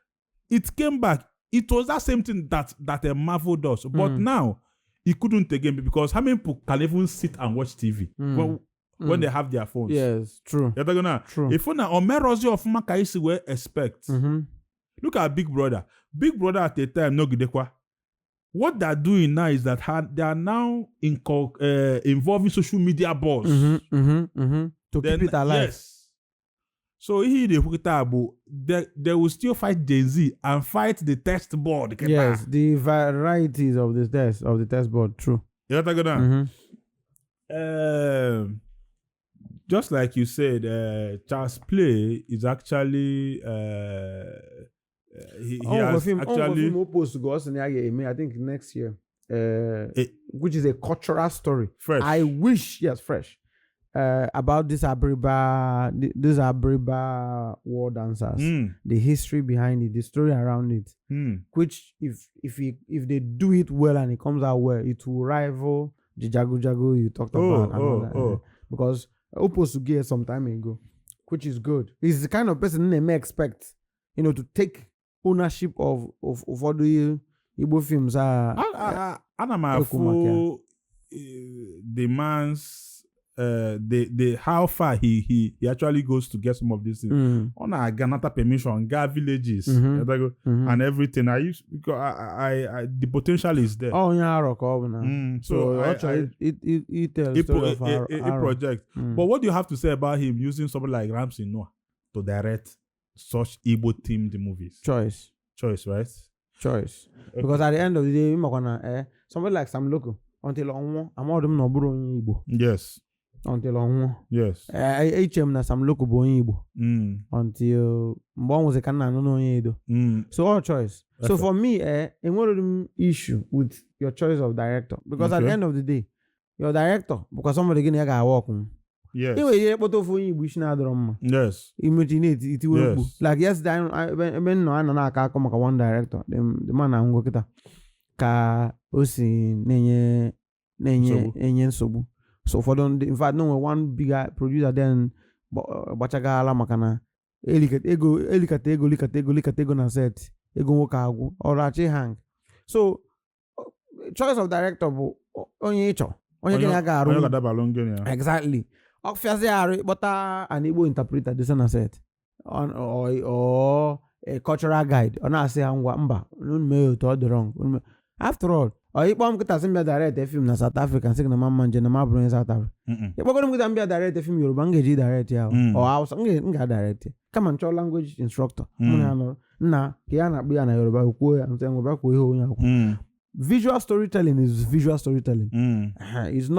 It came back. It was that same thing that a Marvel does. But now, it couldn't again because how many people can even sit and watch TV when they have their phones? Yes, true. You're gonna True. If na omerozi ọfụma ka isi wee expect. Look at Big Brother. Big Brother at a time nọgidekwa. What they're doing now is that they are now involving social media boards. To Then- keep it alive. Yes. So ihe ị na-ekwu kịta bụ they will still fight Gen Z and fight the test board kịta. Yes, the varieties of the test board. True. Ịghọtago na? Mhm. Just like you said, Charles Play is actually he Oh, has film, actually film post go also I think next year, which is a cultural story. Fresh. I wish, yes, fresh. About this Abiriba war dancers, the history behind it, the story around it. Which, if they do it well and it comes out well, it will rival the Jago Jago you talked about and all that. Because Opos to get some time ago, which is good. He's the kind of person they may expect to take ownership of all the Igbo films. Are Ana m Ekwu maka ya. afụ the man's the how far he actually goes to get some of these things. Ọ na-aga nata permission, gaa villages, ịghọtago? And everything. I used because I the potential is there. Ọ onye Arọ ka ọ bụ na. So, So, I, ọ chọrọ I tell a, story of a Arọ. project. But what do you have to say about him using somebody like Ramsey Noah to direct such Igbo themed movies? Choice. Choice, right? Choice. Because at the end of the day, ịmakwa na somebody like Sam Loco, until ọ nwụọ, amaghị m na ọ bụrụ onye Igbo. Until ọ nwụọ. Eche m na Sam Loco bụ onye Igbo. Until mgbe ọ nwụsị ka m na-anụ na onye Edo. So all choice. So for me, enwere m issue with your choice of director. Because at the end of the day, your director bụkwa somebody gị na ya ga-awa ọkụ. Ị nwere ihe kpọta ofu onye Igbo isi na-adọrọ mma. Imechi na-eti itiwe mkpu. Like yesterday, ebe m nọ anọ na-akọ akọ maka one director, the man na-anwụgo kịta, ka o si na-enye Nsogbu. Enye nsogbu. So ụfọdụ ndị, in fact, no nwere one bigger producer then gbachagala maka na elikata ego, elikata ego, likata ego, likata ego na set ego nwoke agwụ ọrụ achị hang. So choice of director bụ onye ịchọ, onye gị na ya ga-arụ. Onye ga-adabalụ ngị na ya. Exactly. Ọ fịazi arụ ịkpọta an Igbo interpreter dosa na set or a cultural guide, ọ na-asị ha, "Ngwa, mba, unu mee otu ọ dị wrong. After all, ọ ịkpọ m kịta sị m bịa direct film na South Africa, nsị gị na mama nje na ma bụrụ onye South Africa. Ịkpọgoro m kịta m bịa direct film Yoruba, m ga-eji direct ya ọ Hausa, m ga-direct ya kama m chọọ language instructor mụ na ya nọrọ nna ka ya na-akpụ ya na Yoruba, kwuo ya ntị ngwa, bịa kwuo ihe onye akwụ. Visual storytelling is visual storytelling. It's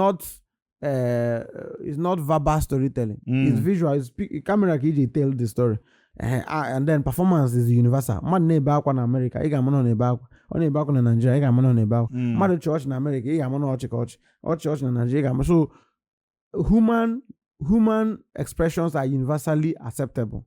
not verbal storytelling. It's visual. It's camera ka iji tell the story. And then performance is universal. Mmadụ na-ebe akwa na America, ị ga-ama na ọ na-ebe akwa. Ọ na-ebe akwa na Nigeria, ị ga-ama na ọ na-ebe akwa. Mmadụ chị ọchị na America, ị ga-ama na ọchị ka ọchị. Ọchị ọchị na Nigeria, ị ga-ama. So human expressions are universally acceptable.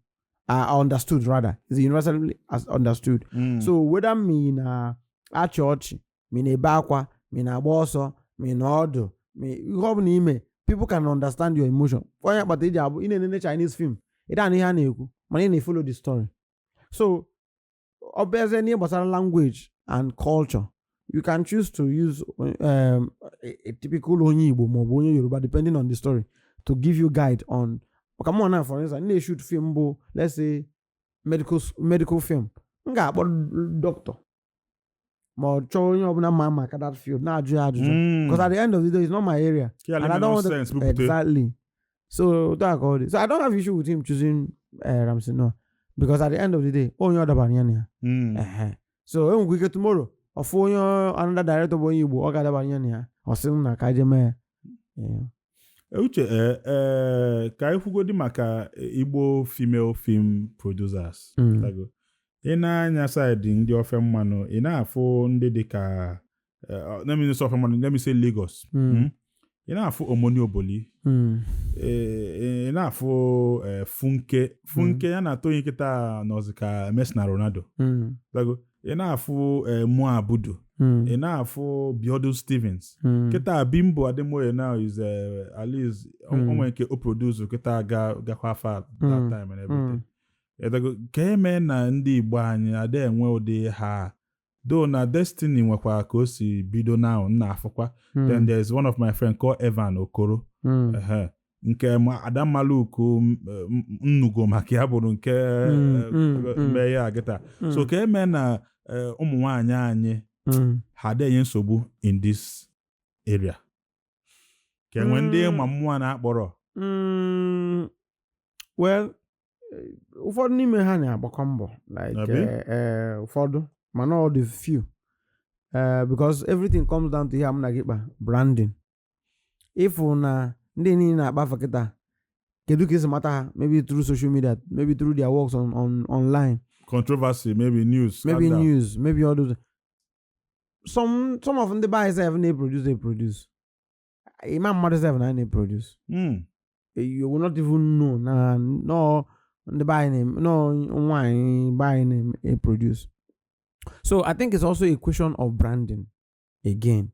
Are understood rather. Is universally as understood. So whether me na-achị ọchị, me na-ebe akwa, me na-agba ọsọ, me na ọdụ, me ihe ọ bụla ime, people can understand your emotion. Onye akpata iji abụ ị na-enene Chinese film, ị da ihe a na-ekwu, mana ị na-follow the story. So ọ bịazie n'ihe gbasara language and culture, you can choose to use a typical onye Igbo maọbụ onye Yoruba depending on the story to give you guide on maka mụ na, for instance, m na-shoot film bụ, let's say, medical film, m ga-akpọ doctor ma ọ chọọ onye ọbụla ma maka that field na-ajụ ya ajụjụ, because at the end of the day, it's not my area and I don't want to nonsense bupute. Exactly. So that ka ọ dị. So I don't have issue with him choosing Ramsey Noah because at the end of the day, onye ọ dabara ya na ya. Ehe. So enwekwa ike tomorrow ọfụ onye another director bụ onye Igbo ọ ga-adabara ya na ya, ọ sị m na ka je mee ya. Yeah. Uche, ka anyị kwugodi maka Igbo female film producers. Tago. Ị na-anya side ndị ofe mmanụ, ị na-afụ ndị dịka let me say ofe mmanụ, let me say Lagos. Ị na-afụ Omoni Oboli. Ị na-afụ Funke. Funke ya na Toyin kịta nọzi ka Messi na Ronaldo. Tago. Ị na-afụ Mo Abudu. Ị na-afụ Biodun Stevens. Kịta Bimbo Ademoye now is at least o nwere nke o produce kịta ga gakwa far that time and everything. Ka eme na ndị Igbo anyị ada enwe ụdị ha though na Destiny nwekwa ka o si bido now nna afụkwa. Then there's one of my friend called Evan Okoro. Ehe. Nke Adamaluku nnugo maka ya bụrụ nke mee ya kịta. So ka eme na ụmụ nwaanyị anyị ha ada enye nsogbu in this area, ka enwe ndị ma mmụọ na-akpọrọ. Well, ụfọdụ n'ime ha na-agbakọ mbọ like Abi? Ụfọdụ, mana ọ dị few, because everything comes down to ihe a mụ na gị kpa, branding. Ịfụ na ndị niile na-akpa afa kịta, kedu ka esi mata ha? Maybe through social media, maybe through their works on online. Controversy, maybe news, maybe scandal. News, maybe all those. Some of ndị be anyị sef na-eproduce eproduce, ịma mmadụ sef na na-eproduce. You will not even know na no ndị be anyị na no nwaanyị be anyị na-eproduce. So I think it's also a question of branding again.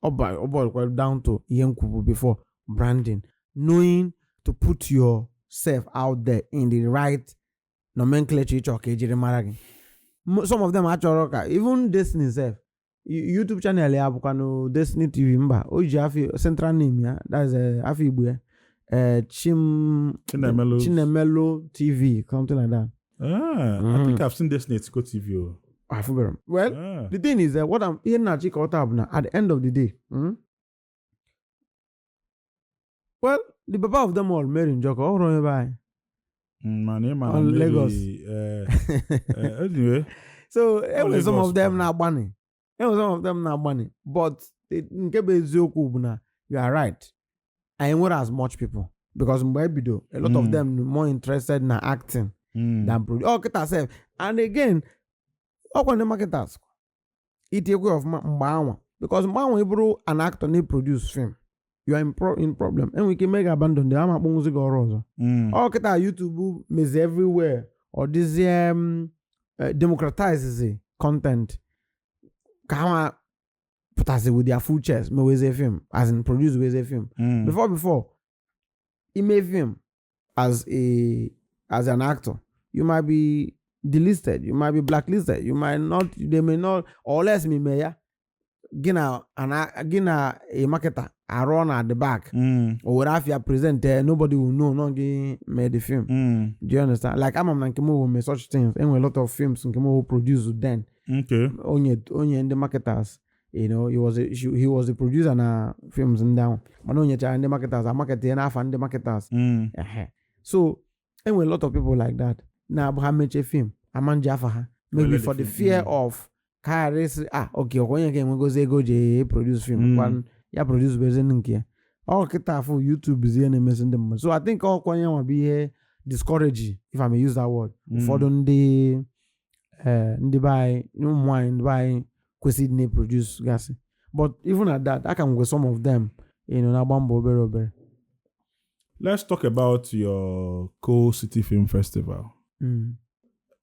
Ọ boilkwa down to ihe m kwubu before, branding, knowing to put yourself out there in the right nomenclature ịchọ ka ejiri mara gị. Some of them achọrọ ka even Destiny sef, YouTube channel ya bụkwanụ Destiny TV, mba, o ji afọ central name ya, that's afọ Igbo ya, Chim Chinemelu. Chinemelu TV, something like that. Ah, I think I've seen Destiny Etiko TV. Oh. Afụbere m. Well, Ah. the thing is what I'm ihe nna achịkọta bụ na at the end of the day, well, the papa of them all, Mary Njọkụ, ọ hụrụ onye be anyị. Mana ị ma na On maybe, Lagos. Anyway, So enwere some Lagos of them kwa. na-agbani, enwere some of them na-agbani, but nke bụ eziokwu bụ na you are right, anyị nwere as much people because mgbe e bido, a lot of them more interested na acting than produce. Oh, kịta sef, and again, ọkwa ndị marketers itiekwe ọfụma mgbe anwa, because mgbe anwa ị bụrụ an actor na-produce film, you are in problem. Enwere ike ime gị abandon, dị ama akpọnwụzi gị ọrụ ọzọ. Ọ kịta YouTube mezi everywhere, ọ dịzie democratize content, ka ha pụtazi with their full chest mewezie film, as in produce wezie film. Before ime film as an actor, you might be delisted, you might be blacklisted, you might not, they may not, or less me ya gị na gị na a marketer arụ na at the back, o were afia present there, nobody will know no gị made the film. Do you understand? Like, ama m na nke m wo mee such things. Enwere a lot of films nke m wo produce then. Onye ndị marketers, he was a producer na films ndị ahụ, mana o nyechara ndị marketers amarket ya n'afa ndị marketers. Ehe. So enwere a lot of people like that na-abụ ha mechie film, ama nji afa ha, maybe Wele for the film, fear of ka ghara ịsị, ah, okay, ọkwa onye ga-enwegozi ego ji produce film. Kwan ya produce bụ nke ya. Ọ kịta afụ YouTube zie na-emesi ndị mmadụ. So I think ọkwa onye nwa bụ ihe discourage, if I may use that word, ụfọdụ ndị ndị be anyị, ụmụ nwaanyị ndị be anyị kwesịrị ịdị na-produce gasị. But even at that, aka nwekwa some of them na-agba mbọ obere obere. Let's talk about your Coal City Film Festival.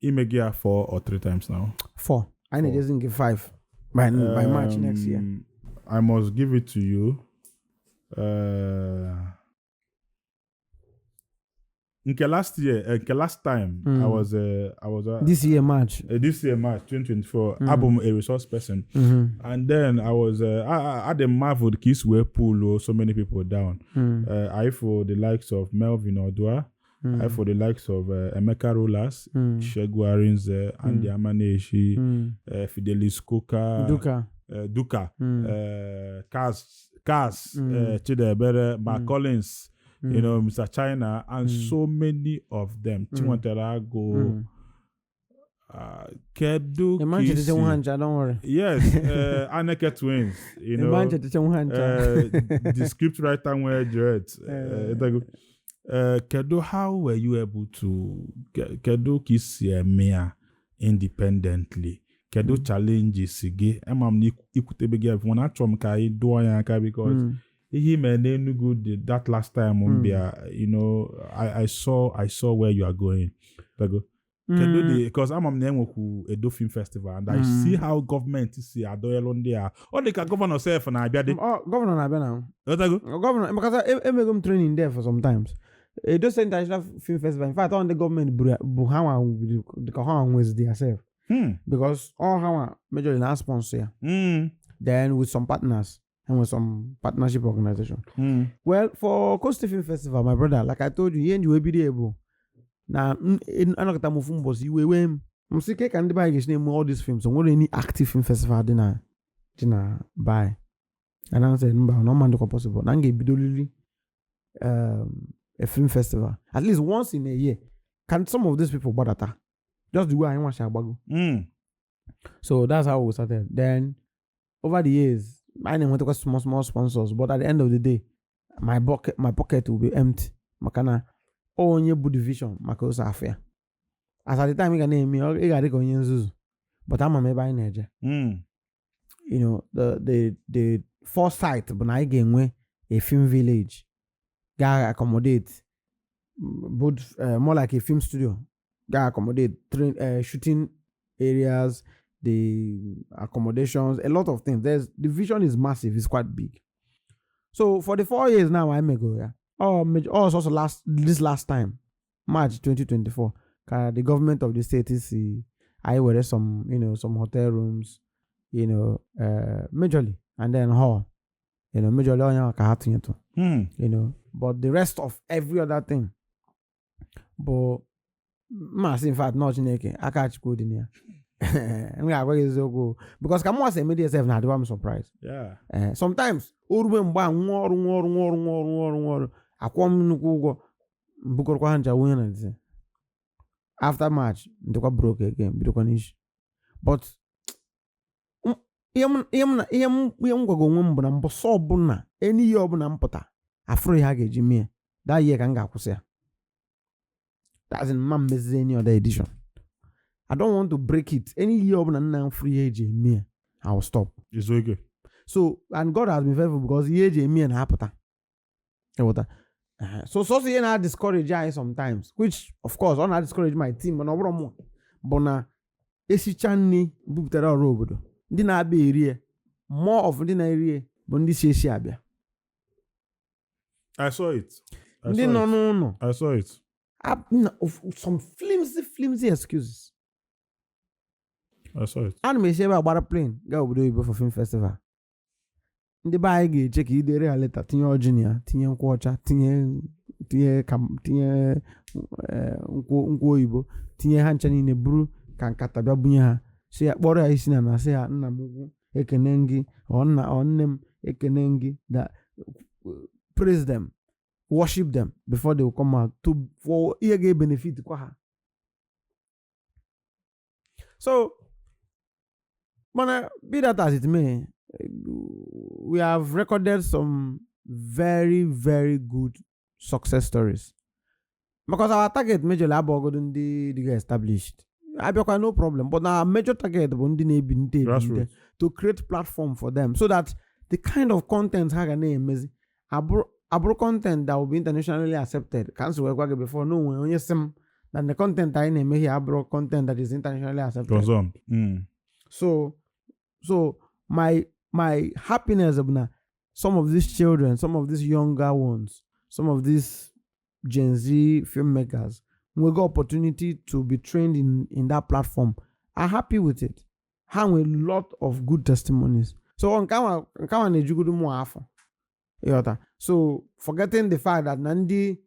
Ime gị ya four or three times now. Four. Anyị na-ejezi nke five by March next year. I must give it to you. Nke last year, nke last time, I was This year March. This year March 2024. Abụ m a resource person, and then I was I dey marveled ka isi wee pull so many people down. I for the likes of Melvin Odua, I for the likes of Emeka Rollas, Segun Arinze, Andy Amaneshi, Fidelis Koka, Duka. Duka, Kaz, Chidebere, Mark Collins, Mr. China, and so many of them. Chinwetara Agụ, Kedu Ịma ka nchetacha isi- nwa ncha, don't worry. Yes, Aneke Twins, Ịma nchetacha nwa ncha. The script writer nwere dread. Kedu, how were you able to kedu ka isi eme ya independently? Kedu challenges gị? Ama m na ikwutebe gị, mana achọrọ m ka anyị dụọ ya aka because ihe ime n'Enugu that last time m bịa, I saw where you are going. Tego. Kedu the, because ama m na enwekwu Edo Film Festival and I see how gọọmenti si adọnyelụ ndị a. Ọ dị ka gọvanọ sef na-abịa dị. Ọ gọvanọ na-abịa na Ghọtago? Gọvanọ, maka emego m training there for sometimes. Edo State International Film Festival, in fact, ọ ndị gọọmenti bụ ha nwa, dịka ha nwa nwezi their because all ha nwa majorly na sponsor ya, then with some partners and with some partnership organization. Well, for Coast Film Festival, my brother, like I told you, ihe nji wee bido ya bụ na anọkọta m ofu mbọsị, iwe wee m, m sị ke ka ndị be anyị ga-esi na-eme all these films, o nwere any active film festival dị na be anyị. And I said, mba, na ọma ndịkwa possible na m ga-ebidolili a film festival at least once in a year. Can some of these people gbadata just the way anyị nwachi agbago? So that's how we started. Then over the years, anyị na-enwetakwa small small sponsors, but at the end of the day, my pocket will be empty, maka na onye bụ the vision maka ose afọ ya. As at the time ị ga na-eme, ị ga-adị ka onye nzuzu, but ama m ebe anyị na-eje. The foresight bụ na anyị ga-enwe a film village ga accommodate both, more like a film studio ga accommodate train, shooting areas, the accommodations, a lot of things. There's the vision is massive, it's quite big. So for the 4 years now I mego ya, oh, major, oh, also last this last time, March 2024, ka the government of the state is anyị were some some hotel rooms, majorly, and then hall, majorly onye ahụ ka ha tinyetụ. But the rest of every other thing bụ mmasị. In fact, nọ Chineke aka Chukwu dị na ya. M ga-agwa gị eziokwu, because ka mụnwa si eme DSF na-adịwa m surprise. Sometimes o rube mgbe a nwa ọrụ, nwa ọrụ, nwa ọrụ, nwa ọrụ, nwa ọrụ, nwa ọrụ, akwụọ m nnukwu ụgwọ, mbukọrọkwa ha ncha wunye na ntị. After March, ndịkwa broke again, bidokwa n'isi. But ihe m gwago onwe m bụ na mbọsọ ọbụla, any ihe ọbụla m pụta afụrụ ihe a ga-eji mee that year, ka m ga-akwụsị ya. That's in mma mmezizi any other edition. I don't want to break it. Any year ọbụla nna m fụrụ ihe eji eme ya, I will stop. It's okay. So, and God has been faithful, because ihe eji eme ya na-apụta. Ịghọta? So sọsọ ihe na-discourage anyị sometimes, which of course ọ na-discourage my team, mana ọ bụrụ mụ bụ na esicha nri bupụtara ọrụ obodo, ndị na-abịa eri ya, more of ndị na-eri ya bụ ndị si esi abịa. I saw it. I Ndị saw nọ it. n'ụlọ I saw it. Some flimsy flimsy excuses. I saw it. Ana m esi ebe a gbara plane gaa obodo oyibo for film festival. Ndị be anyị ga-eche ka i dere ha leta, tinye ọjị na ya, tinye nkwụ ọcha, tinye kam, tinye nkwụ oyibo, tinye ha ncha niile, buru ka nkata bịa bunye ha, si ya kpọrọ ya isi na sị ha, "Nna m ukwu, ekene m gị," ọ nna, ọ nne m, ekene m gị, that praise them, worship them before they will come out to for ihe ga-ebenefit kwa ha. So mana be that as it may, we have recorded some very very good success stories, because our target majorly abụọgodo ndị dịga established abịakwa, no problem, but our major target bụ ndị na-ebinite ebinite, Grassroots. To create platform for them so that the kind of content ha ga na-emezi abụrụ content that will be internationally accepted. Ka m si wee gwa gị before, na onwe onye sị m that the content anyị na-eme here abụrụ content that is internationally accepted. Confirmed. So my happiness bụ na some of these children, some of these younger ones, some of these Gen Z filmmakers nwego opportunity to be trained in that platform, are happy with it. Ha nwere lot of good testimonies. So nke anwa na-ejugodo mụ afọ, ịghọta? So forgetting the fact that na ndị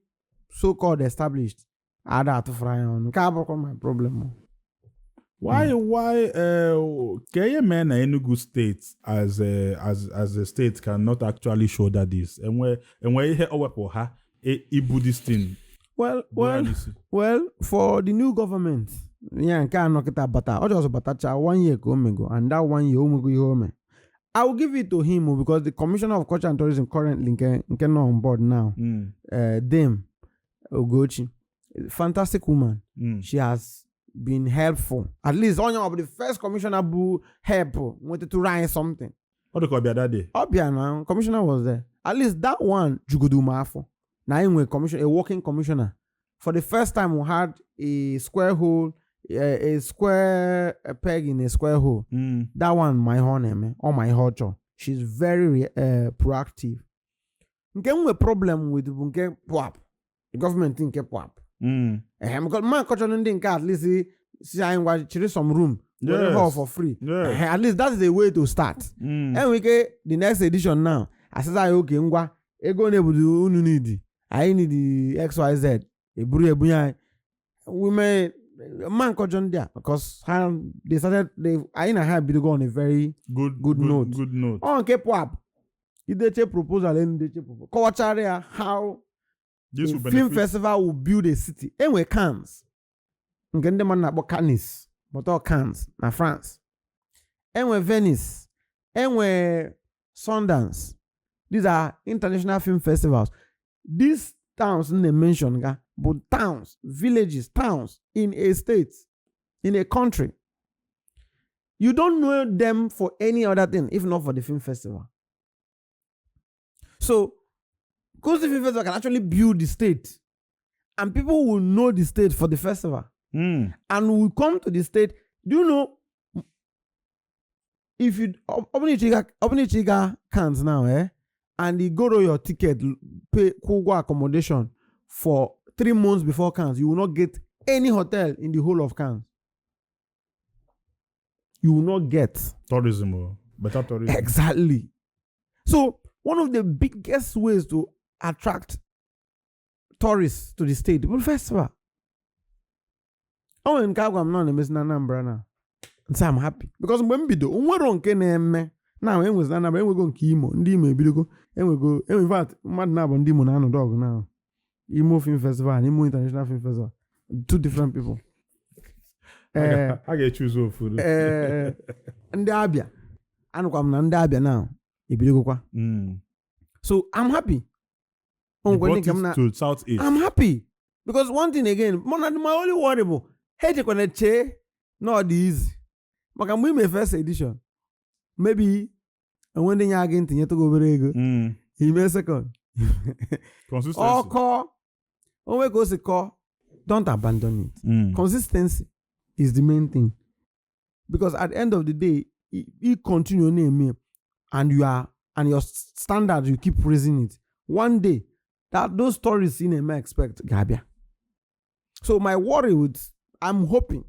so called established ada atụfuru anya ọnụ, nke abụrụkwa my problem o. Why, ka ihe mee na Enugu State as a state cannot actually shoulder this? Enwe ihe o wepụ ha ibu this thing Well, bu ha well, n'isi? Well, for the new government ya nke anọ kịta bata, ọ just batacha one year ka o mego, and that one year o nwego ihe o mee. I will give it to him o, because the Commissioner of Culture and Tourism currently, nke nọ on board now, Dame Ugochi, fantastic woman. She has been helpful. At least onye ọ bụ the first commissioner bụ help nwetatụrụ anyị something. Ọ dị ka ọ bịa that day. Ọ bịa na commissioner was there. At least that one jugodu m afọ na anyị nwere commission, a working commissioner. For the first time we had a square hole A square a peg in a square hole. That one ma ihe ọ na-eme, ọ ma ihe ọ chọrọ. She's very proactive. Nke m nwe problem with bụ nke pụap, gọọmenti nke pụap. Ehe, because ma nkọchọrọ ndị nke at least si anyị ngwa chiri some room were hall for free. Ehe, at least that is a way to start. Enwere ike the next edition now asịza anyị oke ngwa ego na-ebudo unu need, anyị need XYZ, eburu ebunye anyị. We may ma nkọjọ ndị a because ha they started they anyị na ha ebidogo on a very Good good note. Good note. Ọ nke pụap ideche proposal enu deche proposal kọwachara ya how This a will film benefit. Festival will build a city. Enwe Cannes nke ndị mmadụ na-akpọ Cannes, but ọ Cannes na France, enwe Venice, enwe Sundance. These are international film festivals. These towns m na-mention ga bụ towns, villages, towns in a state, in a country. You don't know them for any other thing if not for the film festival. So Coastal Film Festival can actually build the state, and people will know the state for the festival and will come to the state. Do you know if you open Chiga Cannes now, eh, and you go to your ticket, pay kwụgwọ accommodation for 3 months before Cannes, you will not get any hotel in the whole of Cannes. You will not get. Tourism, oh. Better tourism. Exactly. So one of the biggest ways to attract tourists to the state bụ festival. O nwere nke agwa m nọ na-emezi na Anambra na nse. I'm happy because mgbe m bido onwero nke na-eme na enwezi na Anambra, enwego nke Imo, ndị Imo ebidogo, enwego enwe. In fact, mmadụ na-abụ ndị Imo na-anọdụ ọgụ na Imo Film Festival and Imo International Film Festival, two different people. Ee. A ga-echuzu ofu. Ee, ndị Abịa, anụkwa m na ndị Abịa na ebidogokwa. So I'm happy. O You nwekwa ndị brought nke m it na to Southeast. I'm happy because one thing again, mụ na my only worry bụ ha echekwana chee na ọ dị easy, maka mgbe ime first edition, maybe enwe ndị nye gị ntị nyetụ gị obere ego, ime second, Consistency. ọkọ onwe ka o si kọọ, don't abandon it. Consistency is the main thing because at the end of the day you continue na-eme and you are and your standard, you keep raising it. One day that those stories ị na-eme expect ga-abịa. So my worry with, I'm hoping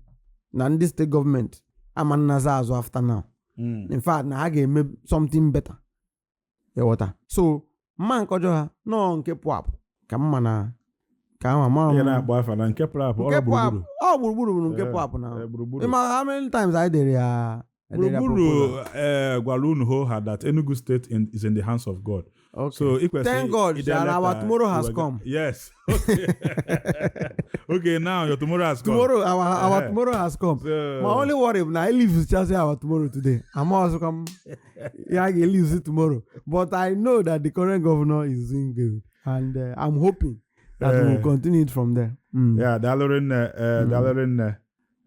na ndị state government ama nnaza azụ after now. In fact, na ha ga-eme something better, ịghọta? So mma nkọjọ ha nọọ nke pụ apụ ka mma na ka ahụ ama Ihe m. na-akpọ afa na nke pụrụ apụ Nke ọrụ pụ apụ gburugburu. Ọ gburugburu bụ nke Eh, pụ apụ na eh, gburugburu. Ị ma how many times anyị dere ya, edere ya Gburugburu proposal? Gwara unu ho ha that Enugu State is in the hands of God. Okay. So ị kwesịrị Thank God ide that our letter tomorrow has iwega- come. Yes. Okay, now your tomorrow has come. Tomorrow, our Eh. tomorrow has come. So, My only worry na I leave just our tomorrow today. I'm also come, yeah, I leave it tomorrow, but I know that the current governor is doing good and I'm hoping that we Eh. will continue it from there. Yeah, daalụ rinne, daalụ rinne.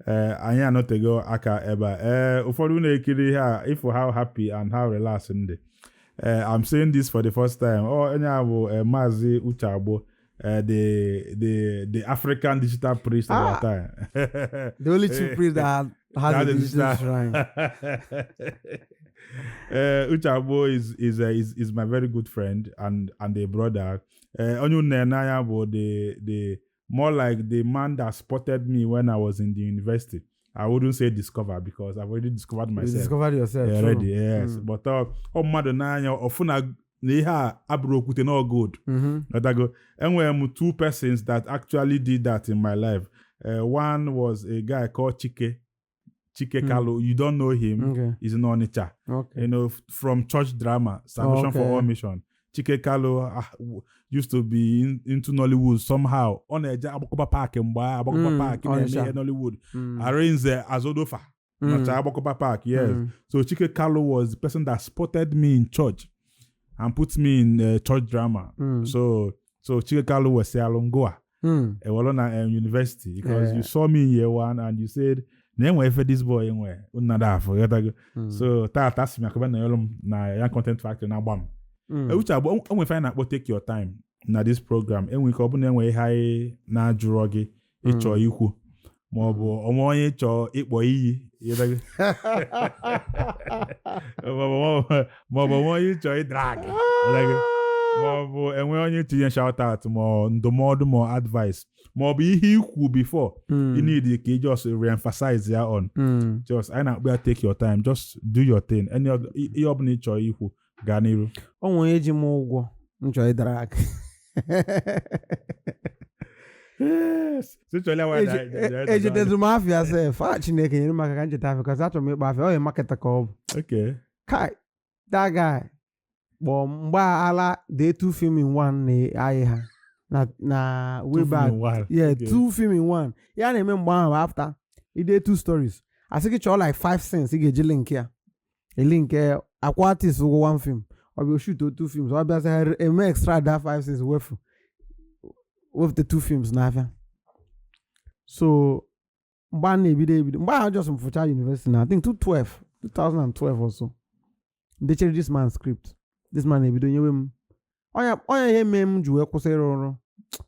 Anyị anọtego aka ebe a. Ụfọdụ na-ekiri ihe a ifo how happy and how relaxed m dị. I'm saying this for the first time. Oh, onye a bụ Maazị Uche Agbo, the African digital priest of our Ah. time. The only chief priest that has That a is digital shrine. Uche Agbo is my very good friend and a brother. Onye unu na-ene bụ the more like the man that spotted me when I was in the university. I wouldn't say discover because I've already discovered You myself discovered yourself, true. already. Yes, but ọ mmadụ n'anya ọfụ na ihe a abụrụ okwute na gold. Ghọtago? Enwere m two persons that actually did that in my life. One was a guy called Chike. Chike Kalu. You don't know him. He's in Onitsha. From church drama, Salvation for All Mission. Chike Kalu used to be into Nollywood somehow. Ọ na-eje Agbakọba Park mgbe ahụ, Agbakọba Park na-eme Onitsha. ihe Nollywood. Arinze Azodofa. Nọcha Agbakọba Park, yes. So Chike Kalu was the person that spotted me in church and put me in church drama. So Chike Kalu was Alongoa. Ewolo na university because you saw me in year one and you said na enwe efe this boy enwe nnada afọ, ghọtago? So tata asị m akọba na yọrọ m na ya Content Factory na agba m. Uche Agbo, enwe ife anyị na-akpọ "Take Your Time" na this program. Enwe ike ọ bụ na enwe ihe anyị na-ajụrọ gị ịchọ ikwu. Ma ọ bụ onwe onye chọọ ịkpọ iyi, ịghọtago? Ma ọ bụ onwe onye chọọ ịdrag, ịghọtago? Ma ọ bụ enwe onye tinye shout out, ma ọ ndụmọdụ, ma ọ advice, ma ọ bụ ihe ikwu before you need ka ị just re-emphasize ya on. Just anyị na-akpọ ya take your time, just do your thing. Any other ihe ọbụla ị chọrọ ikwu, gaa n'iru. O nwere onye ji m ụgwọ m chọrọ ịdara aka. Yes. So chọrọ ya. Ejidezuru m afịa sef a. Chineke nyere m aka ka m cheta afịa kasị achọrọ m ịkpa afịa. Ọ ya marketer ka ọ bụ. Kai, that guy kpọọ m mgbe ala day two film in one na-ayị ha na way back. Yeah. Two film in one ya na-eme mgbe ahụ. After ide two stories, asị gị chọọ like five scenes ị ga-eji link ya, elink ya, akwa artist ụgwọ one film, ọ bịa shoot two films, ọ bịa sị ha eme extra that five scenes, wefu wepụta two films n'afịa. So mgbe a na-ebido ebido, mgbe ahụ just m fụcha university na I think 2012, 2012 or so, ndechere this man script. This man ebido nyewe m ọnya ihe mee m ji wee kwụsị ịrụ ọrụ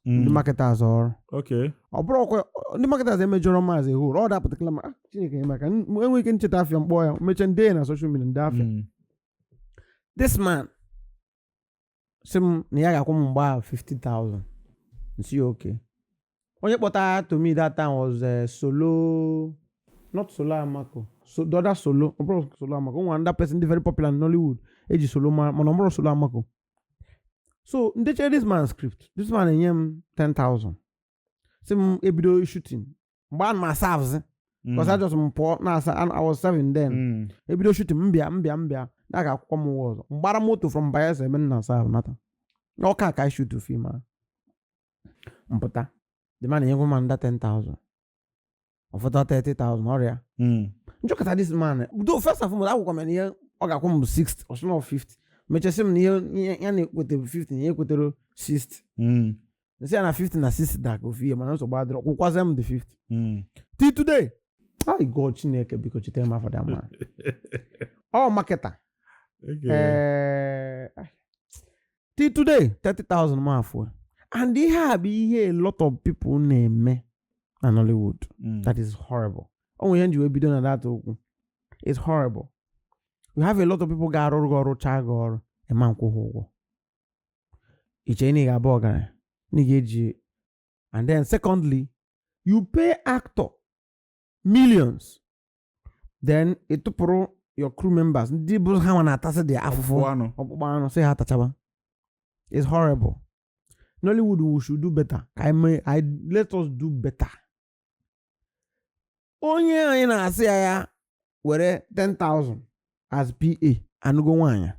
ndị marketers ọrụ. Ọ bụrụ ọkwa ndị marketers emejọrọ m as a whole, ọ that particular man. Ah, Chineke nye maka enwe ike ncheta afịa mkpọ ya mechaa ndị na social media ndị afịa. This man sị m na ya ga-akwụ m mgbe ahụ 50,000. Nsi ya okay. Onye kpọtara to me that time was Solo, not Solo Amako, so the other Solo. Ọ bụrụ Solo Amako nwa, another person dị very popular in Nollywood eji Solo mana ọ bụrụ Solo Amako. So ndechere this man script, this man enye m 10,000, sị m ebido shooting mgbe a na m asa, because I just m pụọ na-asa. I was serving then. Ebido shooting, m bịa m bịa m bịa na ga akwụkwọ m ụgwọ ọzọ. Mgbara moto from Bayelsa ebe m na-asa ahụ nata n'ọka ka I shoot film ahụ. Mpụta, the man enyekwa m nda 10,000, ọfọdụ 30,000 ọrịa. Njọkọta this man though, first and foremost, akwụkwọ m ya na ihe ọ ga-akwụ m bụ 60, ọsọ na 50. Mechasị m na ihe ya na-ekwete bụ 50, na ihe ekwetere 60. Nsị ya na 50 na 60 da ka ofu ihe, mana nsogbu adịrọ, kwụkwazie m the 50. Till today, ay God, Chineke biko chetere m afọ that man. Ọ marketer. Till today, 30,000 m afọ. And ihe a bụ ihe a lot of people na-eme na Nollywood. That is horrible. O nwere ihe m ji wee bido na that okwu. It's horrible. You have a lot of people ga-arụrụ gị ọrụ, chaa gị ọrụ, ịma nkwụ ha ụgwọ. Iche na ị ga-abụ ọgaranya na ị ga-eji. And then secondly, you pay actor millions, then ị tụpụrụ your crew members, ndị bụ ha nwa na-atasị dị afụfụ. Ọkpụkpụ anụ. Ọkpụkpụ anụ, sị ha tachaba. It's horrible. Nollywood, we should do better. Ka anyị mee let us do better. Onye anyị na-asị ya ya were 10,000 as PA anụgo nwaanyị,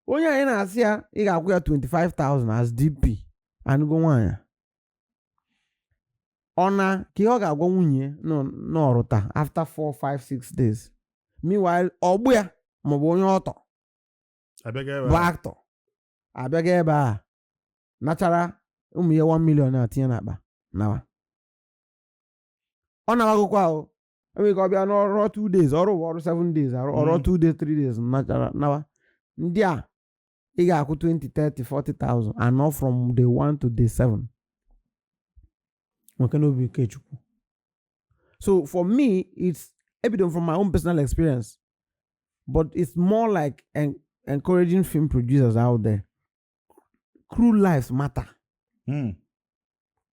onye anyị na-asị ya ị ga-akwụ ya 25,000 as DP anụgo nwaanyị, ọ na ka ihe ọ ga-agwa nwunye n'ọrụ taa after 4 5 6 days. Meanwhile, ọgbụ ya maọbụ onye ọtọ abịaghị ebe bụ a. Actor abịaghị ebe a nachara ụmụ ya 1 million a tinye n'akpa nawa. Ọ nawagokwa o enwere ike ọ bịa n'ọrụ 2 days, ọrụ bụ ọrụ 7 days, arụ ọrụ 2 days, 3 days, nachara nawa. Ndị a ị ga-akwụ 20, 30, 40,000 and not from day 1 to day 7. Nwoke n'obi Ikechukwu. So for me, it's evident from my own personal experience, but it's more like encouraging film producers out there. Crew lives matter.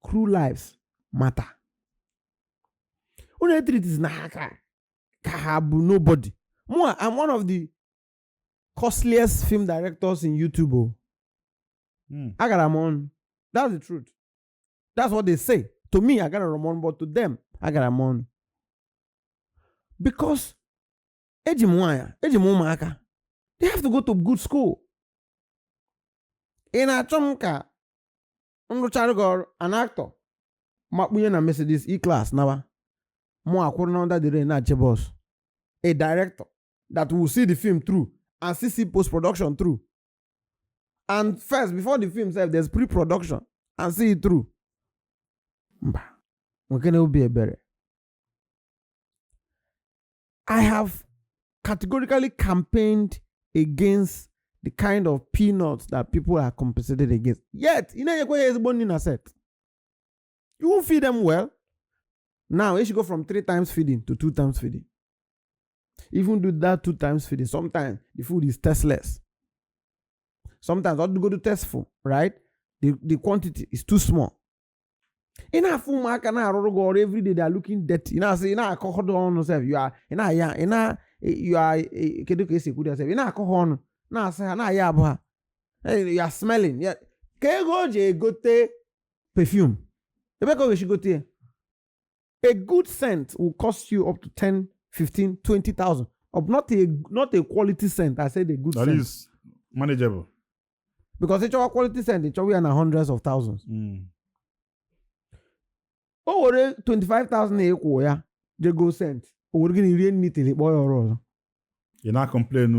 Crew lives matter. Unu treat na ha ka ha bụ nobody. Mụ, I'm one of the costliest film directors in YouTube o. Agara m ọnụ. That's the truth. That's what they say. To me, agara m ọnụ, but to them, agara m ọnụ. Because eji m nwaanyị, eji m ụmụaka. They have to go to good school. Ị na-achọ m ka m rụchara gị ọrụ, an actor makpunye na Mercedes E-Class nawa, mụ akwụrụ na under the rain na-ache bus. A director that will see the film through and see post-production through. And first, before the film sef, there's pre-production and see it through. Mba. Nwoke na obi ebere. I have categorically campaigned against the kind of peanuts that people are compensated against. Yet, ị na-enyekwa ya ezigbo nri na set. You won't feed them well. Now it should go from three times feeding to two times feeding. Even do that two times feeding, sometimes the food is tasteless. Sometimes ọ go to tasteful, right? The quantity is too small. Ị na-afụ ụmụaka na-arụrụ gị ọrụ every day, they are looking dirty. Ị na-asị, ị na-akọkọdo ọnụ sef, you are ị na-aya ị na you are kedu ka esi ekwu ya sef, ị na-akọ ha ọnụ, na-asị ha na-aya abụ ha. Hey, you are smelling. Yeah. Ka ego o ji egote perfume, ebe ka ọ ga-esi gote ya? A good scent will cost you up to 10, 15, 20,000. Of not a quality scent. I said a good That scent. is manageable. Because ịchọwa quality scent, ịchọwa ya na hundreds of thousands. O were 25,000 na ịkwụ ya jego scent, o were gịnị rie nri tili kpọọ ya ọrụ ọzọ. Ị na-complain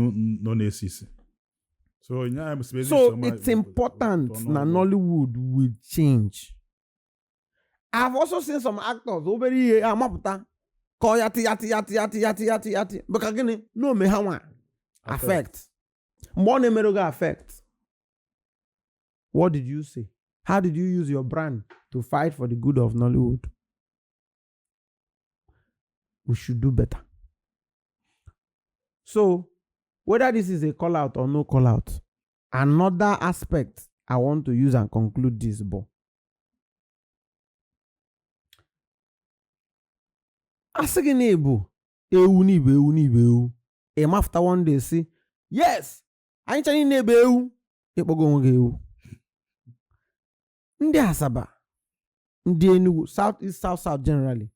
nọ na-esi isi. So nya bụ So it's important na Nollywood will change. I've also seen some actors, obere ihe amapụta kọọ yatị yatị yatị yatị yatị yatị yatị, maka gịnị na ome ha nwa affect. Mgbe ọ na-emerụ gị affect, what did you say? How did you use your brand to fight for the good of Nollywood? We should do better. So whether this is a call out or no call out, another aspect I want to use and conclude this bụ, asị gị na ịbụ ewu n'ibe ewu n'ibe ewu, ị mafụta one day si yes, anyị chọrọ na-ebe ewu, ịkpọgo onwe gị ewu. Ndị Asaba, ndị Enugu, South East, South South generally,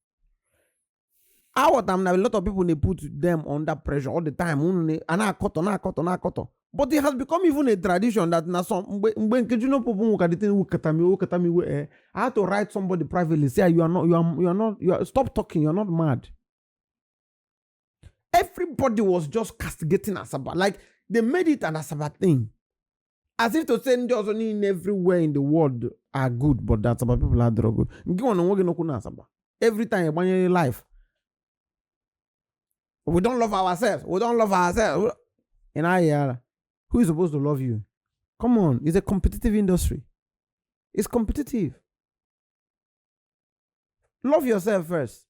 aghọtara m na a lot of people na put them under pressure all the time. Unu a na-akọtọ, na-akọtọ, na-akọtọ, but it has become even a tradition that na some mgbe nke Junior Pope nwụka, the thing wukata m wukata m iwe. I had to write somebody privately, say, "You are not, you are not, you are, stop talking, you are not mad." Everybody was just castigating Asaba, like they made it an Asaba thing, as if to say ndị ọzọ niile everywhere in the world are good, but the Asaba people are good. Nke nwa na onwe gị n'okwu na Asaba, every time ịgbanyere life, "We don't love ourselves, we don't love ourselves." Ị na-ayị ara. Who is supposed to love you? Come on, it's a competitive industry. It's competitive. Love yourself first.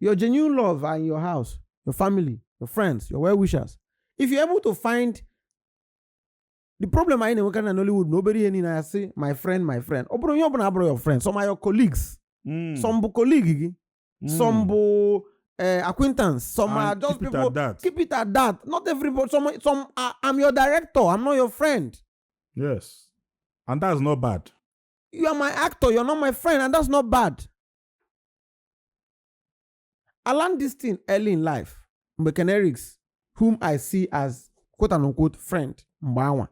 Your genuine love are in your house, your family, your friends, your well-wishers. If you're able to find the problem anyị na-enwekarị na Nollywood na obere ihe niile asị, "My friend, my friend." Ọ bụrụ onye ọbụla abụrụ your friend. Some are your colleagues. Some bụ colleague gị, some bụ acquaintance, some And are just keep it people. at that. Keep it at that. Not everybody. Some are, I'm your director, I'm not your friend. Yes. And that's not bad. You are my actor, you're not my friend, and that's not bad. I learned this thing early in life. Mgbe Ken Erics, whom I see as quote and unquote friend, mgbe anwa,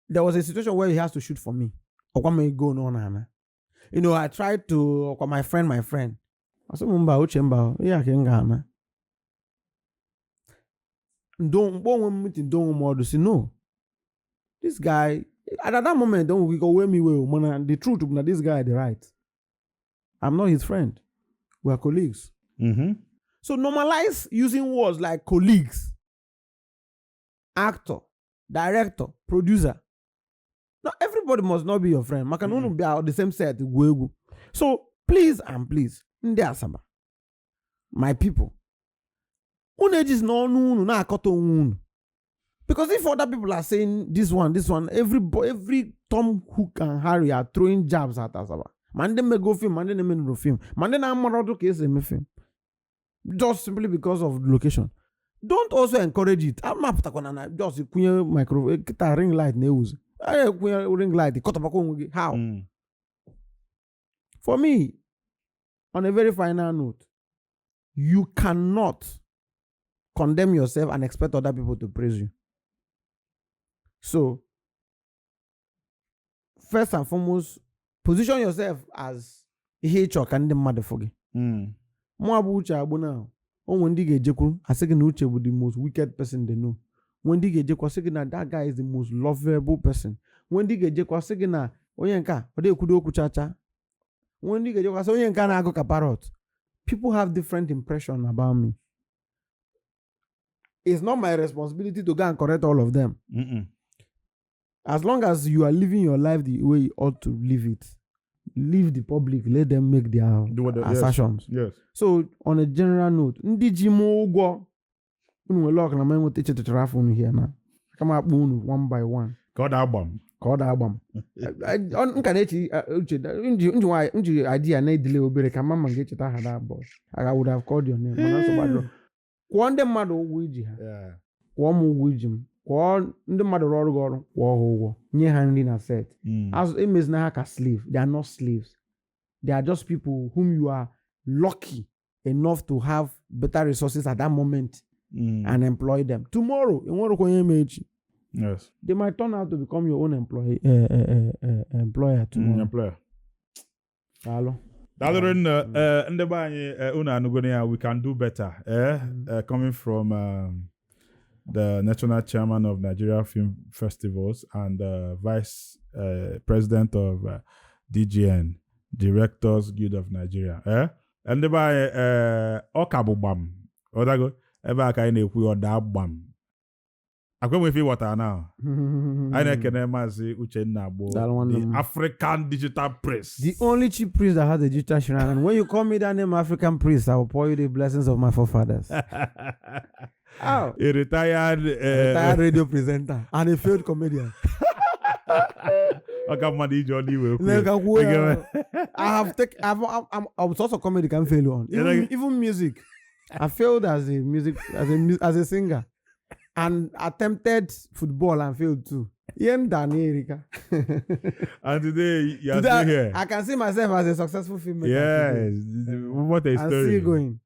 there was a situation where he has to shoot for me. Ọkwa m ego nọ na I tried to, ọkwa my friend, my friend. Asị m mba, Uche, mba, ihe a ka m ga-ana. Ndo mkpọ onwe m meeting, ndo onwe m ọdụ si no. This guy at that moment don't go wee m iwe o, mana the truth bụ na this guy dị right. I'm not his friend. We are colleagues. So normalize using words like colleagues, actor, director, producer. Now everybody must not be your friend. Maka na unu bịa the same set gwuo egwu. So please and please, ndị Asaba, my people, unu ejizi n'ọnụ unu na-akọta onwe unu. Because if other people are saying this one, this one, every Tom, Hook and Harry are throwing jabs at Asaba. Ma ndị mego film, ma ndị na-emenụrụ film, ma ndị na-amara ọdụ ka esi eme film. Just simply because of location. Don't also encourage it. Amapụtakwana na just kwunye microphone, kịta ring light na-ewuzi. A ekwunye ring light, kọtọbakwa onwe gị. How? For me, on a very final note, you cannot condemn yourself and expect other people to praise you. So, first and foremost, position yourself as ihe ị chọrọ ka ndị mmadụ fụ gị. Mụ abụ Uche Agbụ na onwe ndị ga-ejekwuru asị gị na Uche bụ the most wicked person they know. Nwe ndị ga-ejekwa sị gị na that guy is the most lovable person. Nwe ndị ga-ejekwa sị gị na onye nke a ọ dị ekwudo okwu chacha. Nwe ndị ga-ejekwa sị onye nke a na-agụ ka parrot. People have different impression about me. It's not my responsibility to go and correct all of them. As long as you are living your life the way you ought to live it. Leave the public, let them make their Do what they- yes. assertions. So on a general note, ndị ji m ụgwọ, unu nwere luck na m enweta echetachara afọ unu here na aka m akpọ unu one by one. Ka ọ da-agba m. Ka ọ da-agba m. M ka na-eche uche nji idea na-edile obere ka mama ga-echeta aha that boy. I would have called your name, mana nsogbu adịrọ. Kwụọ ndị mmadụ ụgwọ iji ha. Kwụọ m ụgwọ iji m. Kwụọ ndị mmadụ rụọ ọrụ gị ọrụ, kwụọ ha ụgwọ, nye ha nri na set. Emezina ha ka slave. They are not slaves. They are just people whom you are lucky enough to have better resources at that moment and employ them. Tomorrow, enwerekwa onye ma echi. They might turn out to become your own employee, employer tomorrow. Employer. Daalụ. Daalụ nne. Ndị be anyị, unu anụgoro ya. We can do better. Coming from the national chairman of Nigeria Film Festivals and vice president of DGN, Directors Guild of Nigeria. Ndị be anyị, ọ ka bụ gbam ọdago ebe a ka anyị na-ekwu ya, ọ daa gbam akwa enwe ife ịghọtara na anyị na-ekene Maazị Uchenna Agbo, Daalụ, nwanne the m. African Digital Priest. The only chief priest that has a digital shrine. And when you call me that name, African priest, I will pour you the blessings of my forefathers. Ow. A retired, Retired radio presenter and a failed comedian. Ọ ka mmadụ iji ọnụ iwe kwu. Like, Ege- I have taken. I'm also comedy can fail you on. Yeah, Even, like- even music, I failed as a music as a mu- as a singer, and attempted football and failed too. Yen Dani Erika. And today you are Today, still here. I can see myself as a successful filmmaker today. Yes, what a And story. still going.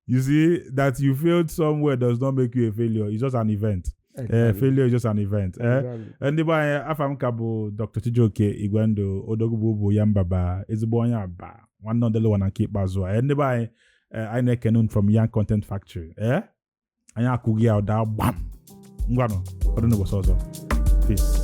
You see that you failed somewhere does not make you a failure. It's just an event. Failure is just an event. Ndị be anyị, afa m ka bụ Dr. Chijioke Igwendụ Odogwu bụ ya mbaba ezigbo onye aba nwanne ọdịlụwa na nke ikpeazụ a. Ndị be anyị, anyị na-ekene unu from Young Content Factory. Anyị akụghị ya ụda gbam. Ngwanụ, ọdụ n'ụbọchị ọzọ. Peace.